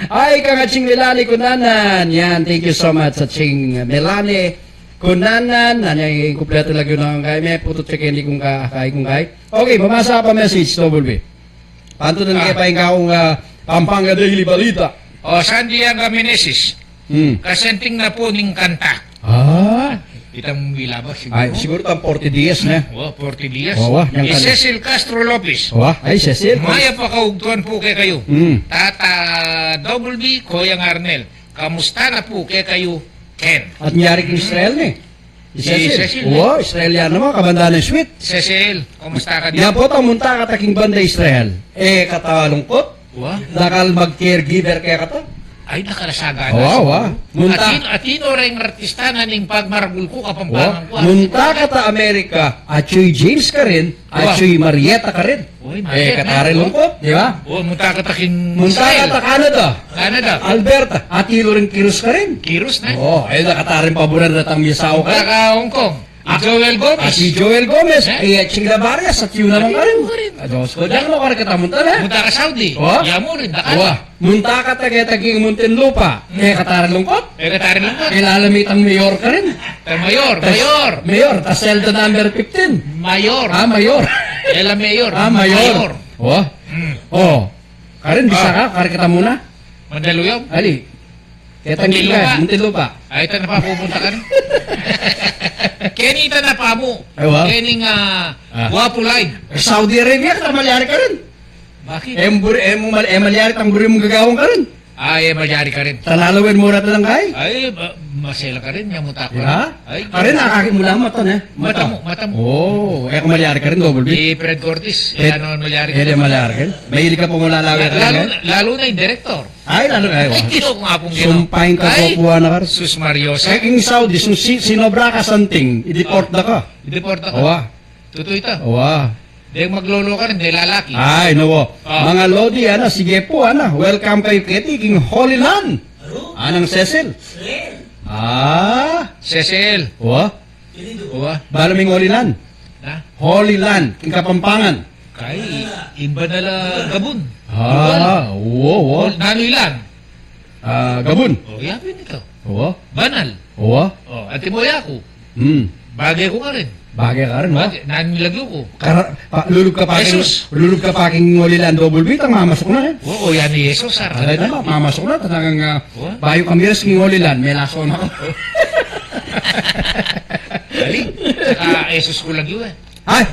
Ay, kang Atsing Melanie Cunanan. Yan, thank you so much, Atsing Melanie Cunanan. Nanu ya, kumpletu lagi nang kay me, putut check ini kung ka-, kay kung kay. Okay, mamasa pa message, Double B. Pantun na Ah. kaya pa ing kaung, ah, Pampanga Daily Balita. O, Sandy ang Gaminesis. Hmm. Kasenting na pu ning kanta. Ah. Itang milabas siguro. Ay, siguro tang forty dias na. O, forty dias. Wa, wa, yang I kanta. Cecil Castro Lopez. Wa, ay, Cecil. Mayap a kaugtuan pu kekayu. Hmm. Tata Double B, Koyang Arnel. Kamusta na pu kekayu, Ken? At nangyari kang Israel ni? I Si Cecil. Cecil, Wa, eh. Israel yan naman, kabanda na sweet. Cecil, kumusta ka Yan din? Po, ta munta kata king banda Israel. E kata lungkut. Wa? Dakal mag-caregiver kekata. Ay, dakal a sagana. Wa, wa. Munta. Atin, atin o reng artista na ning pagmaragul ku, Wa. Kapampangan ku, ah. Munta kata Amerika, atyu i James karin, Wa. Atyu i Marietta karin. Uy, E, Marietta, kata rin wa? Lungkut, di ba? O, munta kata king Munta Israel. Kata Canada. Canada. Alberta, atyu rin Kirus karin. Kirus na. O, e, kata rin paburan datang misawa Munta karin. Ka Hong Kong. I Joel Gomez. At i Joel Gomez, Eh? E, Atsing Lavarias, atyu naman Atyu karin. Karin. A, Diyos ku, dinan ku karin kata munta na. Munta ka Saudi. O? Yamu rin, dakal. Wa. Munta kata keta king Muntinlupa. E, kata rin lungkut. E, kata rin lungkut. E, lalamitang mayor karin. E, mayor, Tas, mayor. Mayor, tas Zelda number fifteen. Mayor. A, mayor. E la mayor. A, mayor. Mayor. O. Hmm. O. Karin, bisa Ah. ka? Karin keta muna? Mandaluyong? Ali. Keta Muntinlupa. Muntinlupa. Ay, ita na pa pupunta ka rin. Keni ita na pa mu. Ay, wa? Keni nga, Ah. Guapo Line. E, Saudi Arabia, kata malyari karin. Bakit? E, buri, e, mu mal-, e, malyari tang buri mung gagawan karin. Ay, e, malyari karin. Talalawen mu rata lang kay? Ay, ma-, masela karin, yamu ta ku. Di ba? Ay, Karin, akakit mu lang mata na. Mata mu, mata mu. O, e, kung malyari karin, Double B. Di Fred Cortez, E, e, ano, malyari e, karin. Di malyari karin. Mahilig ka pung lalawen La-, karin, lalo, e? Lalo na yung director. Ay, lalo, ay, wa. Ay, kilo nga pung ginawa. Sumpay ka Ay, po, anak. Sus Mario, sa Ay, king Saudi, sun-, si-, sinobra ka santing, i-deport na ka. I-deport na ka. Wa. Tutu ita. Wa. Deng maglolo karin, deng lalaki. Ay, nawa. Ah. Mga Lodi, ana, sige po, ana. Welcome kayu keti king Holy Land. Anang Cecil. Ah. Cecil. Wa? Wa? Balu ming Holy Land. Na? Holy Land, king Kapampangan. Kay, ing banal a gabun. Ah, wa, wa. Nanu i land? Ah, gabun. O, yapin ita. Wa? Banal. Wa? O, antimo yaku. Hmm. Bage ku karin. Bage karin, wa? Bage, nanu i lagyu ku? Kara-, pa-, lulub ka pa king, Jesus. Lulub ka pa king Holy Land, Double B, tang mamasuk na, e. O, o, yan i Jesus, sara. Aray na, mamasuk na, talagang, ah, Wa? Bayu kami rin king Holy Land, melaso na. Dali. Saka Jesus ku lagyu, e. Ay,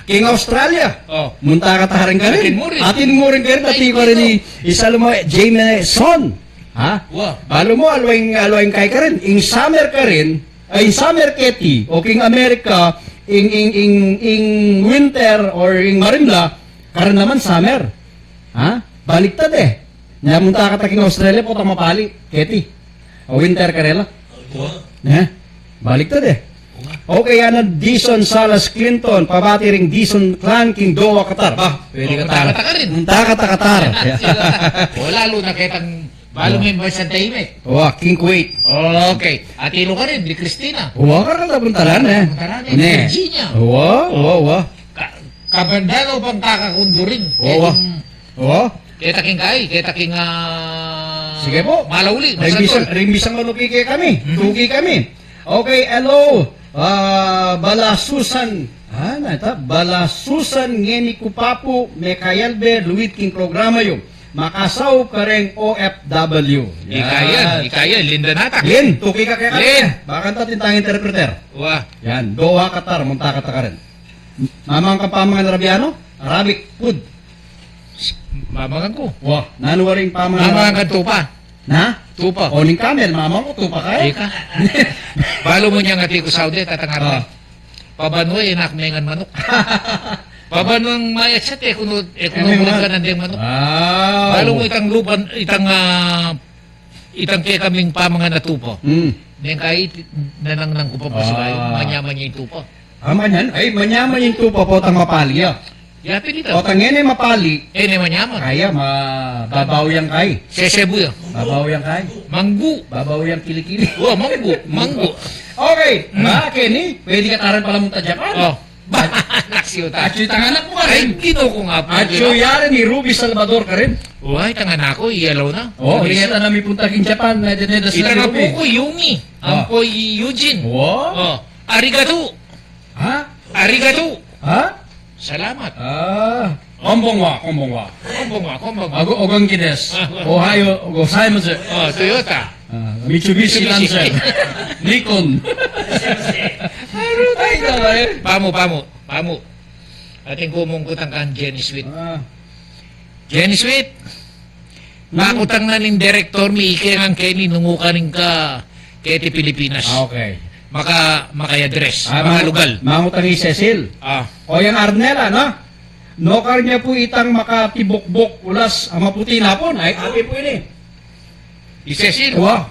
king Australia. O. Munta kata rin karin. Atin mu rin. Atin mu rin karin, Ay, atin ku rin i-, isa lu mu, Jameson. Ha? Wa. Balu mu, alwang, alwang kay karin. Ing summer karin, ay, ing summer keti, o king Amerika, ing, ing, ing, ing winter or ing marimla, karin naman summer. Ha? Baliktad, e. Nya munta kata king Australia, potang mapali, keti. O winter karela. Wa. E? Baliktad, e. Okay, yan ang Dison Salas Clinton, pabati ring Dison clan king Doha, Qatar. Ba, pwede O, Qatar. Munta kata karin. Munta kata Qatar. O, lalu na ketang balu Wa. Ming bansang tahimik. Wa, king Kuwait. Okay. At ilu karin, di Christina. Wa, karin kata puntalan, e. Puntalan, e. Ne. Virginia. Wa, wa, wa. Ka-, kabanda no pang kakakunduring. Wa, wa. Ketang Wa? Keta king kai, keta king, ah, Sige po. Malauli, Ring Masantul. Bisang, ring bisang manuki ke kami. Mhm. Tuki kami. Okay, hello. Ah, Bala Susan. Ah, nata, Bala Susan, ngeni ku pa pu mekayalbe luid king programa yu. Makasaup kareng O F W. Ika yan, ika yan, Linda Nata. Lin, tuki ka keka. Lin. Baka ta tintang interpreter. Wa. Yan, Doha, Qatar, munta kata karin. Mamang ka pamangan Arabiano? Arabic food. Mamangan ku. Wa, nanu waring pamangan? Mamangan ka tupa. Na? Tupa. O, ning camel, mamang ku tupa kaya. Ika. Balu mu nyang ati ku Saudi, tatang Arnel. Ah. Pabanwa, inak mengan manuk. Pabanuang mayat sa te, kuno, e, kuno, eh, kulang ka nandeng manok. Ah, balu mu itang lupan, itang, ah, itang kekaming pamangan a tupa. Hmm. Neng kai, nanangnang ku pa pasibayu, ah, manyaman ya ing tupa. Ah, manyan? Ay, manyaman ing tupa, potang mapali, ah. Yapin ita. Potang ngeni mapali. E, ne manyaman. Kaya, ma-, babaw yang kai. Sesebu ya. Babaw yang kai. Manggu. Babaw yang kili-kili. Wa, manggu, manggu. Okay. Hmm. Ba, keni, pwede ka taran pala munta Japan. Oh. Ba, naksiw ta. Atsu itang anak mu karin. Ay, Ginu ku nga pu. Atsu yari ni Ruby Salvador karin. Wa, itang anak ku, iyalaw na. Oh, iyata na mipunta king Japan, na dyan, na ita na pu ku, Yumi. Ah. Ampo i Eugene. Wa? Oh. Arigato. Ha? Arigato. Ha? Salamat. Ah. Konbanwa, konbanwa. Konbanwa, konbanwa. Ago, ogang kides. Ohayo gozaimasu. Oh, Toyota. Ah, Mitsubishi, Mitsubishi. Lancer. Nikon. Aru tayo na, eh. Pamu, pamu, pamu. Atin ku mungkutang kang Jenny Sweet. Ah. Jenny Sweet. Hmm. Makutang na ning direktor mi, ike ngan keni nung ukarin ka keti Pilipinas. Ah, okay. Maka-, makayadres, ah, makalugal. Mangutang i Cecil. Ah. O yang Arnel, ano? Nukarin ya pu itang makatibukbuk ulas a maputi na pun. Ay, apin pu ini. I Cecil. Wa.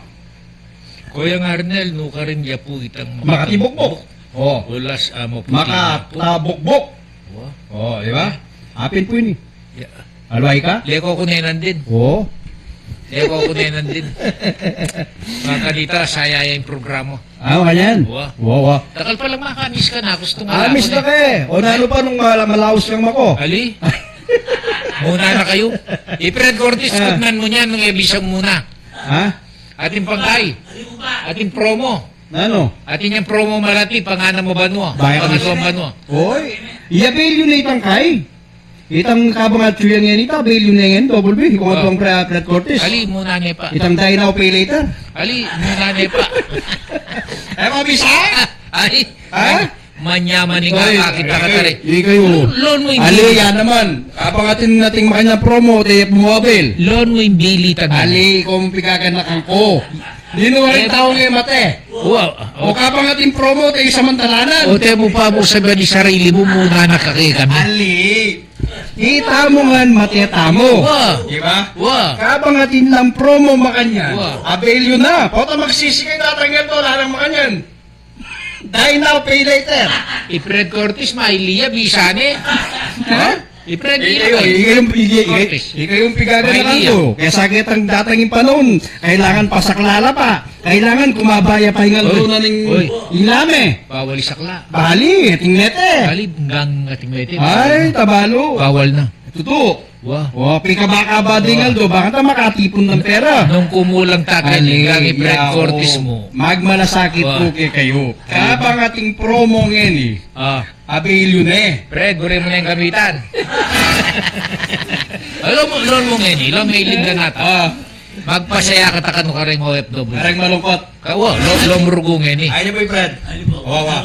Koyang Arnel, nukarin ya pu itang makatibukbuk. Makatibukbuk. Oh. Ulas a maputi na pun. Makatabukbuk. Wa. Oh, di ba? Apin pu ini. Ya. Alway ka? Leko ku ne nandin. Oh. Leko ku ne nandin. Makanita, saya ya ing programa. Ah, makanyan? Wa. Wa, wa. Dakal pa lang makamiss ka na, gusto nga. Ah, miss na ka e. O nanu pa nung mala-, malaus kang mako? Ali? Muna na kayu. I Fred Cortez, ah, kutnan mu niyan nung e bisa muna. Ha? Atin pangkay. Atin promo. Nanu? Atin yang promo malati, panganan mu banua. Baya ka panganan mu banua. Oy, i-avail yu ne itang kay. Itang kabang atsu ya ngeni, ita-avail yu ne ngeni, double B, kung atu ang pre-, Fred Cortez. Ali, muna ne pa. Itang Buy Now Pay Later. Ali, muna ne pa. E, mabisa? Ali. Ha? Manyaman ing akakit a katari. Ikayu. Loan mu ing bili. Ali, yan naman. Kabang atin, atin makanyan promo, te, mu-avail. Loan mu ing bili, tanda. Ali, kung pigaganakan ku. Ninu rin tau nge mate. Wa. O kabang atin promo, te, isamantalanan. O te mu pa mu sabian ing sarili mu, muna na ka kekami. Ali. Ita mu ngan mate tamu. Wa. Di ba? Wa. Kabang atin lang promo makanyan. Wa. Avail yu na. Pota magsisi kay Tatang Eldo, ala nang makanyan. Buy now, pay later. I Fred Cortez, maili ya, bisa ne. Ha? I Fred, ikayu, ikayu, ikayu, ikayu, ikayu ing pigaganakan ku. Kesa ketang datang ing panaun, kailangan pasakla la pa. Kailangan kumaba ya pa ing aldo na ning, oy, ing lame. Bawal isakla. Bali, ating mete. Bali, gang ating mete. Ay, tabalu. Bawal na. Tutu. Wa. Wa, pikabakaba ding aldo, bang ta makatipun ng pera. Nung kumulang ta keni, gang i Fred Cortez mu. Magmalasakit ku kekayu. Kabang ating promo ngeni. Ah. Avail yu ne. Fred, buri mu neng gamitan. Alam mu, loan mu ngeni, loan mu ing Linda nata. Ah. Magpasaya ka ta kanu kareng O F W. Kareng malungkot. Ka, wa, loan, loan mu rugu ngeni. Ay, ini pu i Fred. Wa, wa.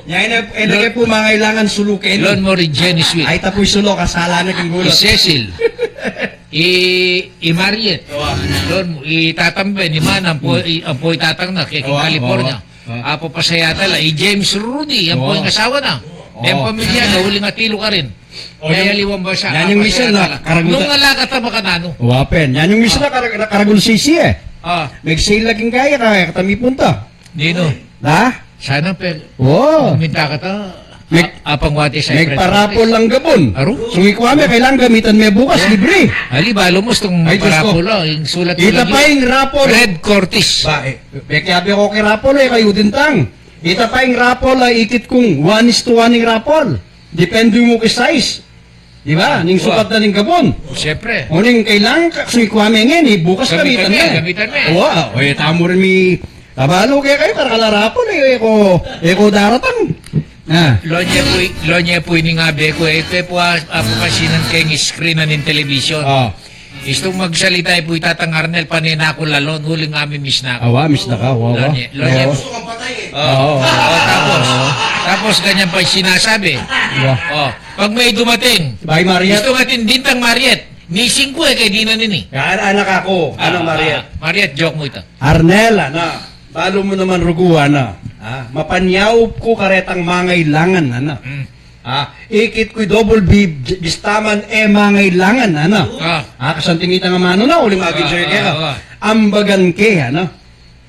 Nya ini, ini ke pu mangailangan suluken. Loan mu ri Jenny Sweet. Ay, ita pu i suluk, kasalanan king gulut. I Cecil. I, i Mariet. Wa. Loan mu, i Tatang Ben, i Manang, ampo, i, ampo i Tatang na, ke, ke California. Wa, wa. Apo pasaya ta la, i James Rudy, ampo ing asawa na. Wa. Deng pamilya na, uling atilu karin. O, kaya yan, aliwang bansa, nyan yung misa na, karagul-, nung alaga ta makananu. Wa pin. Nyan yung misa na, karag-, karagul sisi e. Ah. Megsale la king kaya, kaya kata mipunta. Ninu? Ha? Sana pe. Wa. Minta ka ta, meg-, a-, apang wati sa megparapol lang gabun. Aru? Sung ikwa me, kailangan gamitan me bukas, libre. Ali, balu mu stung parapol, o, ing sulat. Ita pa ing rapol. Fred Cortez. Ba, e, pekyabe ko keng rapol e, kayu din tang. Ita pa ing rapol a ikit kung one is to one ing rapol. Depende mu keng size. Di ba? Ning sukat na ning gabun. Siyempre. Uling kailangan ka, sung ikwa me ngeni, bukas gamitan me. Gamitan me. Wa, o, e, tamu rin mi, tabalu kekayu, karakal a rapol e, e ko, e ko daratang. Ah. Loan ye pu, loan ye pu ini ngabe ku, e, pu, a, apu kasinan keng screen na ning television. Ah. Istung magsalita pu i Tatang Arnel, pane na ku la loan, uling ami miss na ku. Awa, miss na ka, wa, wa. Loan ye, loan ye pu. Ah. O, o, o. O, tapos, tapos ganyan pa ing sinasabi. Wa. O, pag may dumating, bay Mariet. Istung atin dintang Mariet, mising ku e, kaya dinan ini. Yan, anak aku. Anong Mariet? Ah, Mariet, joke mu ita. Arnel, ana, balu mu naman rugu, ana. Ah, mapanyaup ku karetang mangailangan, ana. Hmm. Ah, ikit ku i double B, j-, bista man e mangailangan, ano? Ah. Ah, kasanting ita nga mano na, uling mag-enjoy Ah, kaya. ah, ah. Ambagan ke, ano?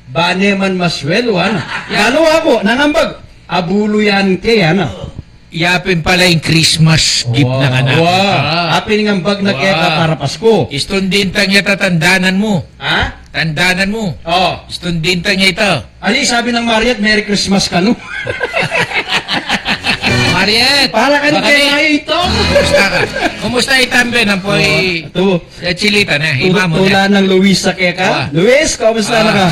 Bane man maswelu, ano? Balo aku, nangambag, abuluyan ke, ano? Yapin pala ing Christmas gift Wa, na kanak. wa. Ah. Apin ngambag na Wa. keta para Pasko. Istundin ta ngeta tandanan mu. Ha? Tandanan mu. Oh. Istundin ta ngeta. Ali, sabi nang Mariet, "Merry Christmas kanu." Mariet! Para kanu Bakit? kaya ito. Kumusta ka? Kumusta i tambe nang poy Oh, ito. ya chilita na, Tulo, imamu tula na. nang Luisa keka. Ah. Luis, kumusta na Ah. ka?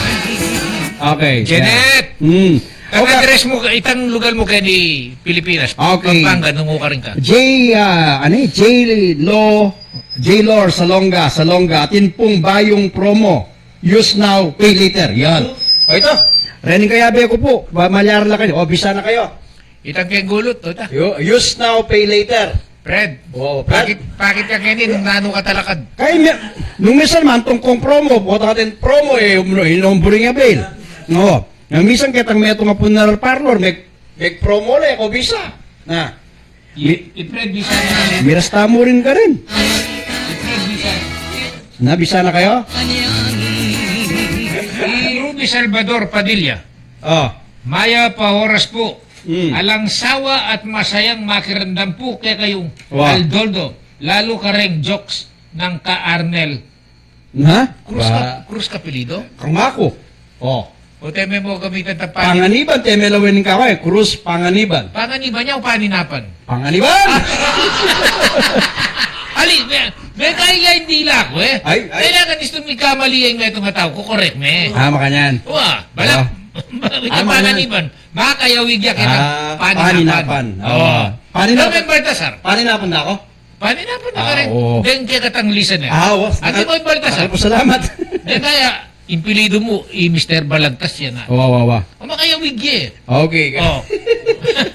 Okay. Janet! Hmm. Ang Okay. address mu, itang lugar mu keni Pilipinas. Okay. Pampanga, nung ukarin ka. J, ah, ano eh? J Lo, J Lor Salonga, Salonga, atin pung bayung promo. Use now, pay later. Yan. O ito. Rening kayabe ku pu. Ba, malyari la kayu. O, bisa na kayu. Itang keng gulut, o ta. Yo, use now, pay later. Fred, O, Fred. pakit, pakit ka keni nung nanu ka talakad. Kaya mi-, nung minsan man tong kong promo, pota katin promo, e, um, inom buring abil. No. Nung minsan ketang metung a funeral parlor, meg, meg promo le, ko bisa. Na. I, Mi- i Fred bisa na. Miras tamu rin karin. I Fred bisa. Na, bisa na kayu? I Ruby Salvador Padilla. Ah. Mayap a oras pu. Mm. Alang sawa at masayang makiramdam pu kekayung Wa. Aldoldo, lalu kareng jokes nang ka Arnel. Na? Cruz ka, Ba- Cruz ka apelyido? Kang aku. O. O teme mu gamitan ta Panganiban. Panganiban, teme lawen ka, e. Cruz Panganiban. Panganiban ya o Paninapan? Panganiban! Ali, me, me kaya hindi la aku, e. Ay, ay. Kailangan istu mi kamali yang metung a tau, ko-correct me. Ah, makanyan. Wa, bala. Ah. Bala Ah, makanyan. Panganiban. Makayawig ya keta Ah, Paninapan. Paninapan. O. Ah. Paninapan. Tama yung Baltasar. Paninapan na ako? Paninapan na Ah, karin. oo. Deng kekatang listener. Ah, oo. Ati ko yung Baltasar. Maraming salamat. Deng kaya, impilido mu, i Mister Balagtas yan, a. Wa, wa, wa. O, makayawig ya, e. Okay. O.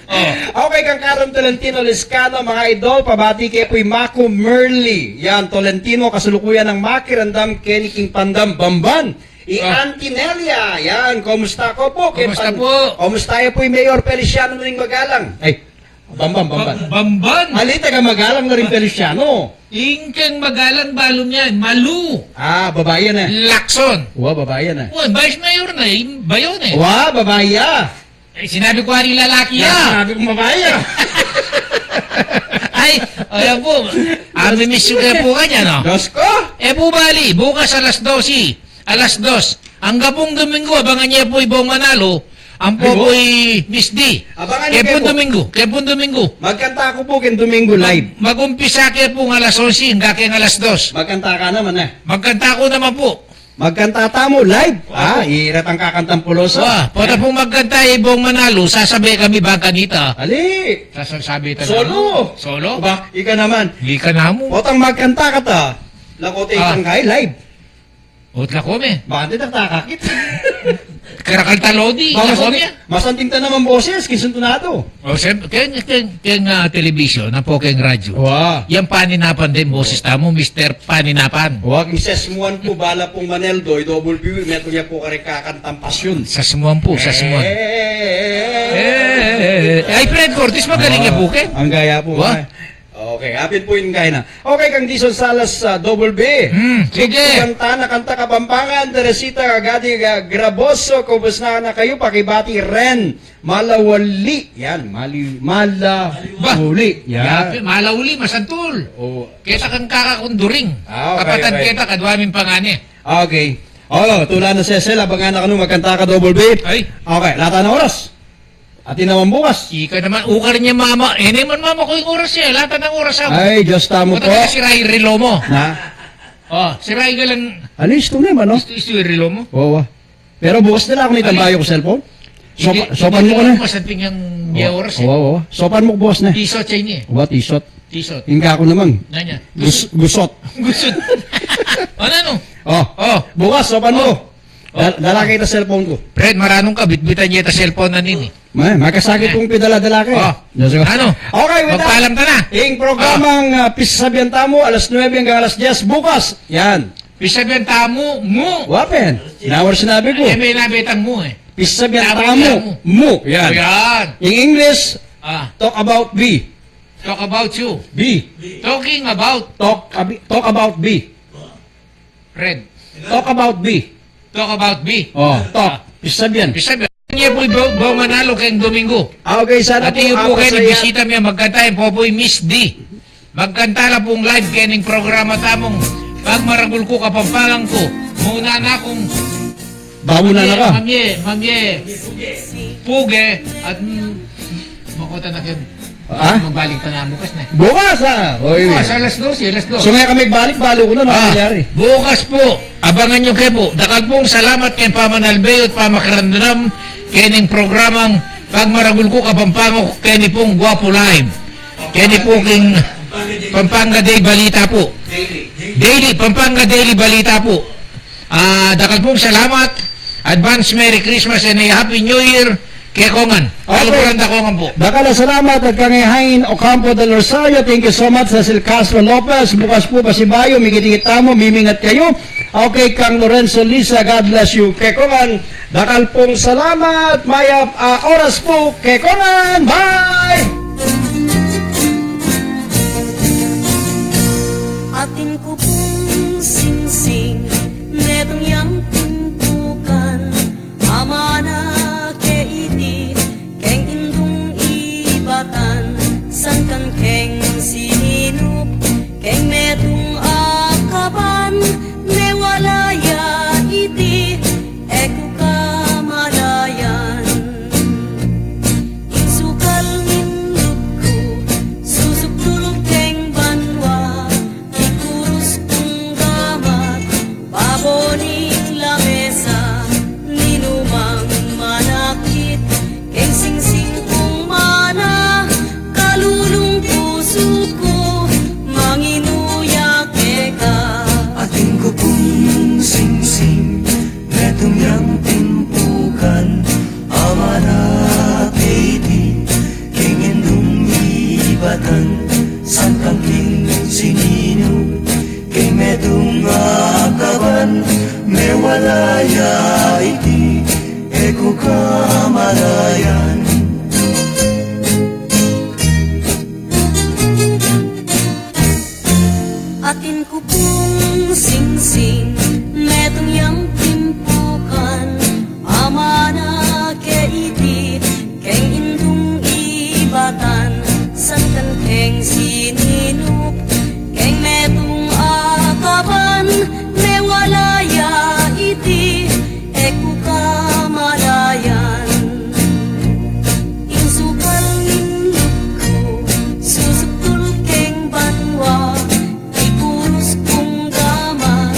O. Okay, kang Karen Tolentino Liscano, mga idol, pabati ke pu i Maku Merly. Yan, Tolentino, kasalukuyan nang makiramdam keni king pandam, Bamban. I Ah. Auntie Nelia, yan, kumusta ko pu? Kumusta Pan-, pu? Kumusta ya pu i Mayor Feliciano ning Magalang? Ay, Bamban, Bamban. Ba-, Bamban. Ali, taga Magalang na rin Feliciano. Ing keng Magalang balu niyan, Malu. Ah, babae na. Lacson. Wa, babae na. Wa, Vice Mayor na, in-, bayo na, e. Wa, babae ya. E, sinabi ku ari lalaki ya. Sinabi ku babae ya. Ay, o yan pu. Amimiss yu kaya pu kanya, no? Diyos ko. E pu bali, bukas alas dose. Alas dos. Angga pung Domingo, abangan ye pu i Bong Manalo, ampo Ay, pu i Miss D. Abangan ye pu. Kaya pung Domingo, kaya pung Domingo. Magkanta ku pu keng Domingo live. Mag-, mag-umpisa ke pung alas onse, angga keng alas dos. Magkanta ka naman, e. Magkanta ku naman pu. Magkanta tamu live. Opo. Ah, iratang kakantang pulos. Wa, pota pung magkanta i Bong Manalo, sasabe kami bang kanita. Ali. Sasabe ta Solo. Solo? Ba, ika naman. Ika namu. Potang magkanta ka ta. Lako te Ah. itang kay live. Ot lako me. Bakit di takakit? Karakal ta lodi. Ba, Lako masanting, me. masanting ta naman boses, king sintunado. O, sem-, ken, ken, ken, ah, telebisyon, ampo ken radyo. Wa. Yan paninapan din boses tamu, Mister Paninapan. Wa, king sesmuan pu, bala pung Maneldo, i double B, metung ya pu kare kakantang pasyon. Sesmuan pu, sesmuan. Eh, Eh, eh, eh, eh. Ay, Fred Cortez, magaling ya pu, ken? Ang gaya pu, Wa? eh. Okay, apin pu ing kaina. Okay, kang Dison Salas, ah, double B. Hmm, sige. Kanta na kanta Kapampangan, Teresita Gadi Ga-, Graboso, kumusta na kayu? Pakibati ren. Malawali. Yan, mali-, Malawali. Ba? Yan. Yape, Malawali, masantul. Oo. Keta kang kaka kung During. Ah, okay, Kapatad okay. keta, kadwa ming pangani. Okay. O, tula na Cecil, abangan na kanu magkanta ka double B. Ay. Okay, lata na oras. Atin naman bukas. Ika naman, ukar niya mama. E, ne man mama ku ing oras ya. Lata nang oras aku. Ay, Diyos tamu Mata po. ka sira ing relo mu. Ha? O, sira ing galan. Ano, istu naman, no? Istu, istu ing relo mu. Wa, wa. Pero bukas na la aku nitang Ano? bayu kung cellphone. Sopa-, Hindi, sopan mu hindi ko na. naman masanting yang biya oras, e. Wa, wa. Sopan mu bukas na. T-shirt siya ini, e. Wa, t-shirt. T-shirt. Ing kaku naman. Nanya. Gus-, gusot. Gusot. Ano, ano? O. O. Bukas, sopan mu. O. Dal-, dala kita cellphone ku. Fred, maranung ka, bitbitan ye ta cellphone na nini. Ma-, makasakit Eh. pung pidala-dala ke. Oh. Diyos ko. Ano? Okay, with that, Magpaalam ta na. ing programang, Oh. ah, Pisasabian Tamu, alas nuebe anggang alas diyes bukas. Yan. Pisasabian Tamu, mu. Wapen. Nawar sinabi ku. Eh, may nabitang mu eh. Pisasabian Tamu, Tamu, Tamu. mu. Yan. Oh, yan. In English, Ah. talk about me. Talk about you. B. Talking about. Talk, abi- talk about B. Fred. Talk about B. Talk about B. Oh, talk. Pisabian. Pisabian. Niya pu'y bo, bo manalo keng Domingo. Ah, okay, sana. At po, iyo po ah, kayo, pasaya. Bisita mi, magkanta yan po, pu'y Miss D. Magkanta la pung live kening programa tamung Pagmaragul Ku Kapampangan Ku. Muna na kung Babu na Mamie, naka. Mamie, Mamie. Puge at, mm, makuta na kayo. Ah? Magbalik pa na bukas na. Bukas, ah. O, yun. Bukas, alas dose, alas dose. So, ngayon kami balik, balo ko na, ah, nangyayari. Bukas po, abangan nyo kayo po. Dakal pong salamat keng pamanalbe at pamakiramdam kening programang Pagmaragul Ku Kapampangan Ku keni pong Guapo Live. Keni po king Pampanga Day Balita po. Daily, Pampanga Daily Balita po. Ah, dakal pong salamat. Advance Merry Christmas and a Happy New Year. Kekongan. Okay. Kaluguran, Dakongan po. Dakal a salamat at kang Hain Ocampo del Rosario. Thank you so much, Cecil Castro Lopez. Bukas po pasibayu, mikit-ikit tamu, mimingat kayu. Okay, kang Lorenzo Lisa, God bless you. Kekongan, dakal pong salamat. Mayap a oras po. Kekongan. Bye! Atin ku pung singsing, metung yang timpukan, amana ke iti, keng indung ibatan, sangkan keng sininup, keng metung akaban, mewala ya iti, e ku kamalayan. Ing sukal ning lub ku, susuktul keng banua, ikurus kung gamat, babo ning lamesa, ninumang manakit, keng singsing kung mana, kalulung pusu ku, manginu ya keka. Atin ku pung singsing, metung yang timpukan, amana ke iti, keng indung ibatan, sangkan keng sininup, keng metung akaban, mewala ya iti, e ku kamalayan. Atin ku pung singsing, metung yang timpukan, amana ke iti, keng indung ibatan, sangkan keng sininup, keng metung akaban, mewala ya iti, e ku kamalayan. Ing sukal ning lub ku, susuktul keng banua, ikurus kung gamat,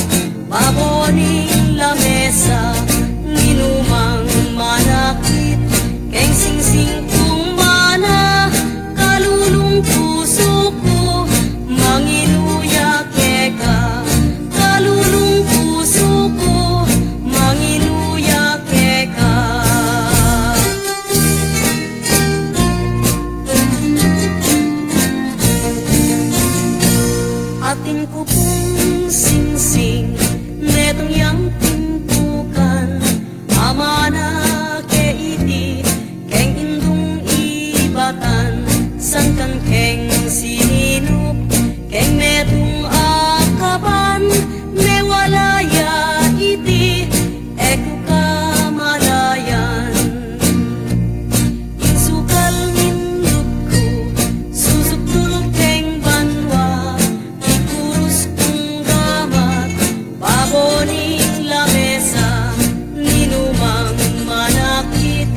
babo ning lamesa, ninumang manakit, keng singsing kung mana, kalulung pusu ku, manginu ya keka, kalulung pusu ku, manginu ya keka. Atin ku pung singsing, metung yang timpukan, amana ke iti, keng indung ibatan, sangkan keng sininup, keng metung akaban, mewala ya iti, e ku kamalayan. Ing sukal ning lub ku, susuktul keng banua, ikurus kung gamat, babo ning lamesa, ninumang manakit,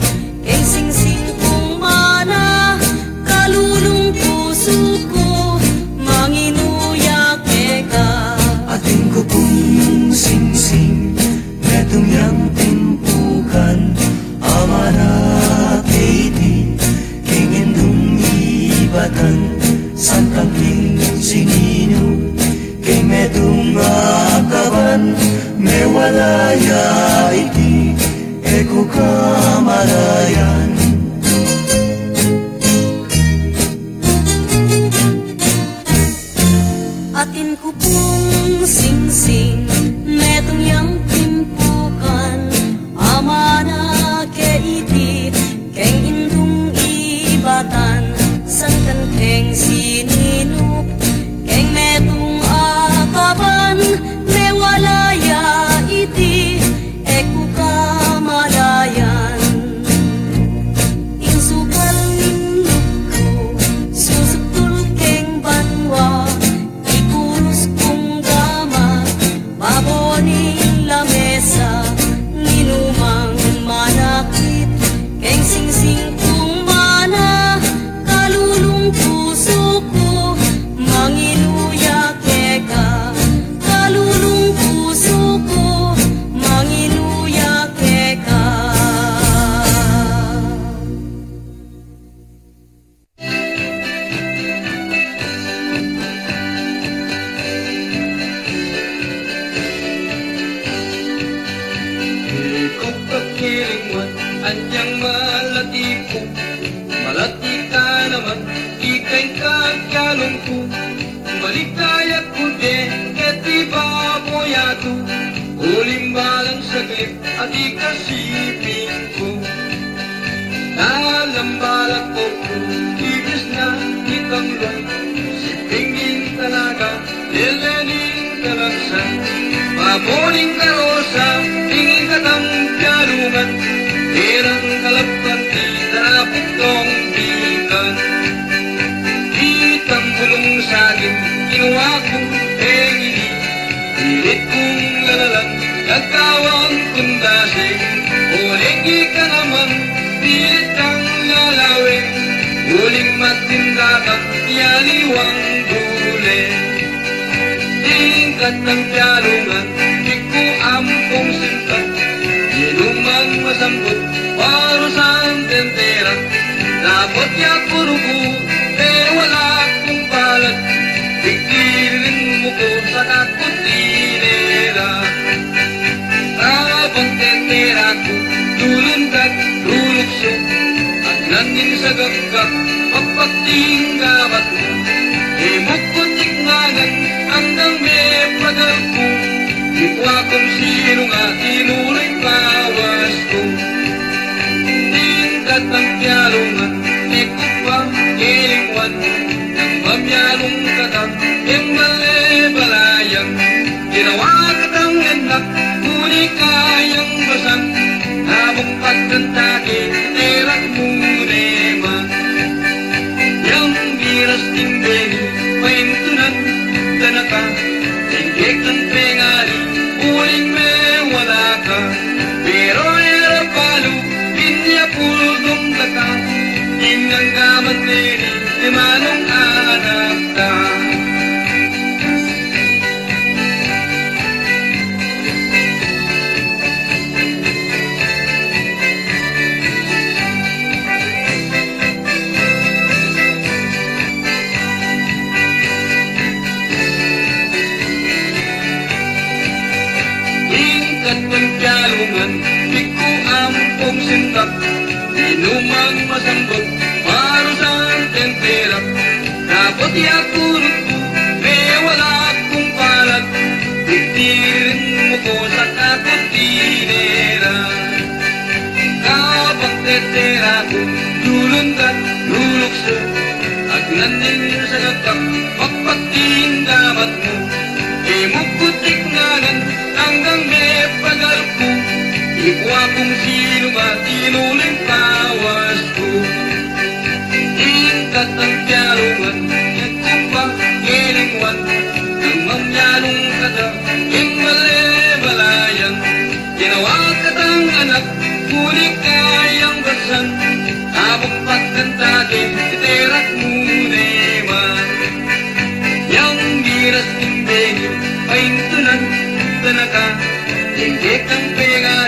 keng singsing kung mana, kalulung pusu ku, manginu ya keka. Atin ku pung singsing, metung yang timpukan, amana ke iti, keng indung ibatan, sangkan keng sininup, keng metung akaban, mewala ya iti, e ku kamalayan. Atin ku pung singsing, metung yang timpukan, amana ke iti, keng indung ibatan, sangkan keng si At kalung ku, balik tayak ku de, keti babo yatu, uling balang saglit, at ikasiping ku. Dalam balak ku, ibis na itang loy, siping din talaga, lelening talagsa. Pamuning karosa, tingin katang pialungan, terang kalapati, tarapit kong pikan. Itang bulung saging, kinuha kung pengini, pilit kung lalalan, gagawang kundasing, uling ika naman, pilit kang lalawing, uling matinda kang yaliwang gule. Tingkat ng pialungan, di ku ampong sinta, inumang masambut, parusan tentera, dapot ya kuruku, e wala kung palat, digdirin mu ku sa kakutinera. Abang tentera ku, lulundag, lulukso, agnan ning sagakak, pagpating gamat mu. E mu ku tiknangan, anggang mepagal ku, ikwa kung sinu nga inuling bawas ku. Tingkat ng pialungan, e ku pa kelingwan, nang mamialung kata, e mu bale balayan. Ginawa katang anak, kuni kayang basan, abang pagkanta ke, terak mu ne ma. Yang biras ning beni, paintunan, danaka, tingkek ng pengari, uling me wala ka. Pero era palu, pinya pulgong daka, inang gaman neni, imanong anak ta. Tingkat ng pialungan, di ku ampong sintak, inumang masambut, parusan tenterak, dapot ya kurut ku, me wala kung palat, digdirin mu ku sa kakutinera. Abang tentera ku, lulundag, lulukso, agnan ning sagakak, pagpating gamat mu. E mu ku tiknangan, anggang mepagal ku, ikwa kung sinu nga inuling bawas ku. Tingkat ng pialungan, e ku pa kelingwan, nang mamialung kata, e mu bale balayan. Ginawa katang anak, kuni kayang basan, abang pagkanta ke, terak mu ne ma. Yang biras ning beni, paintunan, danaka, tingkek ng pengari,